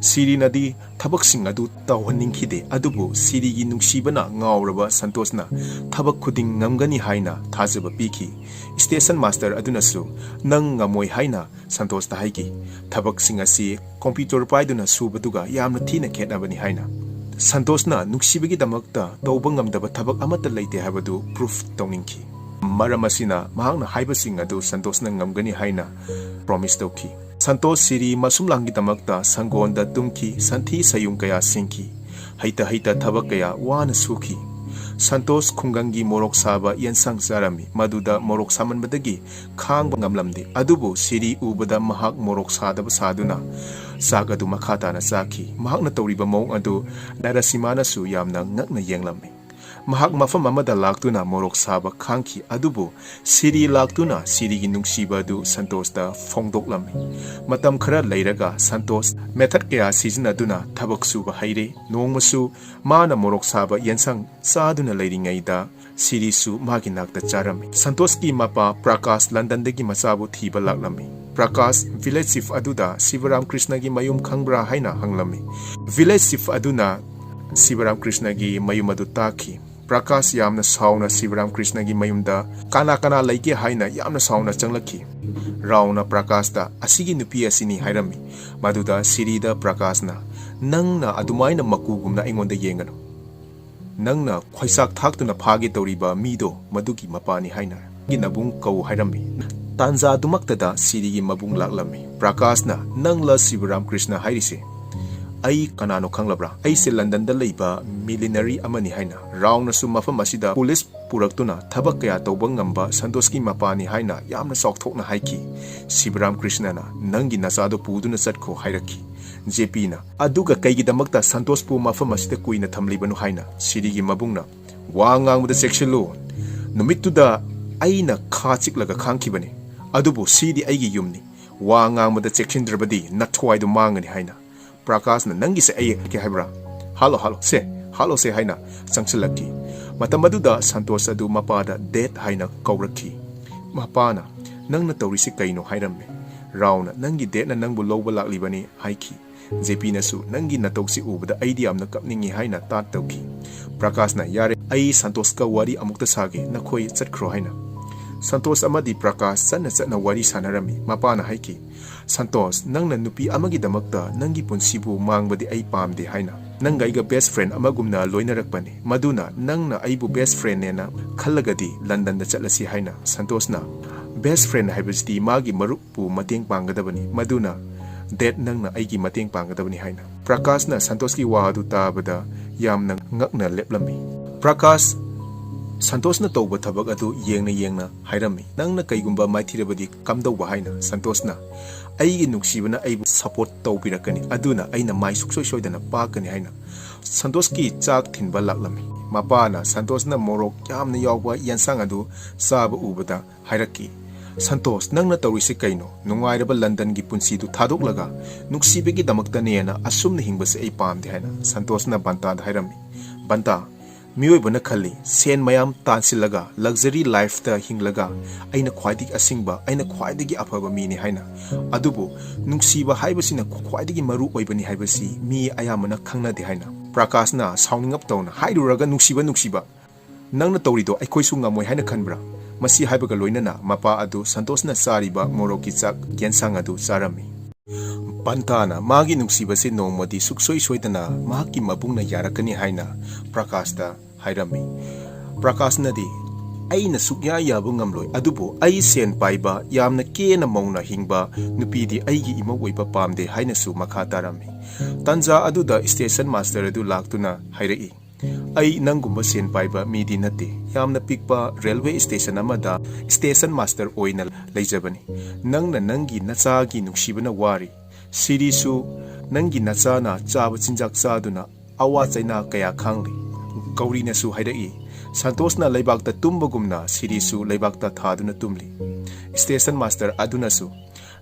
ꯁꯤꯔꯤꯅꯗꯤ ꯊꯕꯛꯁꯤꯡ ꯑꯗꯨ ꯇꯧꯍꯟꯅꯤꯡꯈꯤꯗꯦ, ꯑꯗꯨꯕꯨ ꯁꯤꯔꯤꯒꯤ ꯅꯨꯡꯁꯤꯕꯅ ꯉꯥꯎꯔꯕ ꯁꯟꯇꯣꯁꯅ ꯊꯕꯛ ꯈꯨꯗꯤꯡ ꯉꯝꯒꯅꯤ ꯍꯥꯏꯅ ꯊꯥꯖꯕ ꯄꯤꯈꯤ꯫ ꯁ꯭ꯇꯦꯁꯟ ꯃꯥꯁꯇꯔ ꯑꯗꯨꯅꯁꯨ, "ꯅꯪ ꯉꯝꯃꯣꯏ" ꯍꯥꯏꯅ ꯁꯟꯇꯣꯁꯇ ꯍꯥꯏꯈꯤ꯫ "ꯊꯕꯛꯁꯤꯡ ꯑꯁꯤ ꯀꯝꯄ꯭ꯌꯨꯇꯔ ꯄꯥꯏꯗꯨꯅ ꯁꯨꯕꯗꯨꯒ ꯌꯥꯝꯅ ꯊꯤꯅ ꯈꯦꯠꯅꯕꯅꯤ" ꯍꯥꯏꯅ꯫ ꯁꯟꯇꯣꯁꯅ ꯅꯨꯡꯁꯤꯕꯒꯤꯗꯃꯛꯇ ꯇꯧꯕ ꯉꯝꯗꯕ ꯊꯕꯛ ꯑꯃꯠꯇ ꯂꯩꯇꯦ ꯍꯥꯏꯕꯗꯨ ꯄ꯭ꯔꯨꯐ ꯇꯧꯅꯤꯡꯈꯤ꯫ ꯃꯔꯝ ꯑꯁꯤꯅ ꯃꯍꯥꯛꯅ ꯍꯥꯏꯕꯁꯤꯡ ꯑꯗꯨ ꯁꯟꯇꯣꯁꯅ ꯉꯝꯒꯅꯤ ꯍꯥꯏꯅ ꯄ꯭ꯔꯣꯃꯤꯁ ꯇꯧꯈꯤ꯫ ꯁꯟꯇꯣꯁ ꯁꯤꯔꯤ ꯃꯁꯨꯝꯂꯥꯡꯒꯤꯗꯃꯛꯇ ꯁꯪꯒꯣꯟꯗ ꯇꯨꯝꯈꯤ, ꯁꯟꯊꯤ ꯁꯌꯨꯡ ꯀꯌꯥ ꯁꯤꯡꯈꯤ꯫ ꯍꯩꯇ ꯍꯩꯇ ꯊꯕꯛ ꯀꯌꯥ ꯋꯥꯅ ꯁꯨꯈꯤ꯫ ꯁꯟꯇꯣꯁ ꯈꯨꯡꯒꯪꯒꯤ ꯃꯣꯔꯣꯛ ꯁꯥꯕ ꯌꯦꯟꯁꯥꯡ ꯆꯥꯔꯝꯃꯤ, ꯃꯗꯨꯗ ꯃꯣꯔꯣꯛ ꯁꯥꯃꯟꯕꯗꯒꯤ ꯈꯥꯡꯕ ꯉꯝꯂꯝꯗꯦ꯫ ꯑꯗꯨꯕꯨ ꯁꯤꯔꯤ ꯎꯕꯗ ꯃꯍꯥꯛ ꯃꯣꯔꯣꯛ ꯁꯥꯗꯕ ꯁꯥꯗꯨꯅ ꯆꯥꯛ ꯑꯗꯨ ꯃꯈꯥ ꯇꯥꯅ ꯆꯥꯈꯤ꯫ ꯃꯍꯥꯛꯅ ꯇꯧꯔꯤꯕ ꯃꯑꯣꯡ ꯑꯗꯨ ꯅꯔꯁꯤꯃꯥꯅꯁꯨ ꯌꯥꯝꯅ ꯉꯛꯅ ꯌꯦꯡꯂꯝꯃꯤ꯫ ꯃꯍꯥꯛ ꯃꯐꯝ ꯑꯃꯗ ꯂꯥꯛꯇꯨꯅ ꯃꯣꯔꯣꯛ ꯁꯥꯕ ꯈꯥꯡꯈꯤ, ꯑꯗꯨꯕꯨ ꯁꯤꯔꯤ ꯂꯥꯛꯇꯨꯅ ꯁꯤꯔꯤꯒꯤ ꯅꯨꯡꯁꯤꯕ ꯑꯗꯨ ꯁꯟꯇꯣꯁꯇ ꯐꯣꯡꯗꯣꯛꯂꯝꯃꯤ꯫ ꯃꯇꯝ ꯈꯔ ꯂꯩꯔꯒ ꯁꯟꯇꯣꯁ ꯃꯦꯊꯗ ꯀꯌꯥ ꯁꯤꯖꯤꯟꯅꯗꯨꯅ ꯊꯕꯛ ꯁꯨꯕ ꯍꯩꯔꯦ꯫ ꯅꯣꯡꯃꯁꯨ ꯃꯥꯅ ꯃꯣꯔꯣꯛ ꯁꯥꯕ ꯌꯦꯟꯁꯥꯡ ꯆꯥꯗꯨꯅ ꯂꯩꯔꯤꯉꯩꯗ ꯁꯤꯔꯤꯁꯨ ꯃꯥꯒꯤ ꯅꯥꯛꯇ ꯆꯥꯔꯝꯃꯤ꯫ ꯁꯟꯇꯣꯁꯀꯤ ꯃꯄꯥ ꯄ꯭ꯔꯀꯥꯁ ꯂꯟꯗꯟꯗꯒꯤ ꯃꯆꯥꯕꯨ ꯊꯤꯕ ꯂꯥꯛꯂꯝꯃꯤ꯫ ꯄ꯭ꯔꯀꯥꯁ ꯚꯤꯂꯦꯖ ꯆꯤꯐ ꯑꯗꯨꯗ ꯁꯤꯕꯔꯥꯝ ꯀ꯭ꯔꯤꯁꯅꯒꯤ ꯃꯌꯨꯝ ꯈꯪꯕ꯭ꯔꯥ ꯍꯥꯏꯅ ꯍꯪꯂꯝꯃꯤ꯫ ꯚꯤꯂꯦꯖ ꯆꯤꯐ ꯑꯗꯨꯅ ꯁꯤꯕꯔꯥꯝ ꯀ꯭ꯔꯤꯁꯅꯒꯤ ꯃꯌꯨꯝ ꯑꯗꯨ ꯇꯥꯛꯈꯤ꯫ ꯄ꯭ꯔꯀꯥꯁ ꯌꯥꯝꯅ ꯁꯥꯎꯅ ꯁꯤꯕꯔꯥꯝ ꯀ꯭ꯔꯤꯁꯅꯒꯤ ꯃꯌꯨꯝꯗ "ꯀꯅꯥ ꯀꯅꯥ ꯂꯩꯒꯦ?" ꯍꯥꯏꯅ ꯌꯥꯝꯅ ꯁꯥꯎꯅ ꯆꯪꯂꯛꯈꯤ꯫ ꯔꯥꯎꯅ ꯄ꯭ꯔꯀꯥꯁꯇ "ꯑꯁꯤꯒꯤ ꯅꯨꯄꯤ ꯑꯁꯤꯅꯤ" ꯍꯥꯏꯔꯝꯃꯤ꯫ ꯃꯗꯨꯗ ꯁꯤꯔꯤꯗ ꯄ꯭ꯔꯀꯥꯁꯅ, "ꯅꯪꯅ ꯑꯗꯨꯃꯥꯏꯅ ꯃꯀꯨꯒꯨꯝꯅ ꯑꯩꯉꯣꯟꯗ ꯌꯦꯡꯒꯅꯨ꯫ ꯅꯪꯅ ꯈꯣꯏꯆꯥꯛ ꯊꯥꯛꯇꯨꯅ ꯐꯥꯒꯦ ꯇꯧꯔꯤꯕ ꯃꯤꯗꯣ ꯃꯗꯨꯒꯤ ꯃꯄꯥꯅꯤ" ꯍꯥꯏꯅ꯫ "ꯅꯪꯒꯤ ꯅꯕꯨꯡ ꯀꯧ" ꯍꯥꯏꯔꯝꯃꯤ꯫ ꯇꯥꯟꯖꯥꯗꯨꯃꯛꯇꯗ ꯁꯤꯔꯤꯒꯤ ꯃꯕꯨꯡ ꯂꯥꯛꯂꯝꯃꯤ꯫ ꯄ꯭ꯔꯀꯥꯁꯅ, "ꯅꯪꯂ ꯁꯤꯕꯔꯥꯝ ꯀ꯭ꯔꯤꯁꯅ ꯍꯥꯏꯔꯤꯁꯦ? ꯑꯩ ꯀꯅꯥꯅꯣ ꯈꯪꯂꯕ꯭ꯔꯥ? ꯑꯩꯁꯦ ꯂꯟꯗꯟꯗ ꯂꯩꯕ ꯃꯤꯂꯤꯅꯔꯤ ꯑꯃꯅꯤ" ꯍꯥꯏꯅ ꯔꯥꯎꯅꯁꯨ ꯃꯐꯝ ꯑꯁꯤꯗ ꯄꯨꯂꯤꯁ ꯄꯨꯔꯛꯇꯨꯅ ꯊꯕꯛ ꯀꯌꯥ ꯇꯧꯕ ꯉꯝꯕ ꯁꯟꯇꯣꯁꯀꯤ ꯃꯄꯥꯅꯤ ꯍꯥꯏꯅ ꯌꯥꯝꯅ ꯆꯥꯎꯊꯣꯛꯅ ꯍꯥꯏꯈꯤ꯫ ꯁꯤꯕꯔꯥꯝ ꯀ꯭ꯔꯤꯁꯅꯅ, "ꯅꯪꯒꯤ ꯅꯆꯥꯗꯣ ꯄꯨꯗꯨꯅ ꯆꯠꯈꯣ" ꯍꯥꯏꯔꯛꯈꯤ꯫ ꯖꯦꯄꯤꯅ, "ꯑꯗꯨꯒ ꯀꯩꯒꯤꯗꯃꯛꯇ ꯁꯟꯇꯣꯁꯄꯨ ꯃꯐꯝ ꯑꯁꯤꯗ ꯀꯨꯏꯅ ꯊꯝꯂꯤꯕꯅꯣ?" ꯍꯥꯏꯅ꯫ ꯁꯤꯔꯤꯒꯤ ꯃꯕꯨꯡꯅ, "ꯋꯥ ꯉꯥꯡꯕꯗ ꯆꯦꯛꯁꯤꯜꯂꯨ꯫ ꯅꯨꯃꯤꯠꯇꯨꯗ ꯑꯩꯅ ꯈꯥ ꯆꯤꯛꯂꯒ ꯈꯥꯡꯈꯤꯕꯅꯤ꯫ ꯑꯗꯨꯕꯨ ꯁꯤꯗꯤ ꯑꯩꯒꯤ ꯌꯨꯝꯅꯤ꯫ ꯋꯥ ꯉꯥꯡꯕꯗ ꯆꯦꯛꯁꯤꯟꯗ꯭ꯔꯕꯗꯤ ꯅꯊ꯭ꯋꯥꯏꯗꯣ ꯃꯥꯡꯒꯅꯤ" ꯍꯥꯏꯅ꯫ ꯄ꯭ꯔꯀꯥꯁꯅ, "ꯅꯪꯒꯤꯁꯦ ꯑꯩ ꯀꯩ ꯍꯥꯏꯕ꯭ꯔꯥ? ꯍꯥꯠꯂꯣ, ꯍꯥꯠꯂꯣ, ꯁꯦ, ꯍꯥꯠꯂꯣꯁꯦ" ꯍꯥꯏꯅ ꯆꯪꯁꯤꯜꯂꯛꯈꯤ꯫ ꯃꯇꯝ ꯑꯗꯨꯗ ꯁꯟꯇꯣꯁ ꯑꯗꯨ ꯃꯄꯥꯗ "ꯗꯦꯗ" ꯍꯥꯏꯅ ꯀꯧꯔꯛꯈꯤ꯫ ꯃꯄꯥꯅ, "ꯅꯪꯅ ꯇꯧꯔꯤꯁꯤ ꯀꯩꯅꯣ?" ꯍꯥꯏꯔꯝꯃꯤ꯫ ꯔꯥꯎꯅ, "ꯅꯪꯒꯤ ꯗꯦꯗꯅ ꯅꯪꯕꯨ ꯂꯧꯕ ꯂꯥꯛꯂꯤꯕꯅꯤ" ꯍꯥꯏꯈꯤ꯫ ꯖꯦꯄꯤꯅꯁꯨ, "ꯅꯪꯒꯤ ꯅꯇꯧꯁꯤ ꯎꯕꯗ ꯑꯩꯗꯤ ꯌꯥꯝꯅ ꯀꯞꯅꯤꯡꯉꯤ" ꯍꯥꯏꯅ ꯇꯥꯠ ꯇꯧꯈꯤ꯫ ꯄ꯭ꯔꯀꯥꯁꯅ, "ꯌꯥꯔꯦ, ꯑꯩ ꯁꯟꯇꯣꯁꯀ ꯋꯥꯔꯤ ꯑꯃꯨꯛꯇ ꯁꯥꯒꯦ, ꯅꯈꯣꯏ ꯆꯠꯈ꯭ꯔꯣ" ꯍꯥꯏꯅ꯫ ꯁꯟꯇꯣꯁ ꯑꯃꯗꯤ ꯄ꯭ꯔꯀꯥꯁ ꯆꯠꯅ ꯆꯠꯅ ꯋꯥꯔꯤ ꯁꯥꯟꯅꯔꯝꯃꯤ꯫ ꯃꯄꯥꯅ ꯍꯥꯏꯈꯤ, "ꯁꯟꯇꯣꯁ, ꯅꯪꯅ ꯅꯨꯄꯤ ꯑꯃꯒꯤꯗꯃꯛꯇ ꯅꯪꯒꯤ ꯄꯨꯟꯁꯤꯕꯨ ꯃꯥꯡꯕꯗꯤ ꯑꯩ ꯄꯥꯝꯗꯦ" ꯍꯥꯏꯅ꯫ "ꯅꯪꯒ ꯑꯩꯒ ꯕꯦꯁ ꯐ꯭ꯔꯦꯟ ꯑꯃꯒꯨꯝꯅ ꯂꯣꯏꯅꯔꯛꯄꯅꯤ꯫ ꯃꯗꯨꯅ ꯅꯪꯅ ꯑꯩꯕꯨ ꯕꯦꯁ ꯐ꯭ꯔꯦꯟꯅꯦꯅ ꯈꯜꯂꯒꯗꯤ ꯂꯟꯗꯟꯗ ꯆꯠꯂꯁꯤ" ꯍꯥꯏꯅ꯫ ꯁꯟꯇꯣꯁꯅ, "ꯕꯦꯁ ꯐ꯭ꯔꯦꯟ ꯍꯥꯏꯕꯁꯤꯗꯤ ꯃꯥꯒꯤ ꯃꯔꯨꯞ ꯄꯨ ꯃꯇꯦꯡ ꯄꯥꯡꯒꯗꯕꯅꯤ, ꯃꯗꯨꯅ ꯗꯦꯗ ꯅꯪꯅ ꯑꯩꯒꯤ ꯃꯇꯦꯡ ꯄꯥꯡꯒꯗꯕꯅꯤ" ꯍꯥꯏꯅ꯫ ꯄ꯭ꯔꯀꯥꯁꯅ ꯁꯟꯇꯣꯁꯀꯤ ꯋꯥ ꯑꯗꯨ ꯇꯥꯕꯗ ꯌꯥꯝꯅ ꯉꯛꯅ ꯂꯦꯞꯂꯝꯃꯤ꯫ ꯄ꯭ꯔꯀꯥꯁ, ꯁꯟꯇꯣꯁꯅ ꯇꯧꯕ ꯊꯕꯛ ꯑꯗꯨ ꯌꯦꯡꯅ ꯌꯦꯡꯅ ꯍꯥꯏꯔꯝꯃꯤ, "ꯅꯪꯅ ꯀꯩꯒꯨꯝꯕ ꯃꯥꯏꯊꯤꯔꯕꯗꯤ ꯀꯝꯗꯧꯕ?" ꯍꯥꯏꯅ꯫ ꯁꯟꯇꯣꯁꯅ, "ꯑꯩꯒꯤ ꯅꯨꯡꯁꯤꯕꯅ ꯑꯩꯕꯨ ꯁꯄꯣꯔꯠ ꯇꯧꯕꯤꯔꯛꯀꯅꯤ, ꯑꯗꯨꯅ ꯑꯩꯅ ꯃꯥꯏ ꯁꯨꯛꯁꯣꯏ ꯁꯣꯏꯗꯅ ꯄꯥꯛꯀꯅꯤ" ꯍꯥꯏꯅ꯫ ꯁꯟꯇꯣꯁꯀꯤ ꯆꯥꯛ ꯊꯤꯟꯕ ꯂꯥꯛꯂꯝꯃꯤ꯫ ꯃꯄꯥꯅ ꯁꯟꯇꯣꯁꯅ ꯃꯣꯔꯣꯛ ꯌꯥꯝꯅ ꯌꯥꯎꯕ ꯌꯦꯟꯁꯥꯡ ꯑꯗꯨ ꯆꯥꯕ ꯎꯕꯗ ꯍꯥꯏꯔꯛꯈꯤ, "ꯁꯟꯇꯣꯁ, ꯅꯪꯅ ꯇꯧꯔꯤꯁꯤ ꯀꯩꯅꯣ? ꯅꯨꯡꯉꯥꯏꯔꯕ ꯂꯟꯗꯟꯒꯤ ꯄꯨꯟꯁꯤꯗꯨ ꯊꯥꯗꯣꯛꯂꯒ ꯅꯨꯡꯁꯤꯕꯒꯤꯗꯃꯛꯇꯅꯦꯅ ꯑꯁꯨꯝꯅ ꯍꯤꯡꯕꯁꯦ ꯑꯩ ꯄꯥꯝꯗꯦ" ꯍꯥꯏꯅ ꯁꯟꯇꯣꯁꯅ ꯕꯟꯇꯥꯗ ꯍꯥꯏꯔꯝꯃꯤ꯫ ꯕꯟꯇꯥ, ꯃꯤꯑꯣꯏꯕꯅ ꯈꯜꯂꯤ, ꯁꯦꯟ ꯃꯌꯥꯝ ꯇꯥꯟꯁꯤꯜꯂꯒ ꯂꯛꯖꯔꯤ ꯂꯥꯏꯐꯇ ꯍꯤꯡꯂꯒ ꯑꯩꯅ ꯈ꯭ꯋꯥꯏꯗꯒꯤ ꯑꯁꯤꯡꯕ, ꯑꯩꯅ ꯈ꯭ꯋꯥꯏꯗꯒꯤ ꯑꯐꯕ ꯃꯤꯅꯤ ꯍꯥꯏꯅ꯫ ꯑꯗꯨꯕꯨ ꯅꯨꯡꯁꯤꯕ ꯍꯥꯏꯕꯁꯤꯅ ꯈ꯭ꯋꯥꯏꯗꯒꯤ ꯃꯔꯨ ꯑꯣꯏꯕꯅꯤ ꯍꯥꯏꯕꯁꯤ ꯃꯤ ꯑꯌꯥꯝꯕꯅ ꯈꯪꯅꯗꯦ ꯍꯥꯏꯅ꯫ ꯄ꯭ꯔꯀꯥꯁꯅ ꯁꯥꯎꯅꯤꯡꯉꯞ ꯇꯧꯅ ꯍꯥꯏꯔꯨꯔꯒ, "ꯅꯨꯡꯁꯤꯕ, ꯅꯨꯡꯁꯤꯕ, ꯅꯪꯅ ꯇꯧꯔꯤꯗꯣ ꯑꯩꯈꯣꯏꯁꯨ ꯉꯝꯃꯣꯏ ꯍꯥꯏꯅ ꯈꯟꯕ꯭ꯔꯥ?" ꯃꯁꯤ ꯍꯥꯏꯕꯒ ꯂꯣꯏꯅꯅ ꯃꯄꯥ ꯑꯗꯨ ꯁꯟꯇꯣꯁꯅ ꯆꯥꯔꯤꯕ ꯃꯣꯔꯣꯛꯀꯤ ꯆꯥꯛ ꯌꯦꯟꯁꯥꯡ ꯑꯗꯨ ꯆꯥꯔꯝꯃꯤ꯫ ꯕꯟꯇꯥꯅ ꯃꯥꯒꯤ ꯅꯨꯡꯁꯤꯕꯁꯤ ꯅꯣꯡꯃꯗꯤ ꯁꯨꯛꯁꯣꯏ ꯁꯣꯏꯗꯅ ꯃꯍꯥꯛꯀꯤ ꯃꯕꯨꯡꯅ ꯌꯥꯔꯛꯀꯅꯤ ꯍꯥꯏꯅ ꯄ꯭ꯔꯀꯥꯁꯇ ꯍꯥꯏꯔꯝꯃꯤ꯫ ꯄ꯭ꯔꯀꯥꯁꯅꯗꯤ "ꯑꯩꯅ ꯁꯨꯛꯌꯥ ꯌꯥꯕ ꯉꯝꯂꯣꯏ, ꯑꯗꯨꯕꯨ ꯑꯩ ꯁꯦꯟ ꯄꯥꯏꯕ, ꯌꯥꯝꯅ ꯀꯦꯅ ꯃꯧꯅ ꯍꯤꯡꯕ ꯅꯨꯄꯤꯗꯤ ꯑꯩꯒꯤ ꯏꯃꯧ ꯑꯣꯏꯕ ꯄꯥꯝꯗꯦ" ꯍꯥꯏꯅꯁꯨ ꯃꯈꯥ ꯇꯥꯔꯝꯃꯤ꯫ ꯇꯟꯖꯥ ꯑꯗꯨꯗ ꯁ꯭ꯇꯦꯁꯟ ꯃꯥꯁꯇꯔ ꯑꯗꯨ ꯂꯥꯛꯇꯨꯅ ꯍꯥꯏꯔꯛꯏ, "ꯑꯩ ꯅꯪꯒꯨꯝꯕ ꯁꯦꯟ ꯄꯥꯏꯕ ꯃꯤꯗꯤ ꯅꯠꯇꯦ꯫ ꯌꯥꯝꯅ ꯄꯤꯛꯄ ꯔꯦꯜꯋꯦ ꯁ꯭ꯇꯦꯁꯟ ꯑꯃꯗ ꯁ꯭ꯇꯦꯁꯟ ꯃꯥꯁꯇꯔ ꯑꯣꯏꯅ ꯂꯩꯖꯕꯅꯤ꯫ ꯅꯪꯅ ꯅꯪꯒꯤ ꯅꯆꯥꯒꯤ ꯅꯨꯡꯁꯤꯕꯅ ꯋꯥꯔꯤ꯫ ꯁꯤꯔꯤꯁꯨ ꯅꯪꯒꯤ ꯅꯆꯥꯅ ꯆꯥꯕ ꯆꯤꯟꯖꯥꯛ ꯆꯥꯗꯨꯅ ꯑꯋꯥ ꯆꯩꯅꯥ ꯀꯌꯥ ꯈꯥꯡꯂꯤ꯫" ꯒꯧꯔꯤꯅꯁꯨ ꯍꯥꯏꯔꯛꯏ, "ꯁꯟꯇꯣꯁꯅ ꯂꯩꯕꯥꯛꯇ ꯇꯨꯝꯕꯒꯨꯝꯅ ꯁꯤꯔꯤꯁꯨ ꯂꯩꯕꯥꯛꯇ ꯊꯥꯗꯨꯅ ꯇꯨꯝꯂꯤ꯫" ꯁ꯭ꯇꯦꯁꯟ ꯃꯥꯁꯇꯔ ꯑꯗꯨꯅꯁꯨ,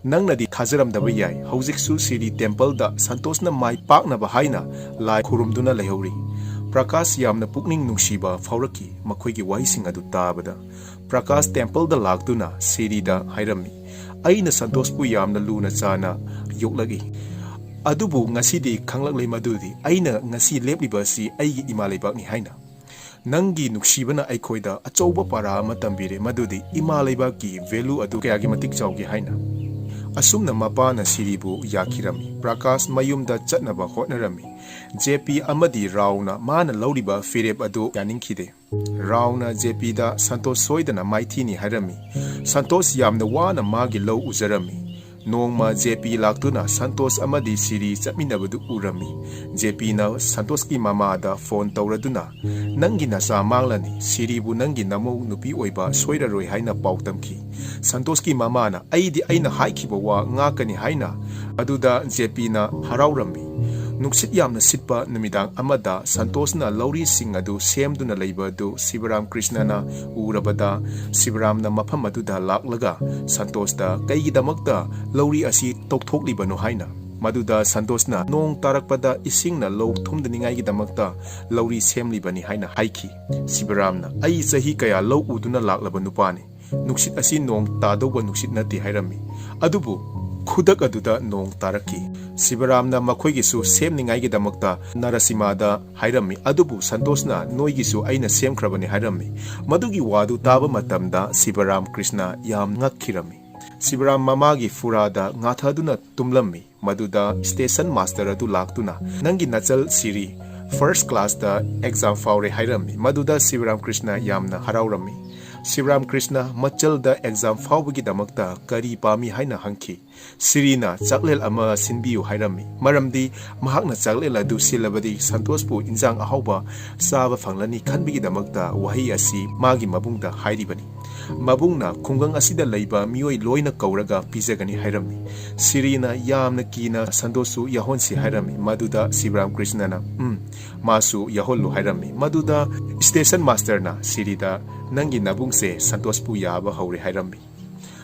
"ꯅꯪꯅꯗꯤ ꯊꯥꯖꯔꯝꯗꯕ ꯌꯥꯏ, ꯍꯧꯖꯤꯛꯁꯨ ꯁꯤꯔꯤ ꯇꯦꯝꯄꯜꯗ ꯁꯟꯇꯣꯁꯅ ꯃꯥꯏ ꯄꯥꯛꯅꯕ ꯍꯥꯏꯅ ꯂꯥꯏ ꯈꯨꯔꯨꯝꯗꯨꯅ ꯂꯩꯍꯧꯔꯤ꯫" ꯄ꯭ꯔꯀꯥꯁ ꯌꯥꯝꯅ ꯄꯨꯛꯅꯤꯡ ꯅꯨꯡꯁꯤꯕ ꯐꯥꯎꯔꯛꯈꯤ ꯃꯈꯣꯏꯒꯤ ꯋꯥꯍꯩꯁꯤꯡ ꯑꯗꯨ ꯇꯥꯕꯗ꯫ ꯄ꯭ꯔꯀꯥꯁ ꯇꯦꯝꯄꯜꯗ ꯂꯥꯛꯇꯨꯅ ꯁꯤꯔꯤꯗ ꯍꯥꯏꯔꯝꯃꯤ, "ꯑꯩꯅ ꯁꯟꯇꯣꯁꯄꯨ ꯌꯥꯝꯅ ꯂꯨꯅ ꯆꯥꯅ ꯌꯣꯛꯂꯛꯏ, ꯑꯗꯨꯕꯨ ꯉꯁꯤꯗꯤ ꯈꯪꯂꯛꯂꯦ ꯃꯗꯨꯗꯤ ꯑꯩꯅ ꯉꯁꯤ ꯂꯦꯞꯂꯤꯕ ꯑꯁꯤ ꯑꯩꯒꯤ ꯏꯃꯥ ꯂꯩꯕꯥꯛꯅꯤ ꯍꯥꯏꯅ꯫ ꯅꯪꯒꯤ ꯅꯨꯡꯁꯤꯕꯅ ꯑꯩꯈꯣꯏꯗ ꯑꯆꯧꯕ ꯄꯥꯔꯥ ꯑꯃ ꯇꯝꯕꯤꯔꯦ, ꯃꯗꯨꯗꯤ ꯏꯃꯥ ꯂꯩꯕꯥꯛꯀꯤ ꯚꯦꯂꯨ ꯑꯗꯨ ꯀꯌꯥꯒꯤ ꯃꯇꯤꯛ ꯆꯥꯎꯒꯦ ꯍꯥꯏꯅ꯫" ꯑꯁꯨꯝꯅ ꯃꯄꯥꯅ ꯁꯤꯔꯤꯕꯨ ꯌꯥꯈꯤꯔꯝꯃꯤ꯫ ꯄ꯭ꯔꯀꯥꯁ ꯃꯌꯨꯝꯗ ꯆꯠꯅꯕ ꯍꯣꯠꯅꯔꯝꯃꯤ꯫ ꯖꯦ ꯄꯤ ꯑꯃꯗꯤ ꯔꯥꯎꯅ ꯃꯥꯅ ꯂꯧꯔꯤꯕ ꯐꯤꯔꯦꯞ ꯑꯗꯨ ꯌꯥꯅꯤꯡꯈꯤꯗꯦ꯫ ꯔꯥꯎꯅ ꯖꯦ ꯄꯤꯗ ꯁꯟꯇꯣꯁ ꯁꯣꯏꯗꯅ ꯃꯥꯏꯊꯤꯅꯤ ꯍꯥꯏꯔꯝꯃꯤ꯫ ꯁꯟꯇꯣꯁ ꯌꯥꯝꯅ ꯋꯥꯅ ꯃꯥꯒꯤ ꯂꯧ ꯎꯖꯔꯝꯃꯤ꯫ ꯅꯣꯡꯃ ꯖꯦ ꯄꯤ ꯂꯥꯛꯇꯨꯅ ꯁꯟꯇꯣꯁ ꯑꯃꯗꯤ ꯁꯤꯔꯤ ꯆꯠꯃꯤꯟꯅꯕꯗꯨ ꯎꯔꯝꯃꯤ꯫ ꯖꯦ ꯄꯤꯅ ꯁꯟꯇꯣꯁꯀꯤ ꯃꯃꯥꯗ ꯐꯣꯟ ꯇꯧꯔꯗꯨꯅ, "ꯅꯪꯒꯤ ꯅꯆꯥ ꯃꯥꯡꯂꯅꯤ, ꯁꯤꯔꯤꯕꯨ ꯅꯪꯒꯤ ꯅꯃꯧ ꯅꯨꯄꯤ ꯑꯣꯏꯕ ꯁꯣꯏꯔꯔꯣꯏ" ꯍꯥꯏꯅ ꯄꯥꯎ ꯇꯝꯈꯤ꯫ ꯁꯟꯇꯣꯁꯀꯤ ꯃꯃꯥꯅ, "ꯑꯩꯗꯤ ꯑꯩꯅ ꯍꯥꯏꯈꯤꯕ ꯋꯥ ꯉꯥꯛꯀꯅꯤ" ꯍꯥꯏꯅ꯫ ꯑꯗꯨꯗ ꯖꯦ ꯄꯤꯅ ꯍꯔꯥꯎꯔꯝꯃꯤ꯫ ꯅꯨꯡꯁꯤꯠ ꯌꯥꯝꯅ ꯁꯤꯠꯄ ꯅꯨꯃꯤꯗꯥꯡ ꯑꯃꯗ ꯁꯟꯇꯣꯁꯅ ꯂꯧꯔꯤꯁꯤꯡ ꯑꯗꯨ ꯁꯦꯝꯗꯨꯅ ꯂꯩꯕ ꯑꯗꯨ ꯁꯤꯕꯔꯥꯝ ꯀ꯭ꯔꯤꯁꯅꯅ ꯎꯔꯕꯗ, ꯁꯤꯕꯔꯥꯝꯅ ꯃꯐꯝ ꯑꯗꯨꯗ ꯂꯥꯛꯂꯒ ꯁꯟꯇꯣꯁꯇ, "ꯀꯩꯒꯤꯗꯃꯛꯇ ꯂꯧꯔꯤ ꯑꯁꯤ ꯇꯧꯊꯣꯛꯂꯤꯕꯅꯣ?" ꯍꯥꯏꯅ꯫ ꯃꯗꯨꯗ ꯁꯟꯇꯣꯁꯅ, "ꯅꯣꯡ ꯇꯥꯔꯛꯄꯗ ꯏꯁꯤꯡꯅ ꯂꯧ ꯊꯨꯝꯗꯅꯤꯡꯉꯥꯏꯒꯤꯗꯃꯛꯇ ꯂꯧꯔꯤ ꯁꯦꯝꯂꯤꯕꯅꯤ" ꯍꯥꯏꯅ ꯍꯥꯏꯈꯤ꯫ ꯁꯤꯕꯔꯥꯝꯅ, "ꯑꯩ ꯆꯍꯤ ꯀꯌꯥ ꯂꯧ ꯎꯗꯨꯅ ꯂꯥꯛꯂꯕ ꯅꯨꯄꯥꯅꯤ꯫ ꯅꯨꯡꯁꯤꯠ ꯑꯁꯤ ꯅꯣꯡ ꯇꯥꯗꯧꯕ ꯅꯨꯡꯁꯤꯠ ꯅꯠꯇꯦ" ꯍꯥꯏꯔꯝꯃꯤ꯫ ꯑꯗꯨꯕꯨ ꯈꯨꯗꯛ ꯑꯗꯨꯗ ꯅꯣꯡ ꯇꯥꯔꯛꯈꯤ꯫ ꯁꯤꯕꯔꯥꯝꯅ ꯃꯈꯣꯏꯒꯤꯁꯨ ꯁꯦꯝꯅꯤꯡꯉꯥꯏꯒꯤꯗꯃꯛꯇ ꯅꯔꯁꯤꯃꯥꯗ ꯍꯥꯏꯔꯝꯃꯤ꯫ ꯑꯗꯨꯕꯨ ꯁꯟꯇꯣꯁꯅ, "ꯅꯣꯏꯒꯤꯁꯨ ꯑꯩꯅ ꯁꯦꯝꯈ꯭ꯔꯕꯅꯤ" ꯍꯥꯏꯔꯝꯃꯤ꯫ ꯃꯗꯨꯒꯤ ꯋꯥꯗꯨ ꯇꯥꯕ ꯃꯇꯝꯗ ꯁꯤꯕꯔꯥꯝ ꯀ꯭ꯔꯤꯁꯅ ꯌꯥꯝ ꯉꯛꯈꯤꯔꯝꯃꯤ꯫ ꯁꯤꯕꯔꯥꯝ ꯃꯃꯥꯒꯤ ꯐꯨꯔꯥꯗ ꯉꯥꯊꯗꯨꯅ ꯇꯨꯝꯂꯝꯃꯤ꯫ ꯃꯗꯨꯗ ꯁ꯭ꯇꯦꯁꯟ ꯃꯥꯁꯇꯔ ꯑꯗꯨ ꯂꯥꯛꯇꯨꯅ, "ꯅꯪꯒꯤ ꯅꯆꯜ ꯁꯤꯔꯤ ꯐꯥꯔꯁ ꯀ꯭ꯂꯥꯁꯇ ꯑꯦꯛꯖꯥꯝ ꯐꯥꯎꯔꯦ" ꯍꯥꯏꯔꯝꯃꯤ꯫ ꯃꯗꯨꯗ ꯁꯤꯕꯔꯥꯝ ꯀ꯭ꯔꯤꯁꯅ ꯌꯥꯝꯅ ꯍꯔꯥꯎꯔꯝꯃꯤ꯫ ꯁꯤꯕꯔꯥꯝ ꯀ꯭ꯔꯤꯁꯅ ꯃꯆꯜꯗ ꯑꯦꯛꯖꯥꯝ ꯐꯥꯎꯕꯒꯤꯗꯃꯛꯇ ꯀꯔꯤ ꯄꯥꯝꯃꯤ ꯍꯥꯏꯅ ꯍꯪꯈꯤ꯫ ꯁꯤꯔꯤꯅ ꯆꯥꯛꯂꯦꯟ ꯑꯃ ꯁꯤꯟꯕꯤꯌꯨ ꯍꯥꯏꯔꯝꯃꯤ, ꯃꯔꯝꯗꯤ ꯃꯍꯥꯛꯅ ꯆꯥꯛꯂꯦꯟ ꯑꯗꯨ ꯁꯤꯜꯂꯕꯗꯤ ꯁꯟꯇꯣꯁꯄꯨ ꯏꯟꯖꯥꯡ ꯑꯍꯥꯎꯕ ꯆꯥꯕ ꯐꯪꯂꯅꯤ ꯈꯟꯕꯒꯤꯗꯃꯛꯇ ꯋꯥꯍꯩ ꯑꯁꯤ ꯃꯥꯒꯤ ꯃꯕꯨꯡꯗ ꯍꯥꯏꯔꯤꯕꯅꯤ꯫ ꯃꯕꯨꯡꯅ ꯈꯨꯡꯒꯪ ꯑꯁꯤꯗ ꯂꯩꯕ ꯃꯤꯑꯣꯏ ꯂꯣꯏꯅ ꯀꯧꯔꯒ ꯄꯤꯖꯒꯅꯤ ꯍꯥꯏꯔꯝꯃꯤ꯫ ꯁꯤꯔꯤꯅ ꯌꯥꯝꯅ ꯀꯤꯅ ꯁꯟꯇꯣꯁꯁꯨ ꯌꯥꯎꯍꯟꯁꯤ ꯍꯥꯏꯔꯝꯃꯤ꯫ ꯃꯗꯨꯗ ꯁꯤꯕꯔꯥꯝ ꯀ꯭ꯔꯤꯁꯅꯅ, "ꯎꯝ, ꯃꯥꯁꯨ ꯌꯥꯎꯍꯜꯂꯨ" ꯍꯥꯏꯔꯝꯃꯤ꯫ ꯃꯗꯨꯗ ꯁ꯭ꯇꯦꯁꯟ ꯃꯥꯁꯇꯔꯅ ꯁꯤꯔꯤꯗ, "ꯅꯪꯒꯤ ꯅꯕꯨꯡꯁꯦ ꯁꯟꯇꯣꯁꯄꯨ ꯌꯥꯕ ꯍꯧꯔꯦ" ꯍꯥꯏꯔꯝꯃꯤ꯫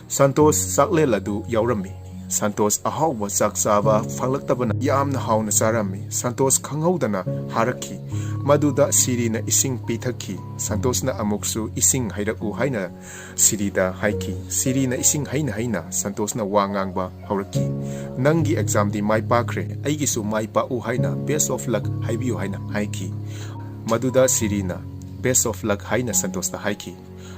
ꯁꯟꯇꯣꯁ ꯆꯥꯛꯂꯦꯟ ꯑꯗꯨ ꯌꯥꯎꯔꯝꯃꯤ꯫ ꯁꯟꯇꯣꯁ ꯑꯍꯥꯎꯕ ꯆꯥꯛ ꯆꯥꯕ ꯐꯪꯂꯛꯇꯕꯅ ꯌꯥꯝꯅ ꯍꯥꯎꯅ ꯆꯥꯔꯝꯃꯤ꯫ ꯁꯟꯇꯣꯁ ꯈꯪꯍꯧꯗꯅ ꯍꯥꯔꯛꯈꯤ꯫ ꯃꯗꯨꯗ ꯁꯤꯔꯤꯅ ꯏꯁꯤꯡ ꯄꯤꯊꯛꯈꯤ꯫ ꯁꯟꯇꯣꯁꯅ ꯑꯃꯨꯛꯁꯨ ꯏꯁꯤꯡ ꯍꯩꯔꯛꯎ ꯍꯥꯏꯅ ꯁꯤꯔꯤꯗ ꯍꯥꯏꯈꯤ꯫ ꯁꯤꯔꯤꯅ ꯏꯁꯤꯡ ꯍꯩꯅ ꯍꯩꯅ ꯁꯟꯇꯣꯁꯅ ꯋꯥ ꯉꯥꯡꯕ ꯍꯧꯔꯛꯈꯤ꯫ "ꯅꯪꯒꯤ ꯑꯦꯛꯖꯥꯝꯗꯤ ꯃꯥꯏ ꯄꯥꯛꯈ꯭ꯔꯦ, ꯑꯩꯒꯤꯁꯨ ꯃꯥꯏ ꯄꯥꯛꯎ ꯍꯥꯏꯅ best of luck ꯍꯥꯏꯕꯤꯌꯨ" ꯍꯥꯏꯅ ꯍꯥꯏꯈꯤ꯫ ꯃꯗꯨꯗ ꯁꯤꯔꯤꯅ "best of luck" ꯍꯥꯏꯅ ꯁꯟꯇꯣꯁꯇ ꯍꯥꯏꯈꯤ꯫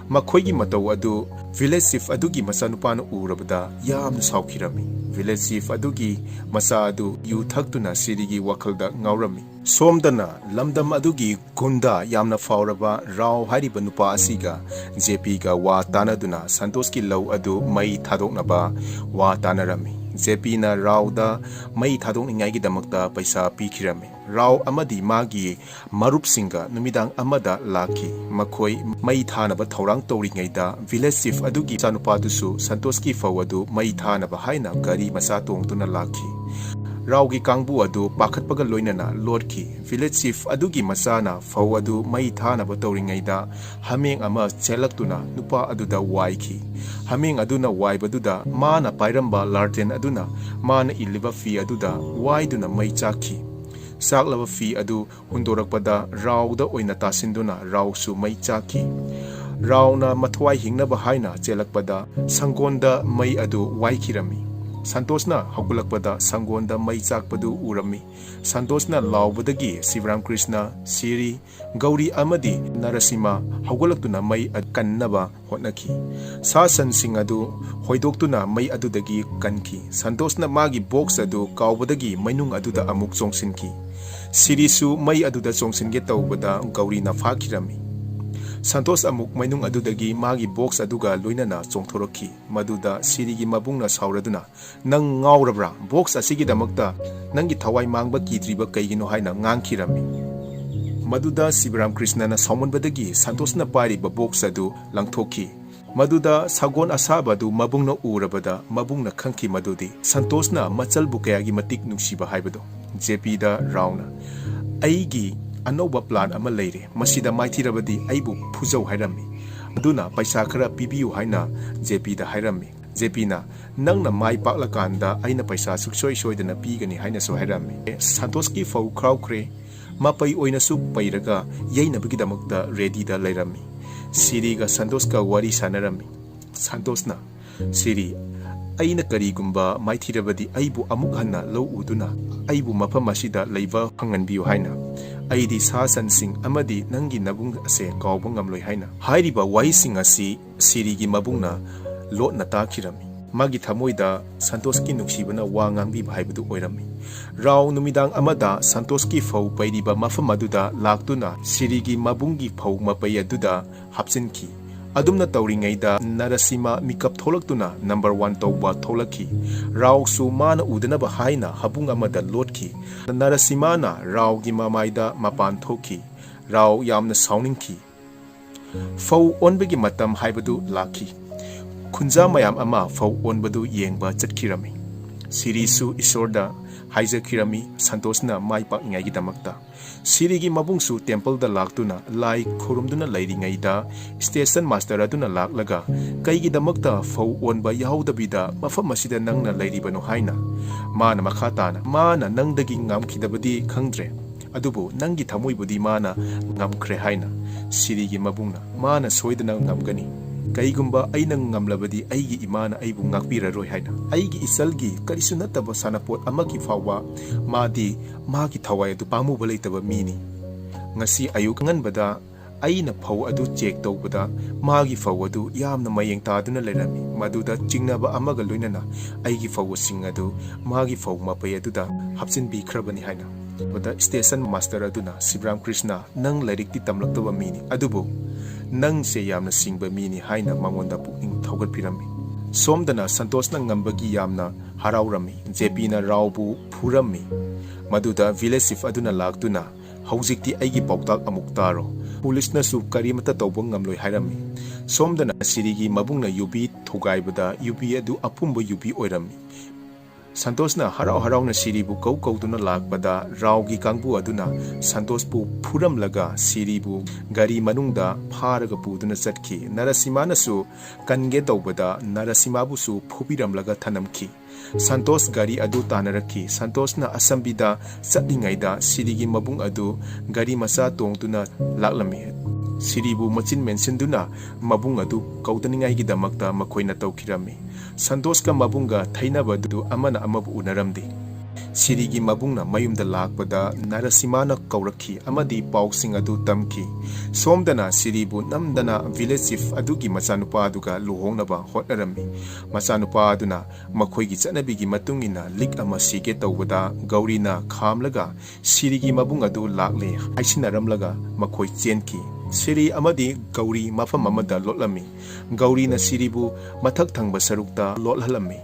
ꯃꯈꯣꯏꯒꯤ ꯃꯇꯧ ꯑꯗꯨ ꯚꯤꯂꯦꯖ ꯆꯤꯐ ꯑꯗꯨꯒꯤ ꯃꯆꯥꯅꯨꯄꯥꯅ ꯎꯔꯕꯗ ꯌꯥꯝꯅ ꯁꯥꯎꯈꯤꯔꯝꯃꯤ꯫ ꯚꯤꯂꯦꯖ ꯆꯤꯐ ꯑꯗꯨꯒꯤ ꯃꯆꯥ ꯑꯗꯨ ꯌꯨ ꯊꯛꯇꯨꯅ ꯁꯤꯔꯤꯒꯤ ꯋꯥꯈꯜꯗ ꯉꯥꯎꯔꯝꯃꯤ꯫ ꯁꯣꯝꯗꯅ ꯂꯝꯗꯝ ꯑꯗꯨꯒꯤ ꯒꯨꯟꯗꯥ ꯌꯥꯝꯅ ꯐꯥꯎꯔꯕ ꯔꯥꯎ ꯍꯥꯏꯔꯤꯕ ꯅꯨꯄꯥ ꯑꯁꯤꯒ ꯖꯦꯄꯤꯒ ꯋꯥ ꯇꯥꯅꯗꯨꯅ ꯁꯟꯇꯣꯁꯀꯤ ꯂꯧ ꯑꯗꯨ ꯃꯩ ꯊꯥꯗꯣꯛꯅꯕ ꯋꯥ ꯇꯥꯅꯔꯝꯃꯤ꯫ ꯖꯦꯄꯤꯅ ꯔꯥꯎꯗ ꯃꯩ ꯊꯥꯗꯣꯛꯅꯤꯡꯉꯥꯏꯒꯤꯗꯃꯛꯇ ꯄꯩꯁꯥ ꯄꯤꯈꯤꯔꯝꯃꯤ꯫ ꯔꯥꯎ ꯑꯃꯗꯤ ꯃꯥꯒꯤ ꯃꯔꯨꯞꯁꯤꯡꯒ ꯅꯨꯃꯤꯗꯥꯡ ꯑꯃꯗ ꯂꯥꯛꯈꯤ꯫ ꯃꯈꯣꯏ ꯃꯩ ꯊꯥꯅꯕ ꯊꯧꯔꯥꯡ ꯇꯧꯔꯤꯉꯩꯗ ꯚꯤꯂꯦꯖ ꯆꯤꯐ ꯑꯗꯨꯒꯤ ꯃꯆꯥꯅꯨꯄꯥꯗꯨꯁꯨ ꯁꯟꯇꯣꯁꯀꯤ ꯐꯧ ꯑꯗꯨ ꯃꯩ ꯊꯥꯅꯕ ꯍꯥꯏꯅ ꯒꯥꯔꯤ ꯃꯆꯥ ꯇꯣꯡꯗꯨꯅ ꯂꯥꯛꯈꯤ꯫ ꯔꯥꯎꯒꯤ ꯀꯥꯡꯕꯨ ꯑꯗꯨ ꯄꯥꯈꯠꯄꯒ ꯂꯣꯏꯅꯅ ꯂꯣꯠꯈꯤ꯫ ꯚꯤꯂꯦꯖ ꯆꯤꯐ ꯑꯗꯨꯒꯤ ꯃꯆꯥꯅ ꯐꯧ ꯑꯗꯨ ꯃꯩ ꯊꯥꯅꯕ ꯇꯧꯔꯤꯉꯩꯗ ꯍꯥꯃꯦꯡ ꯑꯃ ꯆꯦꯜꯂꯛꯇꯨꯅ ꯅꯨꯄꯥ ꯑꯗꯨꯗ ꯋꯥꯏꯈꯤ꯫ ꯍꯥꯃꯦꯡ ꯑꯗꯨꯅ ꯋꯥꯏꯕꯗꯨꯗ ꯃꯥꯅ ꯄꯥꯏꯔꯝꯕ ꯂꯥꯔꯇꯦꯟ ꯑꯗꯨꯅ ꯃꯥꯅ ꯏꯜꯂꯤꯕ ꯐꯤ ꯑꯗꯨꯗ ꯋꯥꯏꯗꯨꯅ ꯃꯩ ꯆꯥꯛꯈꯤ꯫ ꯆꯥꯛꯂꯕ ꯐꯤ ꯑꯗꯨ ꯍꯨꯟꯗꯣꯔꯛꯄꯗ ꯔꯥꯎꯗ ꯑꯣꯏꯅ ꯇꯥꯁꯤꯟꯗꯨꯅ ꯔꯥꯎꯁꯨ ꯃꯩ ꯆꯥꯛꯈꯤ꯫ ꯔꯥꯎꯅ ꯃꯊ꯭ꯋꯥꯏ ꯍꯤꯡꯅꯕ ꯍꯥꯏꯅ ꯆꯦꯜꯂꯛꯄꯗ ꯁꯪꯒꯣꯟꯗ ꯃꯩ ꯑꯗꯨ ꯋꯥꯏꯈꯤꯔꯝꯃꯤ꯫ ꯁꯟꯇꯣꯁꯅ ꯍꯧꯒꯠꯂꯛꯄꯗ ꯁꯪꯒꯣꯟꯗ ꯃꯩ ꯆꯥꯛꯄꯗꯨ ꯎꯔꯝꯃꯤ꯫ ꯁꯟꯇꯣꯁꯅ ꯂꯥꯎꯕꯗꯒꯤ ꯁꯤꯕꯔꯥꯝ ꯀ꯭ꯔꯤꯁꯅ, ꯁꯤꯔꯤ, ꯒꯧꯔꯤ ꯑꯃꯗꯤ ꯅꯔꯁꯤꯃꯥ ꯍꯧꯒꯠꯂꯛꯇꯨꯅ ꯃꯩ ꯑꯗꯨ ꯀꯟꯅꯕ ꯍꯣꯠꯅꯈꯤ꯫ ꯁꯥ ꯁꯟꯁꯤꯡ ꯑꯗꯨ ꯍꯣꯏꯗꯣꯛꯇꯨꯅ ꯃꯩ ꯑꯗꯨꯗꯒꯤ ꯀꯟꯈꯤ꯫ ꯁꯟꯇꯣꯁꯅ ꯃꯥꯒꯤ ꯕꯣꯛꯁ ꯑꯗꯨ ꯀꯥꯎꯕꯗꯒꯤ ꯃꯩꯅꯨꯡ ꯑꯗꯨꯗ ꯑꯃꯨꯛ ꯆꯣꯡꯁꯤꯟꯈꯤ꯫ ꯁꯤꯔꯤꯁꯨ ꯃꯩ ꯑꯗꯨꯗ ꯆꯣꯡꯁꯤꯟꯒꯦ ꯇꯧꯕꯗ ꯒꯧꯔꯤꯅ ꯐꯥꯈꯤꯔꯝꯃꯤ꯫ ꯁꯟꯇꯣꯁ ꯑꯃꯨꯛ ꯃꯩꯅꯨꯡ ꯑꯗꯨꯗꯒꯤ ꯃꯥꯒꯤ ꯕꯣꯛꯁ ꯑꯗꯨꯒ ꯂꯣꯏꯅꯅ ꯆꯣꯡꯊꯣꯔꯛꯈꯤ꯫ ꯃꯗꯨꯗ ꯁꯤꯔꯤꯒꯤ ꯃꯕꯨꯡꯅ ꯁꯥꯎꯔꯗꯨꯅ, "ꯅꯪ ꯉꯥꯎꯔꯕ꯭ꯔꯥ? ꯕꯣꯛꯁ ꯑꯁꯤꯒꯤꯗꯃꯛꯇ ꯅꯪꯒꯤ ꯊꯋꯥꯏ ꯃꯥꯡꯕ ꯀꯤꯗ꯭ꯔꯤꯕ ꯀꯩꯒꯤꯅꯣ?" ꯍꯥꯏꯅ ꯉꯥꯡꯈꯤꯔꯝꯃꯤ꯫ ꯃꯗꯨꯗ ꯁꯤꯕꯔꯥꯝ ꯀ꯭ꯔꯤꯁꯅꯅ ꯁꯥꯎꯃꯟꯕꯗꯒꯤ ꯁꯟꯇꯣꯁꯅ ꯄꯥꯏꯔꯤꯕ ꯕꯣꯛꯁ ꯑꯗꯨ ꯂꯪꯊꯣꯛꯈꯤ꯫ ꯃꯗꯨꯗ ꯁꯒꯣꯜ ꯑꯁꯥꯕ ꯑꯗꯨ ꯃꯕꯨꯡꯅ ꯎꯔꯕꯗ ꯃꯕꯨꯡꯅ ꯈꯪꯈꯤ ꯃꯗꯨꯗꯤ ꯁꯟꯇꯣꯁꯅ ꯃꯆꯜꯕꯨ ꯀꯌꯥꯒꯤ ꯃꯇꯤꯛ ꯅꯨꯡꯁꯤꯕ ꯍꯥꯏꯕꯗꯨ꯫ ꯖꯦꯄꯤꯗ ꯔꯥꯎꯅ, "ꯑꯩꯒꯤ ꯑꯅꯧꯕ ꯄ꯭ꯂꯥꯟ ꯑꯃ ꯂꯩꯔꯦ, ꯃꯁꯤꯗ ꯃꯥꯏꯊꯤꯔꯕꯗꯤ ꯑꯩꯕꯨ ꯐꯨꯖꯧ" ꯍꯥꯏꯔꯝꯃꯤ꯫ ꯑꯗꯨꯅ ꯄꯩꯁꯥ ꯈꯔ ꯄꯤꯕꯤꯌꯨ ꯍꯥꯏꯅ ꯖꯦꯄꯤꯗ ꯍꯥꯏꯔꯝꯃꯤ꯫ ꯖꯦꯄꯤꯅ, "ꯅꯪꯅ ꯃꯥꯏ ꯄꯥꯛꯂꯀꯥꯟꯗ ꯑꯩꯅ ꯄꯩꯁꯥ ꯁꯨꯡꯁꯣꯏ ꯁꯣꯏꯗꯅ ꯄꯤꯒꯅꯤ" ꯍꯥꯏꯅꯁꯨ ꯍꯥꯏꯔꯝꯃꯤ꯫ ꯁꯟꯇꯣꯁꯀꯤ ꯐꯧ ꯈꯥꯎꯈ꯭ꯔꯦ꯫ ꯃꯄꯩ ꯑꯣꯏꯅꯁꯨ ꯄꯩꯔꯒ ꯌꯩꯅꯕꯒꯤꯗꯃꯛꯇ ꯔꯦꯗꯤꯗ ꯂꯩꯔꯝꯃꯤ꯫ ꯁꯤꯔꯤꯒ ꯁꯟꯇꯣꯁꯀ ꯋꯥꯔꯤ ꯁꯥꯟꯅꯔꯝꯃꯤ꯫ ꯁꯟꯇꯣꯁꯅ, "ꯁꯤꯔꯤ, ꯑꯩꯅ ꯀꯔꯤꯒꯨꯝꯕ ꯃꯥꯏꯊꯤꯔꯕꯗꯤ ꯑꯩꯕꯨ ꯑꯃꯨꯛ ꯍꯟꯅ ꯂꯧ ꯎꯗꯨꯅ ꯑꯩꯕꯨ ꯃꯐꯝ ꯑꯁꯤꯗ ꯂꯩꯕ ꯐꯪꯍꯟꯕꯤꯌꯨ ꯍꯥꯏꯅ꯫ ꯑꯩꯗꯤ ꯁꯥ ꯁꯟꯁꯤꯡ ꯑꯃꯗꯤ ꯅꯪꯒꯤ ꯅꯕꯨꯡ ꯑꯁꯦ ꯀꯥꯎꯕ ꯉꯝꯂꯣꯏ" ꯍꯥꯏꯅ꯫ ꯍꯥꯏꯔꯤꯕ ꯋꯥꯍꯩꯁꯤꯡ ꯑꯁꯤ ꯁꯤꯔꯤꯒꯤ ꯃꯕꯨꯡꯅ ꯂꯣꯠꯅ ꯇꯥꯈꯤꯔꯝꯃꯤ꯫ ꯃꯥꯒꯤ ꯊꯃꯣꯏꯗ ꯁꯟꯇꯣꯁꯀꯤ ꯅꯨꯡꯁꯤꯕꯅ ꯋꯥ ꯉꯥꯡꯕꯤꯕ ꯍꯥꯏꯕꯗꯨ ꯑꯣꯏꯔꯝꯃꯤ꯫ ꯔꯥꯎ ꯅꯨꯃꯤꯗꯥꯡ ꯑꯃꯗ ꯁꯟꯇꯣꯁꯀꯤ ꯐꯧ ꯄꯩꯔꯤꯕ ꯃꯐꯝ ꯑꯗꯨꯗ ꯂꯥꯛꯇꯨꯅ ꯁꯤꯔꯤꯒꯤ ꯃꯕꯨꯡꯒꯤ ꯐꯧ ꯃꯄꯩ ꯑꯗꯨꯗ ꯍꯥꯞꯆꯤꯟꯈꯤ꯫ ꯑꯗꯨꯝꯅ ꯇꯧꯔꯤꯉꯩꯗ ꯅꯔꯁꯤꯃꯥ ꯃꯤꯀꯞ ꯊꯣꯛꯂꯛꯇꯨꯅ ꯅꯝꯕꯔ ꯋꯥꯟ ꯇꯧꯕ ꯊꯣꯛꯂꯛꯈꯤ꯫ ꯔꯥꯎꯁꯨ ꯃꯥꯅ ꯎꯗꯅꯕ ꯍꯥꯏꯅ ꯍꯥꯕꯨꯡ ꯑꯃꯗ ꯂꯣꯠꯈꯤ꯫ ꯅꯔꯁꯤꯃꯥꯅ ꯔꯥꯎꯒꯤ ꯃꯃꯥꯏꯗ ꯃꯄꯥꯟ ꯊꯣꯛꯈꯤ꯫ ꯔꯥꯎ ꯌꯥꯝꯅ ꯁꯥꯎꯅꯤꯡꯈꯤ꯫ ꯐꯧ ꯑꯣꯟꯕꯒꯤ ꯃꯇꯝ ꯍꯥꯏꯕꯗꯨ ꯂꯥꯛꯈꯤ꯫ ꯈꯨꯟꯖꯥ ꯃꯌꯥꯝ ꯑꯃ ꯐꯧ ꯑꯣꯟꯕꯗꯨ ꯌꯦꯡꯕ ꯆꯠꯈꯤꯔꯝꯃꯤ꯫ ꯁꯤꯔꯤꯁꯨ ꯏꯁꯣꯔꯗ ꯍꯥꯏꯖꯈꯤꯔꯝꯃꯤ꯫ ꯁꯟꯇꯣꯁꯅ ꯃꯥꯏ ꯄꯥꯛꯅꯤꯡꯉꯥꯏꯒꯤꯗꯃꯛꯇ꯫ ꯁꯤꯔꯤꯒꯤ ꯃꯕꯨꯡꯁꯨ ꯇꯦꯝꯄꯜꯗ ꯂꯥꯛꯇꯨꯅ ꯂꯥꯏ ꯈꯨꯔꯨꯝꯗꯨꯅ ꯂꯩꯔꯤꯉꯩꯗ ꯁ꯭ꯇꯦꯁꯟ ꯃꯥꯁꯇꯔ ꯑꯗꯨꯅ ꯂꯥꯛꯂꯒ ꯀꯩꯒꯤꯗꯃꯛꯇ ꯐꯧ ꯑꯣꯟꯕ ꯌꯥꯎꯗꯕꯤꯗ ꯃꯐꯝ ꯑꯁꯤꯗ ꯅꯪꯅ ꯂꯩꯔꯤꯕꯅꯣ ꯍꯥꯏꯅ꯫ ꯃꯥꯅ ꯃꯈꯥ ꯇꯥꯅ, "ꯃꯥꯅ ꯅꯪꯗꯒꯤ ꯉꯝꯈꯤꯗꯕꯗꯤ ꯈꯪꯗ꯭ꯔꯦ, ꯑꯗꯨꯕꯨ ꯅꯪꯒꯤ ꯊꯃꯣꯏꯕꯨꯗꯤ ꯃꯥꯅ ꯉꯝꯈ꯭ꯔꯦ" ꯍꯥꯏꯅ꯫ ꯁꯤꯔꯤꯒꯤ ꯃꯕꯨꯡꯅ, "ꯃꯥꯅ ꯁꯣꯏꯗꯅ ꯉꯝꯒꯅꯤ꯫ ꯀꯩꯒꯨꯝꯕ ꯑꯩꯅ ꯉꯝꯂꯕꯗꯤ ꯑꯩꯒꯤ ꯏꯃꯥꯅ ꯑꯩꯕꯨ ꯉꯥꯛꯄꯤꯔꯔꯣꯏ" ꯍꯥꯏꯅ꯫ ꯑꯩꯒꯤ ꯏꯆꯜꯒꯤ ꯀꯔꯤꯁꯨ ꯅꯠꯇꯕ ꯁꯥꯟꯅꯄꯣꯠ ꯑꯃꯒꯤ ꯐꯥꯎꯕ ꯃꯥꯗꯤ ꯃꯥꯒꯤ ꯊꯋꯥꯏ ꯑꯗꯨ ꯄꯥꯝꯃꯨꯕ ꯂꯩꯇꯕ ꯃꯤꯅꯤ꯫ ꯉꯁꯤ ꯑꯌꯨꯛ ꯑꯉꯟꯕꯗ ꯑꯩꯅ ꯐꯧ ꯑꯗꯨ ꯆꯦꯛ ꯇꯧꯕꯗ ꯃꯥꯒꯤ ꯐꯧ ꯑꯗꯨ ꯌꯥꯝꯅ ꯃꯌꯦꯡ ꯇꯥꯗꯨꯅ ꯂꯩꯔꯝꯃꯤ꯫ ꯃꯗꯨꯗ ꯆꯤꯡꯅꯕ ꯑꯃꯒ ꯂꯣꯏꯅꯅ ꯑꯩꯒꯤ ꯐꯧꯁꯤꯡ ꯑꯗꯨ ꯃꯥꯒꯤ ꯐꯧ ꯃꯄꯩ ꯑꯗꯨꯗ ꯍꯥꯞꯆꯤꯟꯕꯤꯈ꯭ꯔꯕꯅꯤ ꯍꯥꯏꯅ꯫ ꯃꯗ ꯁ꯭ꯇꯦꯁꯟ ꯃꯥꯁꯇꯔ ꯑꯗꯨꯅ, "ꯁꯤꯕꯔꯥꯝ ꯀ꯭ꯔꯤꯁꯅ, ꯅꯪ ꯂꯥꯏꯔꯤꯛꯇꯤ ꯇꯝꯂꯛꯇꯕ ꯃꯤꯅꯤ, ꯑꯗꯨꯕꯨ ꯅꯪꯁꯦ ꯌꯥꯝꯅ ꯁꯤꯡꯕ ꯃꯤꯅꯤ" ꯍꯥꯏꯅ ꯃꯉꯣꯟꯗ ꯄꯨꯛꯅꯤꯡ ꯊꯧꯒꯠꯄꯤꯔꯝꯃꯤ꯫ ꯁꯣꯝꯗꯅ ꯁꯟꯇꯣꯁꯅ ꯉꯝꯕꯒꯤ ꯌꯥꯝꯅ ꯍꯔꯥꯎꯔꯝꯃꯤ꯫ ꯖꯦꯄꯤꯅ ꯔꯥꯎꯕꯨ ꯐꯨꯔꯝꯃꯤ꯫ ꯃꯗꯨꯗ ꯚꯤꯂꯦꯖ ꯆꯤꯐ ꯑꯗꯨꯅ ꯂꯥꯛꯇꯨꯅ, "ꯍꯧꯖꯤꯛꯇꯤ ꯑꯩꯒꯤ ꯄꯥꯎꯇꯥꯛ ꯑꯃꯨꯛ ꯇꯥꯔꯣ꯫ ꯄꯨꯂꯤꯁꯅꯁꯨ ꯀꯔꯤꯃꯠꯇ ꯇꯧꯕ ꯉꯝꯂꯣꯏ" ꯍꯥꯏꯔꯝꯃꯤ꯫ ꯁꯣꯝꯗꯅ ꯁꯤꯔꯤꯒꯤ ꯃꯕꯨꯡꯅ ꯌꯨꯕꯤ ꯊꯨꯒꯥꯏꯕꯗ ꯌꯨꯕꯤ ꯑꯗꯨ ꯑꯄꯨꯝꯕ ꯌꯨꯕꯤ ꯑꯣꯏꯔꯝꯃꯤ꯫ ꯁꯟꯇꯣꯁꯅ ꯍꯔꯥꯎ ꯍꯔꯥꯎꯅ ꯁꯤꯔꯤꯕꯨ ꯀꯧ ꯀꯧꯗꯨꯅ ꯂꯥꯛꯄꯗ, ꯔꯥꯎꯒꯤ ꯀꯥꯡꯕꯨ ꯑꯗꯨꯅ ꯁꯟꯇꯣꯁꯄꯨ ꯐꯨꯔꯝꯂꯒ ꯁꯤꯔꯤꯕꯨ ꯒꯥꯔꯤ ꯃꯅꯨꯡꯗ ꯐꯥꯔꯒ ꯄꯨꯗꯨꯅ ꯆꯠꯈꯤ꯫ ꯅꯔꯁꯤꯃꯥꯅꯁꯨ ꯀꯟꯒꯦ ꯇꯧꯕꯗ ꯅꯔꯁꯤꯃꯥꯕꯨꯁꯨ ꯐꯨꯕꯤꯔꯝꯂꯒ ꯊꯅꯝꯈꯤ꯫ ꯁꯟꯇꯣꯁ ꯒꯥꯔꯤ ꯑꯗꯨ ꯇꯥꯟꯅꯔꯛꯈꯤ꯫ ꯁꯟꯇꯣꯁꯅ ꯑꯁꯝꯕꯤꯗ ꯆꯠꯂꯤꯉꯩꯗ ꯁꯤꯔꯤꯒꯤ ꯃꯕꯨꯡ ꯑꯗꯨ ꯒꯥꯔꯤ ꯃꯆꯥ ꯇꯣꯡꯗꯨꯅ ꯂꯥꯛꯂꯝꯃꯤ꯫ ꯁꯤꯔꯤꯕꯨ ꯃꯆꯤꯟ ꯃꯦꯟꯁꯤꯟꯗꯨꯅ ꯃꯕꯨꯡ ꯑꯗꯨ ꯀꯧꯗꯅꯤꯡꯉꯥꯏꯒꯤꯗꯃꯛꯇ ꯃꯈꯣꯏꯅ ꯇꯧꯈꯤꯔꯝꯃꯤ꯫ ꯁꯟꯇꯣꯁꯀ ꯃꯕꯨꯡꯒ ꯊꯩꯅꯕꯗꯨ ꯑꯃꯅ ꯑꯃꯕꯨ ꯎꯅꯔꯝꯗꯦ꯫ ꯁꯤꯔꯤꯒꯤ ꯃꯕꯨꯡꯅ ꯃꯌꯨꯝꯗ ꯂꯥꯛꯄꯗ ꯅꯔꯁꯤꯃꯥꯅ ꯀꯧꯔꯛꯈꯤ ꯑꯃꯗꯤ ꯄꯥꯎꯁꯤꯡ ꯑꯗꯨ ꯇꯝꯈꯤ꯫ ꯁꯣꯝꯗꯅ ꯁꯤꯔꯤꯕꯨ ꯅꯝꯗꯅ ꯚꯤꯂꯦꯖ ꯆꯤꯐ ꯑꯗꯨꯒꯤ ꯃꯆꯥꯅꯨꯄꯥ ꯑꯗꯨꯒ ꯂꯨꯍꯣꯡꯅꯕ ꯍꯣꯠꯅꯔꯝꯃꯤ꯫ ꯃꯆꯥꯅꯨꯄꯥ ꯑꯗꯨꯅ ꯃꯈꯣꯏꯒꯤ ꯆꯠꯅꯕꯤꯒꯤ ꯃꯇꯨꯡ ꯏꯟꯅ ꯂꯤꯛ ꯑꯃ ꯁꯤꯒꯦ ꯇꯧꯕꯗ ꯒꯧꯔꯤꯅ ꯈꯥꯝꯂꯒ ꯁꯤꯔꯤꯒꯤ ꯃꯕꯨꯡ ꯑꯗꯨ ꯂꯥꯛꯂꯦ ꯍꯥꯏꯁꯤꯟꯅꯔꯝꯂꯒ ꯃꯈꯣꯏ ꯆꯦꯟꯈꯤ꯫ ꯁꯤꯔꯤ ꯑꯃꯗꯤ ꯒꯧꯔꯤ ꯃꯐꯝ ꯑꯃꯗ ꯂꯣꯠꯂꯝꯃꯤ꯫ ꯒꯧꯔꯤꯅ ꯁꯤꯔꯤꯕꯨ ꯃꯊꯛ ꯊꯪꯕ ꯁꯔꯨꯛꯇ ꯂꯣꯠꯍꯜꯂꯝꯃꯤ꯫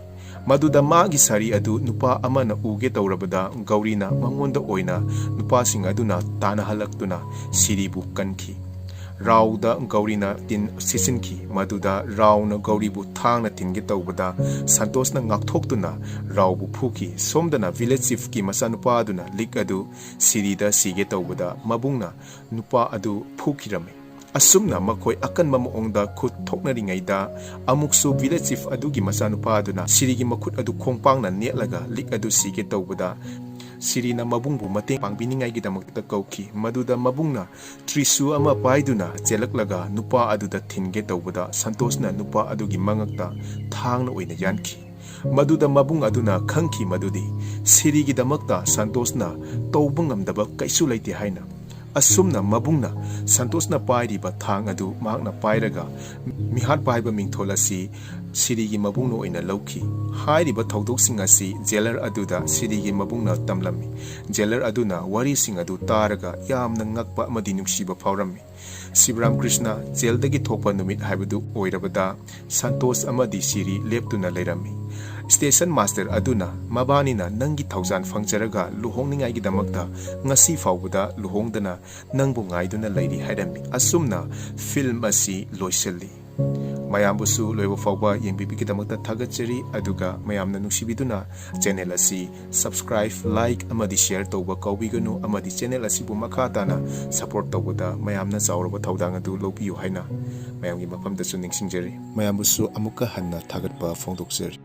ꯃꯗꯨꯗ ꯃꯥꯒꯤ ꯁꯥꯔꯤ ꯑꯗꯨ ꯅꯨꯄꯥ ꯑꯃꯅ ꯎꯒꯦ ꯇꯧꯔꯕꯗ ꯒꯧꯔꯤꯅ ꯃꯉꯣꯟꯗ ꯑꯣꯏꯅ ꯅꯨꯄꯥꯁꯤꯡ ꯑꯗꯨꯅ ꯇꯥꯟꯅꯍꯜꯂꯛꯇꯨꯅ ꯁꯤꯔꯤꯕꯨ ꯀꯟꯈꯤ꯫ ꯔꯥꯎꯗ ꯒꯧꯔꯤꯅ ꯇꯤꯟ ꯁꯤꯠꯆꯤꯟꯈꯤ꯫ ꯃꯗꯨꯗ ꯔꯥꯎꯅ ꯒꯧꯔꯤꯕꯨ ꯊꯥꯡꯅ ꯊꯤꯟꯒꯦ ꯇꯧꯕꯗ ꯁꯟꯇꯣꯁꯅ ꯉꯥꯛꯊꯣꯛꯇꯨꯅ ꯔꯥꯎꯕꯨ ꯐꯨꯈꯤ꯫ ꯁꯣꯝꯗꯅ ꯚꯤꯂꯦꯖ ꯆꯤꯐꯀꯤ ꯃꯆꯥꯅꯨꯄꯥ ꯑꯗꯨꯅ ꯂꯤꯛ ꯑꯗꯨ ꯁꯤꯔꯤꯗ ꯁꯤꯒꯦ ꯇꯧꯕꯗ ꯃꯕꯨꯡꯅ ꯅꯨꯄꯥ ꯑꯗꯨ ꯐꯨꯈꯤꯔꯝꯃꯤ꯫ ꯑꯁꯨꯝꯅ ꯃꯈꯣꯏ ꯑꯀꯟꯕ ꯃꯑꯣꯡꯗ ꯈꯨꯠ ꯊꯣꯛꯅꯔꯤꯉꯩꯗ ꯑꯃꯨꯛꯁꯨ ꯚꯤꯂꯦꯖ ꯆꯤꯐ ꯑꯗꯨꯒꯤ ꯃꯆꯥꯅꯨꯄꯥ ꯑꯗꯨꯅ ꯁꯤꯔꯤꯒꯤ ꯃꯈꯨꯠ ꯑꯗꯨ ꯈꯣꯡꯄꯥꯛꯅ ꯅꯦꯠꯂꯒ ꯂꯤꯛ ꯑꯗꯨ ꯁꯤꯒꯦ ꯇꯧꯕꯗ ꯁꯤꯔꯤꯅ ꯃꯕꯨꯡꯕꯨ ꯃꯇꯦꯡ ꯄꯥꯡꯕꯤꯅꯤꯡꯉꯥꯏꯒꯤꯗꯃꯛꯇ ꯀꯧꯈꯤ꯫ ꯃꯗꯨꯗ ꯃꯕꯨꯡꯅ ꯇ꯭ꯔꯤꯁꯨ ꯑꯃ ꯄꯥꯏꯗꯨꯅ ꯆꯦꯜꯂꯛꯂꯒ ꯅꯨꯄꯥ ꯑꯗꯨꯗ ꯊꯤꯟꯒꯦ ꯇꯧꯕꯗ ꯁꯟꯇꯣꯁꯅ ꯅꯨꯄꯥ ꯑꯗꯨꯒꯤ ꯃꯉꯛꯇ ꯊꯥꯡꯅ ꯑꯣꯏꯅ ꯌꯥꯟꯈꯤ꯫ ꯃꯗꯨꯗ ꯃꯕꯨꯡ ꯑꯗꯨꯅ ꯈꯪꯈꯤ ꯃꯗꯨꯗꯤ ꯁꯤꯔꯤꯒꯤꯗꯃꯛꯇ ꯁꯟꯇꯣꯁꯅ ꯇꯧꯕ ꯉꯝꯗꯕ ꯀꯩꯁꯨ ꯂꯩꯇꯦ ꯍꯥꯏꯅ꯫ ꯑꯁꯨꯝꯅ ꯃꯕꯨꯡꯅ ꯁꯟꯇꯣꯁꯅ ꯄꯥꯏꯔꯤꯕ ꯊꯥꯡ ꯑꯗꯨ ꯃꯍꯥꯛꯅ ꯄꯥꯏꯔꯒ ꯃꯤꯍꯥꯠꯄ ꯍꯥꯏꯕ ꯃꯤꯡꯊꯣꯜ ꯑꯁꯤ ꯁꯤꯔꯤꯒꯤ ꯃꯕꯨꯡꯅ ꯑꯣꯏꯅ ꯂꯧꯈꯤ꯫ ꯍꯥꯏꯔꯤꯕ ꯊꯧꯗꯣꯛꯁꯤꯡ ꯑꯁꯤ ꯖꯦꯂꯔ ꯑꯗꯨꯗ ꯁꯤꯔꯤꯒꯤ ꯃꯕꯨꯡꯅ ꯇꯝꯂꯝꯃꯤ꯫ ꯖꯦꯂꯔ ꯑꯗꯨꯅ ꯋꯥꯔꯤꯁꯤꯡ ꯑꯗꯨ ꯇꯥꯔꯒ ꯌꯥꯝꯅ ꯉꯛꯄ ꯑꯃꯗꯤ ꯅꯨꯡꯁꯤꯕ ꯐꯥꯎꯔꯝꯃꯤ꯫ ꯁꯤꯕꯔꯥꯝ ꯀ꯭ꯔꯤꯁꯅ ꯖꯦꯜꯗꯒꯤ ꯊꯣꯛꯄ ꯅꯨꯃꯤꯠ ꯍꯥꯏꯕꯗꯨ ꯑꯣꯏꯔꯕꯗ ꯁꯟꯇꯣꯁ ꯑꯃꯗꯤ ꯁꯤꯔꯤ ꯂꯦꯞꯇꯨꯅ ꯂꯩꯔꯝꯃꯤ꯫ ꯁ꯭ꯇꯦꯁꯟ ꯃꯥꯁꯇꯔ ꯑꯗꯨꯅ ꯃꯕꯥꯅꯤꯅ ꯅꯪꯒꯤ ꯊꯧꯖꯥꯟ ꯐꯪꯖꯔꯒ ꯂꯨꯍꯣꯡꯅꯤꯡꯉꯥꯏꯒꯤꯗꯃꯛꯇ ꯉꯁꯤ ꯐꯥꯎꯕꯗ ꯂꯨꯍꯣꯡꯗꯅ ꯅꯪꯕꯨ ꯉꯥꯏꯗꯨꯅ ꯂꯩꯔꯤ ꯍꯥꯏꯔꯝꯃꯤ꯫ ꯑꯁꯨꯝꯅ ꯐꯤꯜꯝ ꯑꯁꯤ ꯂꯣꯏꯁꯤꯜꯂꯤ꯫ ꯃꯌꯥꯝꯕꯨꯁꯨ ꯂꯣꯏꯕ ꯐꯥꯎꯕ ꯌꯦꯡꯕꯤꯕꯒꯤꯗꯃꯛꯇ ꯊꯥꯒꯠꯆꯔꯤ, ꯑꯗꯨꯒ ꯃꯌꯥꯝꯅ ꯅꯨꯡꯁꯤꯕꯤꯗꯨꯅ ꯆꯦꯅꯦꯜ ꯑꯁꯤ ꯁꯕꯁꯀ꯭ꯔꯥꯏꯕ, ꯂꯥꯏꯛ ꯑꯃꯗꯤ ꯁꯤꯌꯔ ꯇꯧꯕ ꯀꯥꯎꯕꯤꯒꯅꯨ, ꯑꯃꯗꯤ ꯆꯦꯅꯦꯜ ꯑꯁꯤꯕꯨ ꯃꯈꯥ ꯇꯥꯅ ꯁꯄꯣꯔꯠ ꯇꯧꯕꯗ ꯃꯌꯥꯝꯅ ꯆꯥꯎꯔꯕ ꯊꯧꯗꯥꯡ ꯑꯗꯨ ꯂꯧꯕꯤꯌꯨ ꯍꯥꯏꯅ ꯃꯌꯥꯝꯒꯤ ꯃꯐꯝꯗꯁꯨ ꯅꯤꯡꯁꯤꯡꯖꯔꯤ꯫ ꯃꯌꯥꯝꯕꯨꯁꯨ ꯑꯃꯨꯛꯀ ꯍꯟꯅ ꯊꯥꯒꯠꯄ ꯐꯣꯡꯗꯣꯛꯆꯔꯤ꯫